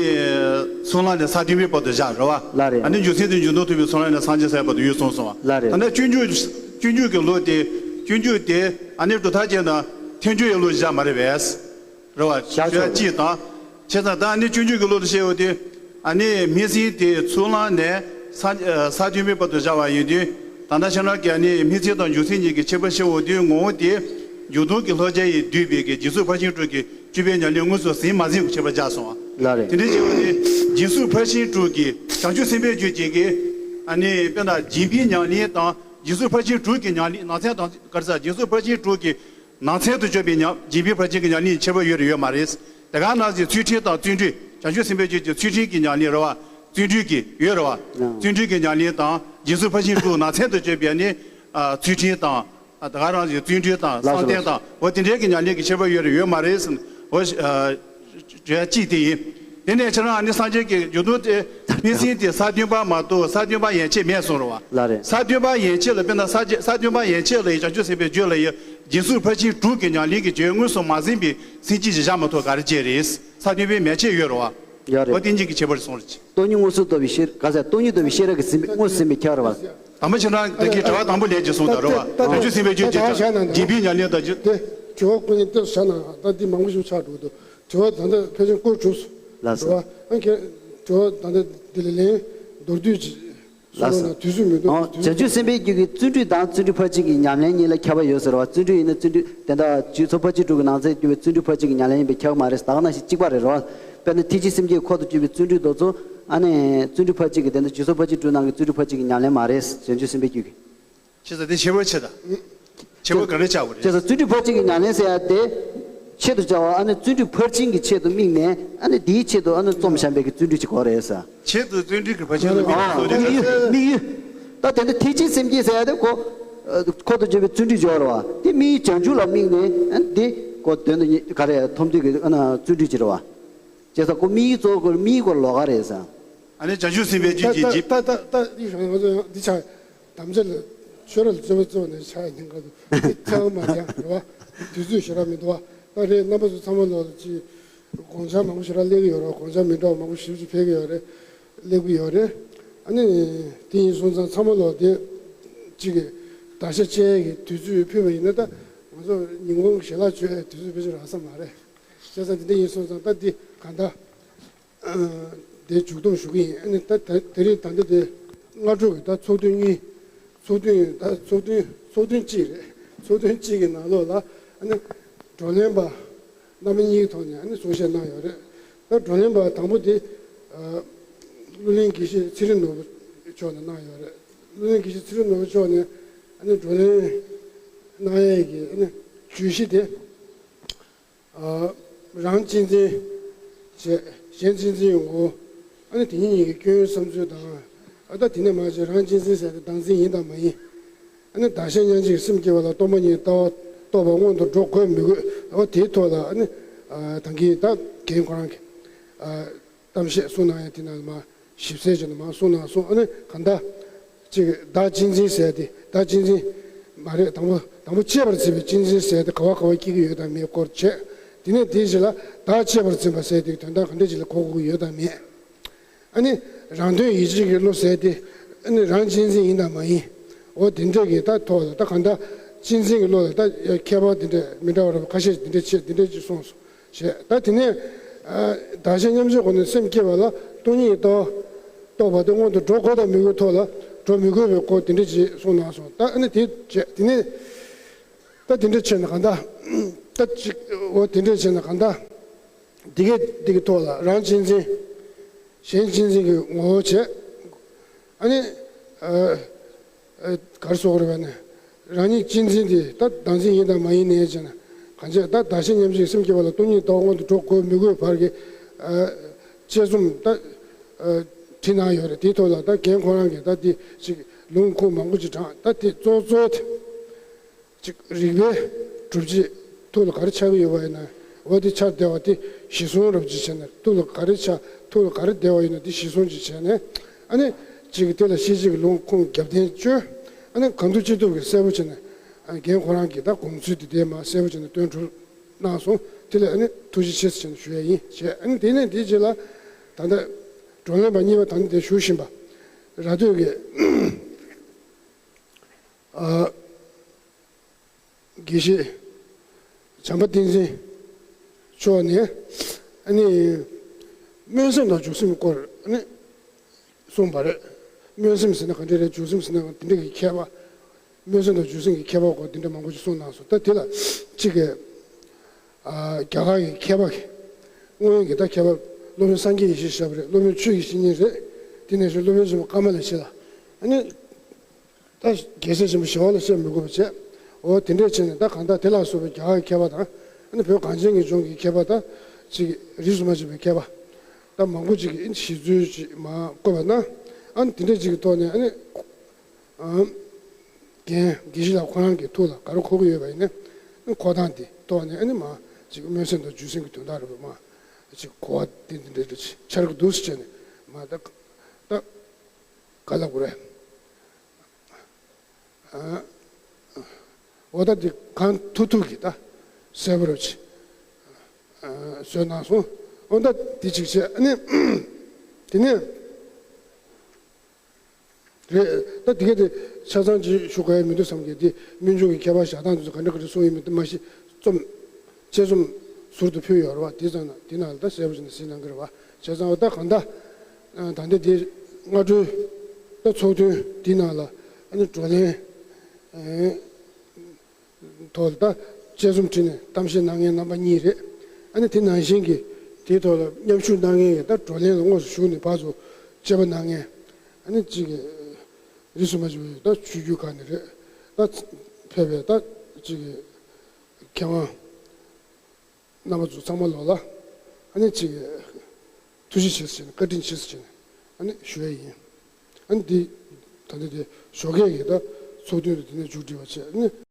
ཚུར་ལངས་ནས་ས་བདུན་པའི་བར་དུ་བཞག་རེད་བ། ལགས་རེད། ཨ་ནི་འཇུག་ཚེ་དེ་འཇུག་ལྡོག་ཐུབ་པའི་ཚུར་ལངས་ནས་སངས་རྒྱས་སའི་བར་དུ་ཡོད་གསུངས་སོང་བ། ལགས་རེད། ད་ནི་སྤྱོད་འཇུག་སྤྱོད་འཇུག་གི་བློ་དེ། སྤྱོད་འཇུག་དེ་ཨ་ནི་གྲུབ་མཐའ་ཅན་དང་ཐལ་འགྱུར་ཡི་བློ་བཞག་མ་རེད་པས། རེད་བ། བཞག་ཆོག་ཅིག་དང་། བྱས་ཙང་ད་ཨ་ནི་སྤྱོད་འཇུག་གི་བློ་དེ་བཤད་འོ་དེ། ཨ་ནི་སྨིན་བྱེད་དེ་ཚུར་ལངས་ནས་ས་ས་བདུན་པའི་བར་དུ་བཞག་པ་ཡིན་དུས། ད་ལྟ་ཁྱེད་རང་གིས་ཨ་ནི་སྨིན་བྱེད་དང་འཇུག་ཚེ་གཉིས་ཀྱི་ཁྱད་པར་བཤད་འོ་དེ་ངོ་བོ་དེ། འཇུག་ལྡོག་གི་བློ་ཅན་ཡིས་བསྡུས་པའི་གི་སྦྱིན་སོགས་ཕར་ཕྱིན་དྲུག་གི་སྤྱོད་པའི་ཉམས་ལེན་དངོས་སུ་ཟིན་མ་ཟིན་གྱི་ཁྱད་པར་བཞག་སོང་བ། ལགས་རེད། དེ་འདྲའི་ཕྱིར་ཏེ། སྦྱིན་སོགས་ཕར་ཕྱིན་དྲུག་གི་བྱང་ཆུབ་སེམས་དཔའི་རྒྱུད་ཅན་གྱི། ཨ་ནི་དཔེར་ན་སྦྱིན་པའི་ཉམས་ལེན་དང་སྦྱིན་སོགས་ཕར་ཕྱིན་དྲུག་གི་ཉམས་ལེན་ནང་ཚན་དང་ག་རེ་ཟ་སྦྱིན་སོགས་ཕར་ཕྱིན་དྲུག་གི་ནང་ཚན་དུ་གྱུར་པའི་ཉམས་སྦྱིན་པའི་ཕར་ཕྱིན་གྱི་ཉམས་ལེན་ཁྱད་པར་ཡོད་རེད་ཡོད་མ་རེད། དེ་ག་ནང་བཞིན་ཚུལ་ཁྲིམས་དང་བརྩོན་འགྲུས་བྱང་ཆུབ་སེམས་དཔའི་རྒྱུད་ཀྱི་ཚུལ་ཁྲིམས་ཀྱི་ཉམས་ལེན་རེད་བ། བརྩོན་འགྲུས་ཀྱི་ཡོད་རེད་བ། ཨང་། བརྩོན་འགྲུས་ཀྱི་ཉམས་ལེན་དང་སྦྱིན་སོགས་ཕར་ཕྱིན་དྲུག་ནང་ཚན་དུ་གྱུར་པའི་ནི། ཨ། ཚུལ་ཁྲིམས་དང་། ཨ། དེ་ག་རང་བཞིན་བརྩོན་འགྲུས་དང་ལགས་སོ་བསམ་གཏན་དང་འོ་དེ་འདྲའི་གི་ཉམས་ལེན་གྱི་ཁྱད་པར་ཡོད་རེད་ཡོད་མ་རེད་ཟེར། འོ། ཨ། བརྗོད་ཡ་གཅིག་དེ་ཡིན། དེ་ནས་ཁྱེད་རང་ཨ་ནི་སངས་རྒྱས་ཀྱི་རྒྱུ་ནོར་དེ་སྨིན་བྱེད་དེ་ས་བདུན་པ་མ་གཏོགས་ས་བདུན་པ་ཡན་ཆད་མེད་གསུངས་རེད་བ། ལགས་རེད། ས་བདུན་པ་ཡན་ཆད་ལ་དཔེར་ན་ས་བཅད་ས་བདུན་པ་ཡན་ཆད་ལ་ཡི་བྱང་ཆུབ་སེམས་དཔའི་རྒྱུད་ལ་ཡི་སྦྱིན་སོགས་ཕར་ཕྱིན་དྲུག་གི་ཉམས་ལེན་གྱི་རྒྱུན་དངོས་སུ་མ་ཟིན་པའི་སེམས་བསྐྱེད་ཅིག་བཞག་མ་ཐུབ་ག་རེ་བྱས་རེད། ས་བདུན་པའི་མན་ཆད་ཡོད་རེད་བ། ཡོད་རེད། འོ་དེ་གཉིས་ཀྱི་ཁྱད་པར་གསུངས་རེད། སྟོང་ཉིད་དངོས་སུ་རྟོགས་པའི་ཤེས་ག་ཟེར་སྟོང་ཉིད་རྟོགས་པའི་ཤེས་རབ་ཀྱིས་ཟིན་པའི་དངོས་སུ་ཟིན་པའི་ཁྱད་པར་བ། དང་པོ་ཁྱེད་རང་བདག་གིས་དྲི་བ་དང་པོ་ལན་གཅིག་གསུངས་དང་རེད་བ། བྱང་ཆུབ་སེམས་དཔའི་རྒྱུད་ཀྱི་སྦྱིན་པའི་ཉམས་ལེན་དང་རྒྱུ། དེ་དྲི་བ་ཀུན་ནས་བལྟས་སོ་བྱ་ན་ད་འདི་མང་པོ་ཞིག་ཆགས་འགྲོ་འདུག་དྲི་བ་ད་ལྟ་ཕལ་ཆེར་སྐོར་གྲུབ་སོང་། ལགས་སོ། རེད་བ། ཨ་ཁྱེད་དྲི་བ་ད་ལྟ་འདི་ལ་ལན་མདོར་བསྡུས་ཀྱིས་གསུང་རོགས་གནང་། དུས་ཚོད་མི་འདུག་ཨོ། དུས་ཚོད། བྱང་ཆུབ་སེམས་དཔའི་རྒྱུད་ཀྱི་བརྩོན་འགྲུས་དང་བརྩོན་འགྲུས་ཕར་ཕྱིན་གྱི་ཉམས་ལེན་གཉིས་ལ་ཁྱད་པར་ཡོད་ཟེར་བ། བརྩོན་འགྲུས་ཡིན་ན་བརྩོན་འགྲུས་དེ་འདྲ་སྦྱིན་སོགས་ཕར་ཕྱིན་དྲུག་གི་ནང་ཚན་བརྩོན་འགྲུས་ཕར་ཕྱིན་གྱི་ཉམས་ལེན་ཡིན་པས་ཁྱད་པར་མ་རེད། ད་ག་ནང་བཞིན་གཅིག་པ་རེད་རོ། དཔེར་ན་ཐེག་ཆེན་སེམས་བསྐྱེད་འཁོར་དུ་གྱུར་པའི་བརྩོན་འགྲུས་དེ་ཚོ་ཨ་ནི་བརྩོན་འགྲུས་ཕར་ཕྱིན་གྱི་དེ་འདྲ་སྦྱིན་སོགས་ཕར་ཕྱིན་དྲུག་ནང་གི་བརྩོན་འགྲུས་ཕར་ཕྱིན་གྱི་ཉམས་ལེན་མ་རེད། བྱང་ཆུབ་སེམས་དཔའི་རྒྱུད་ཀྱི། བྱས་ཙང་དེ་ཁྱད་པར་ཆེ་ད། ཁྱད་པར་ག་རེ་ཆགས་པ་རེད། བྱས་ཙང་བརྩོན་འགྲུས་ཕར་ཕྱིན་གྱི་ཉམས་ལེན་ཟེར་ཡ་དེ། ཆེད་དུ་བྱ་བ་ཨ་ནི་བརྩོན་འགྲུས་ཕར་ཕྱིན་གྱི་ཆེད་དུ་དམིགས་ནས་ཨ་ནི་དེའི་ཆེད་དུ་ཨ་ནི་རྩོམ་བཞག་པའི་གི་བརྩོན་འགྲུས་ཅིག་གོ་རེད་ཟེར། ཆེད་དུ་བརྩོན་འགྲུས་ཀྱི་ཕར་ཕྱིན་དུ་དམིགས་ནས་ཨ་བརྩོན་འགྲུས། དམིགས་ཡུལ་དམིགས་ཡུལ། ད་དེ་འདྲ་ཐེག་ཆེན་སེམས་བསྐྱེད་ཟེར་ཡ་དེ་ཁོ། འཁོར་དུ་གྱུར་པའི་བརྩོན་འགྲུས་སྦྱོར་བ་དེ་དམིགས་ཡུལ་བྱང་ཆུབ་ལ་དམིགས་ནས་ཨ་ནི་དེ་ཁོ་དོན་དུ་ག་རེ་ཐོབ་འདོད་ཀྱི་ཨ་ནི་བརྩོན་འགྲུས་ཅིག་རེད་བ། བྱས་ཙང་ཁོ་དམིགས་ཡུལ་གཙོ་བོ་ཁོ་དམིགས་ཡུལ་ཁོ་ལོགས་ཀ་རེད་ཟེར། ཨ་ནི་བྱང་ཆུབ་སེམས་དཔའི་རྒྱུད་ཀྱི་འཇིག་ད་ད་ད་ད་འདི་ཆགས། དམ་བཅའ་ལ་ཆོས་ར་ལ་བརྩོན་པ་བརྩོན་པ་ནས་ཆགས་ཡིན་ག་དུ་འདི་ཐལ་མ་ཡང་རེད་བ། དུས་ཚོད་ཞེ་དྲག་མི་འདུག་བ། ད་རེད། རྣམ་པ་ཚོ་ཚང་མ་ལོག་ཅིག་དགོངས་འཆར་མང་པོ་ཞེ་དྲག་སླེབས་ཀྱི་ཡོད་རེད། དགོངས་འཆར་མི་འདྲ་བ་མང་པོ་ཞེ་པོ་ཅིག་ཕེབས་ཀྱི་ཡོད་རེད། སླེབས་ཀྱི་ཡོད་རེད། ཨ་ནི་དེ་ཡིན་སོང་ཙང་ཚང་མ་ལོག་དེ་ཅིག་གི་བརྡར་ཤ་བཅད་ཀྱི་དུས་ཚོད་ཕུལ་བ་ཡིན་ན་ད་ང་ཚོ་ཉིན་གུང་གི་ཞལ་ལག་མཆོད་ཡའི་དུས་ཚོད་ཕལ་ཆེར་རག་ས་མ་རེད། བྱས་ཙང་དེ་འདྲ་ཡིན་སོང་ཙང་ད་འདི་གང་ལྟར། དེ་མཇུག་སྡོམ་ཞུ་གི་ཡིན། ཨ་ནི་ད་ད་དེ་རིང་ད་ལྟ་དེ་སྔ་དྲོ་གི་ད་ཚོགས་ཐུན་གཉིས། ཚོགས་ཐུན་ད་ཚོགས་ཐུན་ཚོགས་ཐུན་གཅིག་རེད། ཚོགས་ཐུན་གཅིག་གི་ནང་ལོགས་ལ་ཨ་ནི་བགྲོ་གླེང་པ་རྣམ་པ་གཉིས་ཀྱི་ཐོག་ནས་ཨ་ནི་གསུང་བཤད་གནང་ཡོད་རེད། ད་བགྲོ་གླེང་པ་དང་པོ་དེ་ཨ་གླུ་ལེན་དགེ་བཤེས་ཚེ་རིང་ནོར་བུ་མཆོག་ནས་གནང་ཡོད་རེད། གླུ་ལེན་དགེ་བཤེས་ཚེ་རིང་ནོར་བུ་མཆོག་ནས་ཨ་ནི་བགྲོ་གླེང་གནང་ཡས་ཀྱི་ཨ་ནི་བརྗོད་གཞི་དེ། རང་གཅེས་འཛིན་བྱས། གཞན་གཅེས་འཛིན་ཡོང་སྒོ། ཨ་ནི་དེ་གཉིས་གཉིས་ཀྱི་སྐྱོན་ཡོན་བསམ་ཚུལ་དང་། ཨ་ད་དེ་ནས་མ་བྱས་རང་གཅེས་འཛིན་ཟེར་ཏེ་བདག་འཛིན་ཡིན་དང་མ་ཡིན། ཨ་ནི་བདག་གཞན་མཉམ་བརྗེའི་སེམས་བསྐྱེད་པ་ལ་སྟོང་པ་ཉིད་ལྟ་བ་རྟོགས་པ་སྔོན་དུ་འགྲོ་དགོས་མི་དགོས། ཨ་དེའི་ཐོག་ལ་ཨ་ནི་ད་གིན་ད་རྒན་ཁོ་རང་གིས། གཏམ་བཤད་གསུང་གནང་ཡ་དེ་ནང་ལ་མ་ཞིབ་གསལ་བྱས་ནས་མ་གསུང་གནང་སོང་། ཨ་ནི་གང་ལྟར་ཅིག་བདག་གཅེས་འཛིན་ཟེར་ཏེ་བདག་གཅེས་འཛིན་མ་རེད། དང་པོ་དང་པོ་གཅེས་པར་འཛིན་པའི་གཅེས་འཛིན་ཟེར་ཏེ་ག་བ་ག་བ་སྐྱེ་གི་ཡོད་དང་མེད་སྐོར་བྱས། དེ་ནས་དེའི་རྗེས་ལ་བདག་གཅེས་པར་འཛིན་པ་ཟེར་ཏེ་དོན་དག་ག་འདྲ་ཅིག་ལ་གོ་དགོས་ཀྱི་ཡོད་དང་མེད། ཨ་ནི་རང་དོན་ཡིད་བྱེད་ཀྱི་བློ་ཟེར་ཏེ་ཨ་ནི་རང་གཅེས་འཛིན་ཡིན་དང་མ་ཡིན། འོ་དེ་འདྲ་གི་ད་ཐོག་ལ་ད་གང་ལྟར་གཅེས་འཛིན་གྱི་བློ་ལ་ད་ཁྱད་པར་དེ་འདྲ་མི་འདྲ་བ་རེད་པ། ཁ་ཤས་དེ་འདྲ་བྱས་དེ་འདྲ་ཅིག་གསུངས་སོང་། ཞེས། ད་དེ་ནས་བདག་གཞན་མཉམ་བརྗེའི་སྒོ་ནས་སེམས་བསྐྱེད་པ་ལ་སྟོང་ཉིད་ཀྱི་ལྟ་བ་རྟོགས་པ་དེ་སྔོན་དུ་འགྲོ་དགོས་དང་མི་དགོས་ཐོག་ལ་ འགྲོ་མི་དགོས་པའི་སྐོར་དེ་འདྲ་ཅིག་གསུངས་གནང་སོང་། ད་ཨ་ནི་དེ་བྱས་དེ་ནས་ད་དེ་འདྲ་བྱས་ན་གང་ལྟར། ད་ཅིག་འོ་དེ་འདྲ་བྱས་ན་གང་ལྟར། འདི་གའི་འདི་གི་ཐོག་ལ་རང་གཅེས་འཛིན། གཞན་གཅེས་འཛིན་གྱི་ངོ་བོ་བྱས། ཨ་ནི་ཨ་ཨ་ག་རེ་ཟེར་དགོས་རེད་པ་ནི། རང་ཉིད་གཅེས་འཛིན་དེ་ད་བདག་འཛིན་ཡིན་དང་མ་ཡིན་ནའི་བྱས་ན་གང་བྱས། ད་བདག་གཞན་མཉམ་བརྗེའི་སེམས་བསྐྱེད་པ་ལ་སྟོང་ཉིད་ལྟ་བ་སྔོན་དུ་འགྲོ་དགོས་མི་དགོས་བར་གྱི་ཨ་དཔྱད་རྩོམ་ད་ཨ་བྲིས་གནང་ཡོད་རེད། དེའི་ཐོག་ལ་ད་རྒན་ཁོ་རང་གིས་ད་དེ་ཅིག་ལུང་ཁུངས་མང་པོ་ཅིག་དྲངས། ད་དེ་གཙོ་གཙོ་དེ། གཅིག་རིགས་པའི་སྒྲུབ་བྱེད་ཐུགས་ལ་ག་རེ་ཆགས་ཀྱི་ཡོད་པ་ཡིན་ན། འོ་དེ་ཆགས་བསྡད་པ་དེ་གཞི་བཟུང་རབ་ཅིག་བྱས་ནས། ཐུགས་ལ་ག་རེ་ཆགས་ཐུགས་ལ་ག་རེ་བསྡད་པ་ཡིན་ན་དེ་གཞི་བཟུང་ཅིག་བྱས་ནས། ཨ་ནི་གཅིག་གིས་དེ་ལ་ཤེས་བྱེད་ཀྱི་ལུང་ཁུངས་རྒྱབ་རྟེན་བཅོལ། ཨ་ནི་གང་ཐུབ་ཅི་ཐུབ་ཀྱིས་གསལ་པོ་བྱས་ནས། ཨ་རྒན་ཁོ་རང་གིས་ད་དགོངས་ཚུལ་དེ་དེ་མར་གསལ་པོ་བྱས་ནས་སྟོན་གྲུབ་གནང་སོང་། དེ་ལ་ཨ་ནི་ཐུགས་རྗེ་ཆེ་ཟེར་བྱས་ནས་ཞུ་ཡ་ཡིན་བྱས། ཨ་ནི་དེ་ནས་དེའི་རྗེས་ལ་ད་ལྟ་བགྲོ་གླེང་པ་གཉིས་པ་ད་ལྟ་དེ་བཞུགས་བཞིན་པ་ར་སྟོད་ཀྱི་ཨ། དགེ་བཤེས་བྱམས་པ་བསྟན་འཛིན་མཆོག་ནས་ཨ་ནི་སྨོན་སེམས་དང་འཇུག་སེམས་སྐོར་ཨ་ནི་གསུངས་པ་རེད། སྨོན་སེམས་ཟེར་ན་ག་འདྲ་རེད། འཇུག་སེམས་ཟེར་ན་དེ་འདྲ་གི་ཁྱད་པར། སྨོན་སེམས་དང་འཇུག་སེམས་ཀྱི་ཁྱད་པར་སྐོར་དེ་འདྲ་མང་པོ་ཞིག་གསུངས་གནང་སོང་། ད་དེ་ལ་གཅིག་གིས་ཨ་རྒྱ་གར་གྱི་མཁས་པ་གི་སྔོན་གྱི་ད་མཁས་པ་སློབ་དཔོན་སངས་རྒྱས་ཡེ་ཤེས་ཞེས་པ་རེད། སློབ་དཔོན་ཆོས་ཀྱི་བཤེས་གཉེན་རེད། དེ་ནས་བཟུང་སློབ་དཔོན་ཆེན་པོ་ཀ་མ་ལ་ཤཱི་ལ། ཨ་ནི། ད་རྒྱལ་སྲས་ཆེན་པོ་ཞི་བ་ལྷ་བཤད་མི་དགོས་པ་བྱས། འོ་དེ་འདྲས་བྱས་ནས་ད་གང་ལྟར་དེ་ལ་སོགས་པའི་རྒྱ་གར་གྱི་མཁས་པ་དང་། ཨ་ནི་བོད་གངས་ཅན་གྱི་ལྗོངས་ཀྱི་མཁས་པ་དང་། ཅིག་རིས་སུ་མ་ཆད་པའི་མཁས་པ་ད་མང་པོ་ཅིག་གིས་ཨ་ནི་གཞི་རྩོད་ཅིག་མར་བཀོད་པ་ན། ཨ་ནི་དེ་འདྲས་ཅིག་གི་ཐོག་ནས་ཨ་ནི་ཨ་རྒན་དགེ་བཤེས་ལགས་ཁོ་རང་གི་ཐུགས་ལ་ག་རེ་འཁོར་གྱི་ཡོད་པ་ཡིན་ན། ཨ་ནི་འཁོར་སྟངས་དེ་ཐོག་ནས་ཨ་ནི་མར་ཅིག་སྨོན་སེམས་དང་འཇུག་སེམས་ཀྱི་དོན་དག་རེད་པ། མར་ཅིག་གོ་བ་དེ་འདི་འདྲས་འདྲ་ཅིག་འཆར་གྱི་འདུག་ཟེར་བྱས་ནས་མར་ད་ད་ག་ལབ་དགོས་རེད། འོ་ད་འདི་གང་ཐུབ་ཐུབ་ཀྱིས་ད་གསལ་པོ་རེད་ཅེས་བཟོས་གནང་སོང་། འོ་ད་འདི་གཅིག་བྱས། ཨ་ནི་དེ་ནས་རེད། ད་འདི་ག་དེ་ཆ་ཚང་ཅིག་ཞུ་དགོས་ཡ་མི་འདུག་བསམ་གི། འདི་སྨོན་འཇུག་གི་མཁས་པ་བཞག་སྟངས་དེ་ཚོ་ག་འདྲ་ག་འདྲ་གསུངས་ཡོད་མེད་དེ་མ་གཞི་རྩོམ། དཔྱད་རྩོམ་ཟུར་དུ་ཕུལ་ཡོད་རེད་བ། དེ་ཚང་ན་དེ་ནང་ལ་ད་གསལ་པོ་བྱས་ནས་གཟིགས་གནང་གི་རེད་བ། བྱས་ཙང་ད་གང་ལྟར་ད་ལྟ་དེ་སྔ་དྲོའི་ད་ཚོགས་ཐུན་དེ་ནང་ལ་ཨ་ནི་བགྲོ་གླེང་ཐོག་ལ་ད་དཔྱད་རྩོམ་བྲིས་ནས་གཏམ་བཤད་གནང་མཁན་རྣམ་པ་གཉིས་རེད། ཨ་ནི་དེ་ནང་བཞིན་གྱི་དེའི་ཐོག་ལ་མཉམ་ཞུགས་གནང་མཁན་གྱི་ད་བགྲོ་གླེང་ལ་དངོས་སུ་ཞུགས་ནས་ཕར་ཚུར་དཔྱད་པ་གནང་མཁན་ཨ་ནི་གཅིག་གི་རིས་སུ་མ་ཆད་པའི་ད་ཆོས་བརྒྱུད་ཁག་ནས་རེད། ད་ཕེབས་པའི་ད་གཅིག་གི་མཁས་དབང་རྣམ་པ་ཚོ་ཚང་མ་ལོག་ལ་ཨ་ནི་གཅིག་གི་ཐུགས་རྗེ་ཆེ་ཟེར་ནས་བཀའ་དྲིན་ཆེ་ཟེར་ནས་ཨ་ནི་ཞུ་ཡས་ཡིན། ཨ་ནི་འདི་ད་ལྟ་དེ་ཞོགས་ཀས་ཀྱི་ད་ཚོགས་ཐུན་དུ་དེ་ནས་མཇུག་སྒྲིལ་བ་བྱས། ཨ་ནི།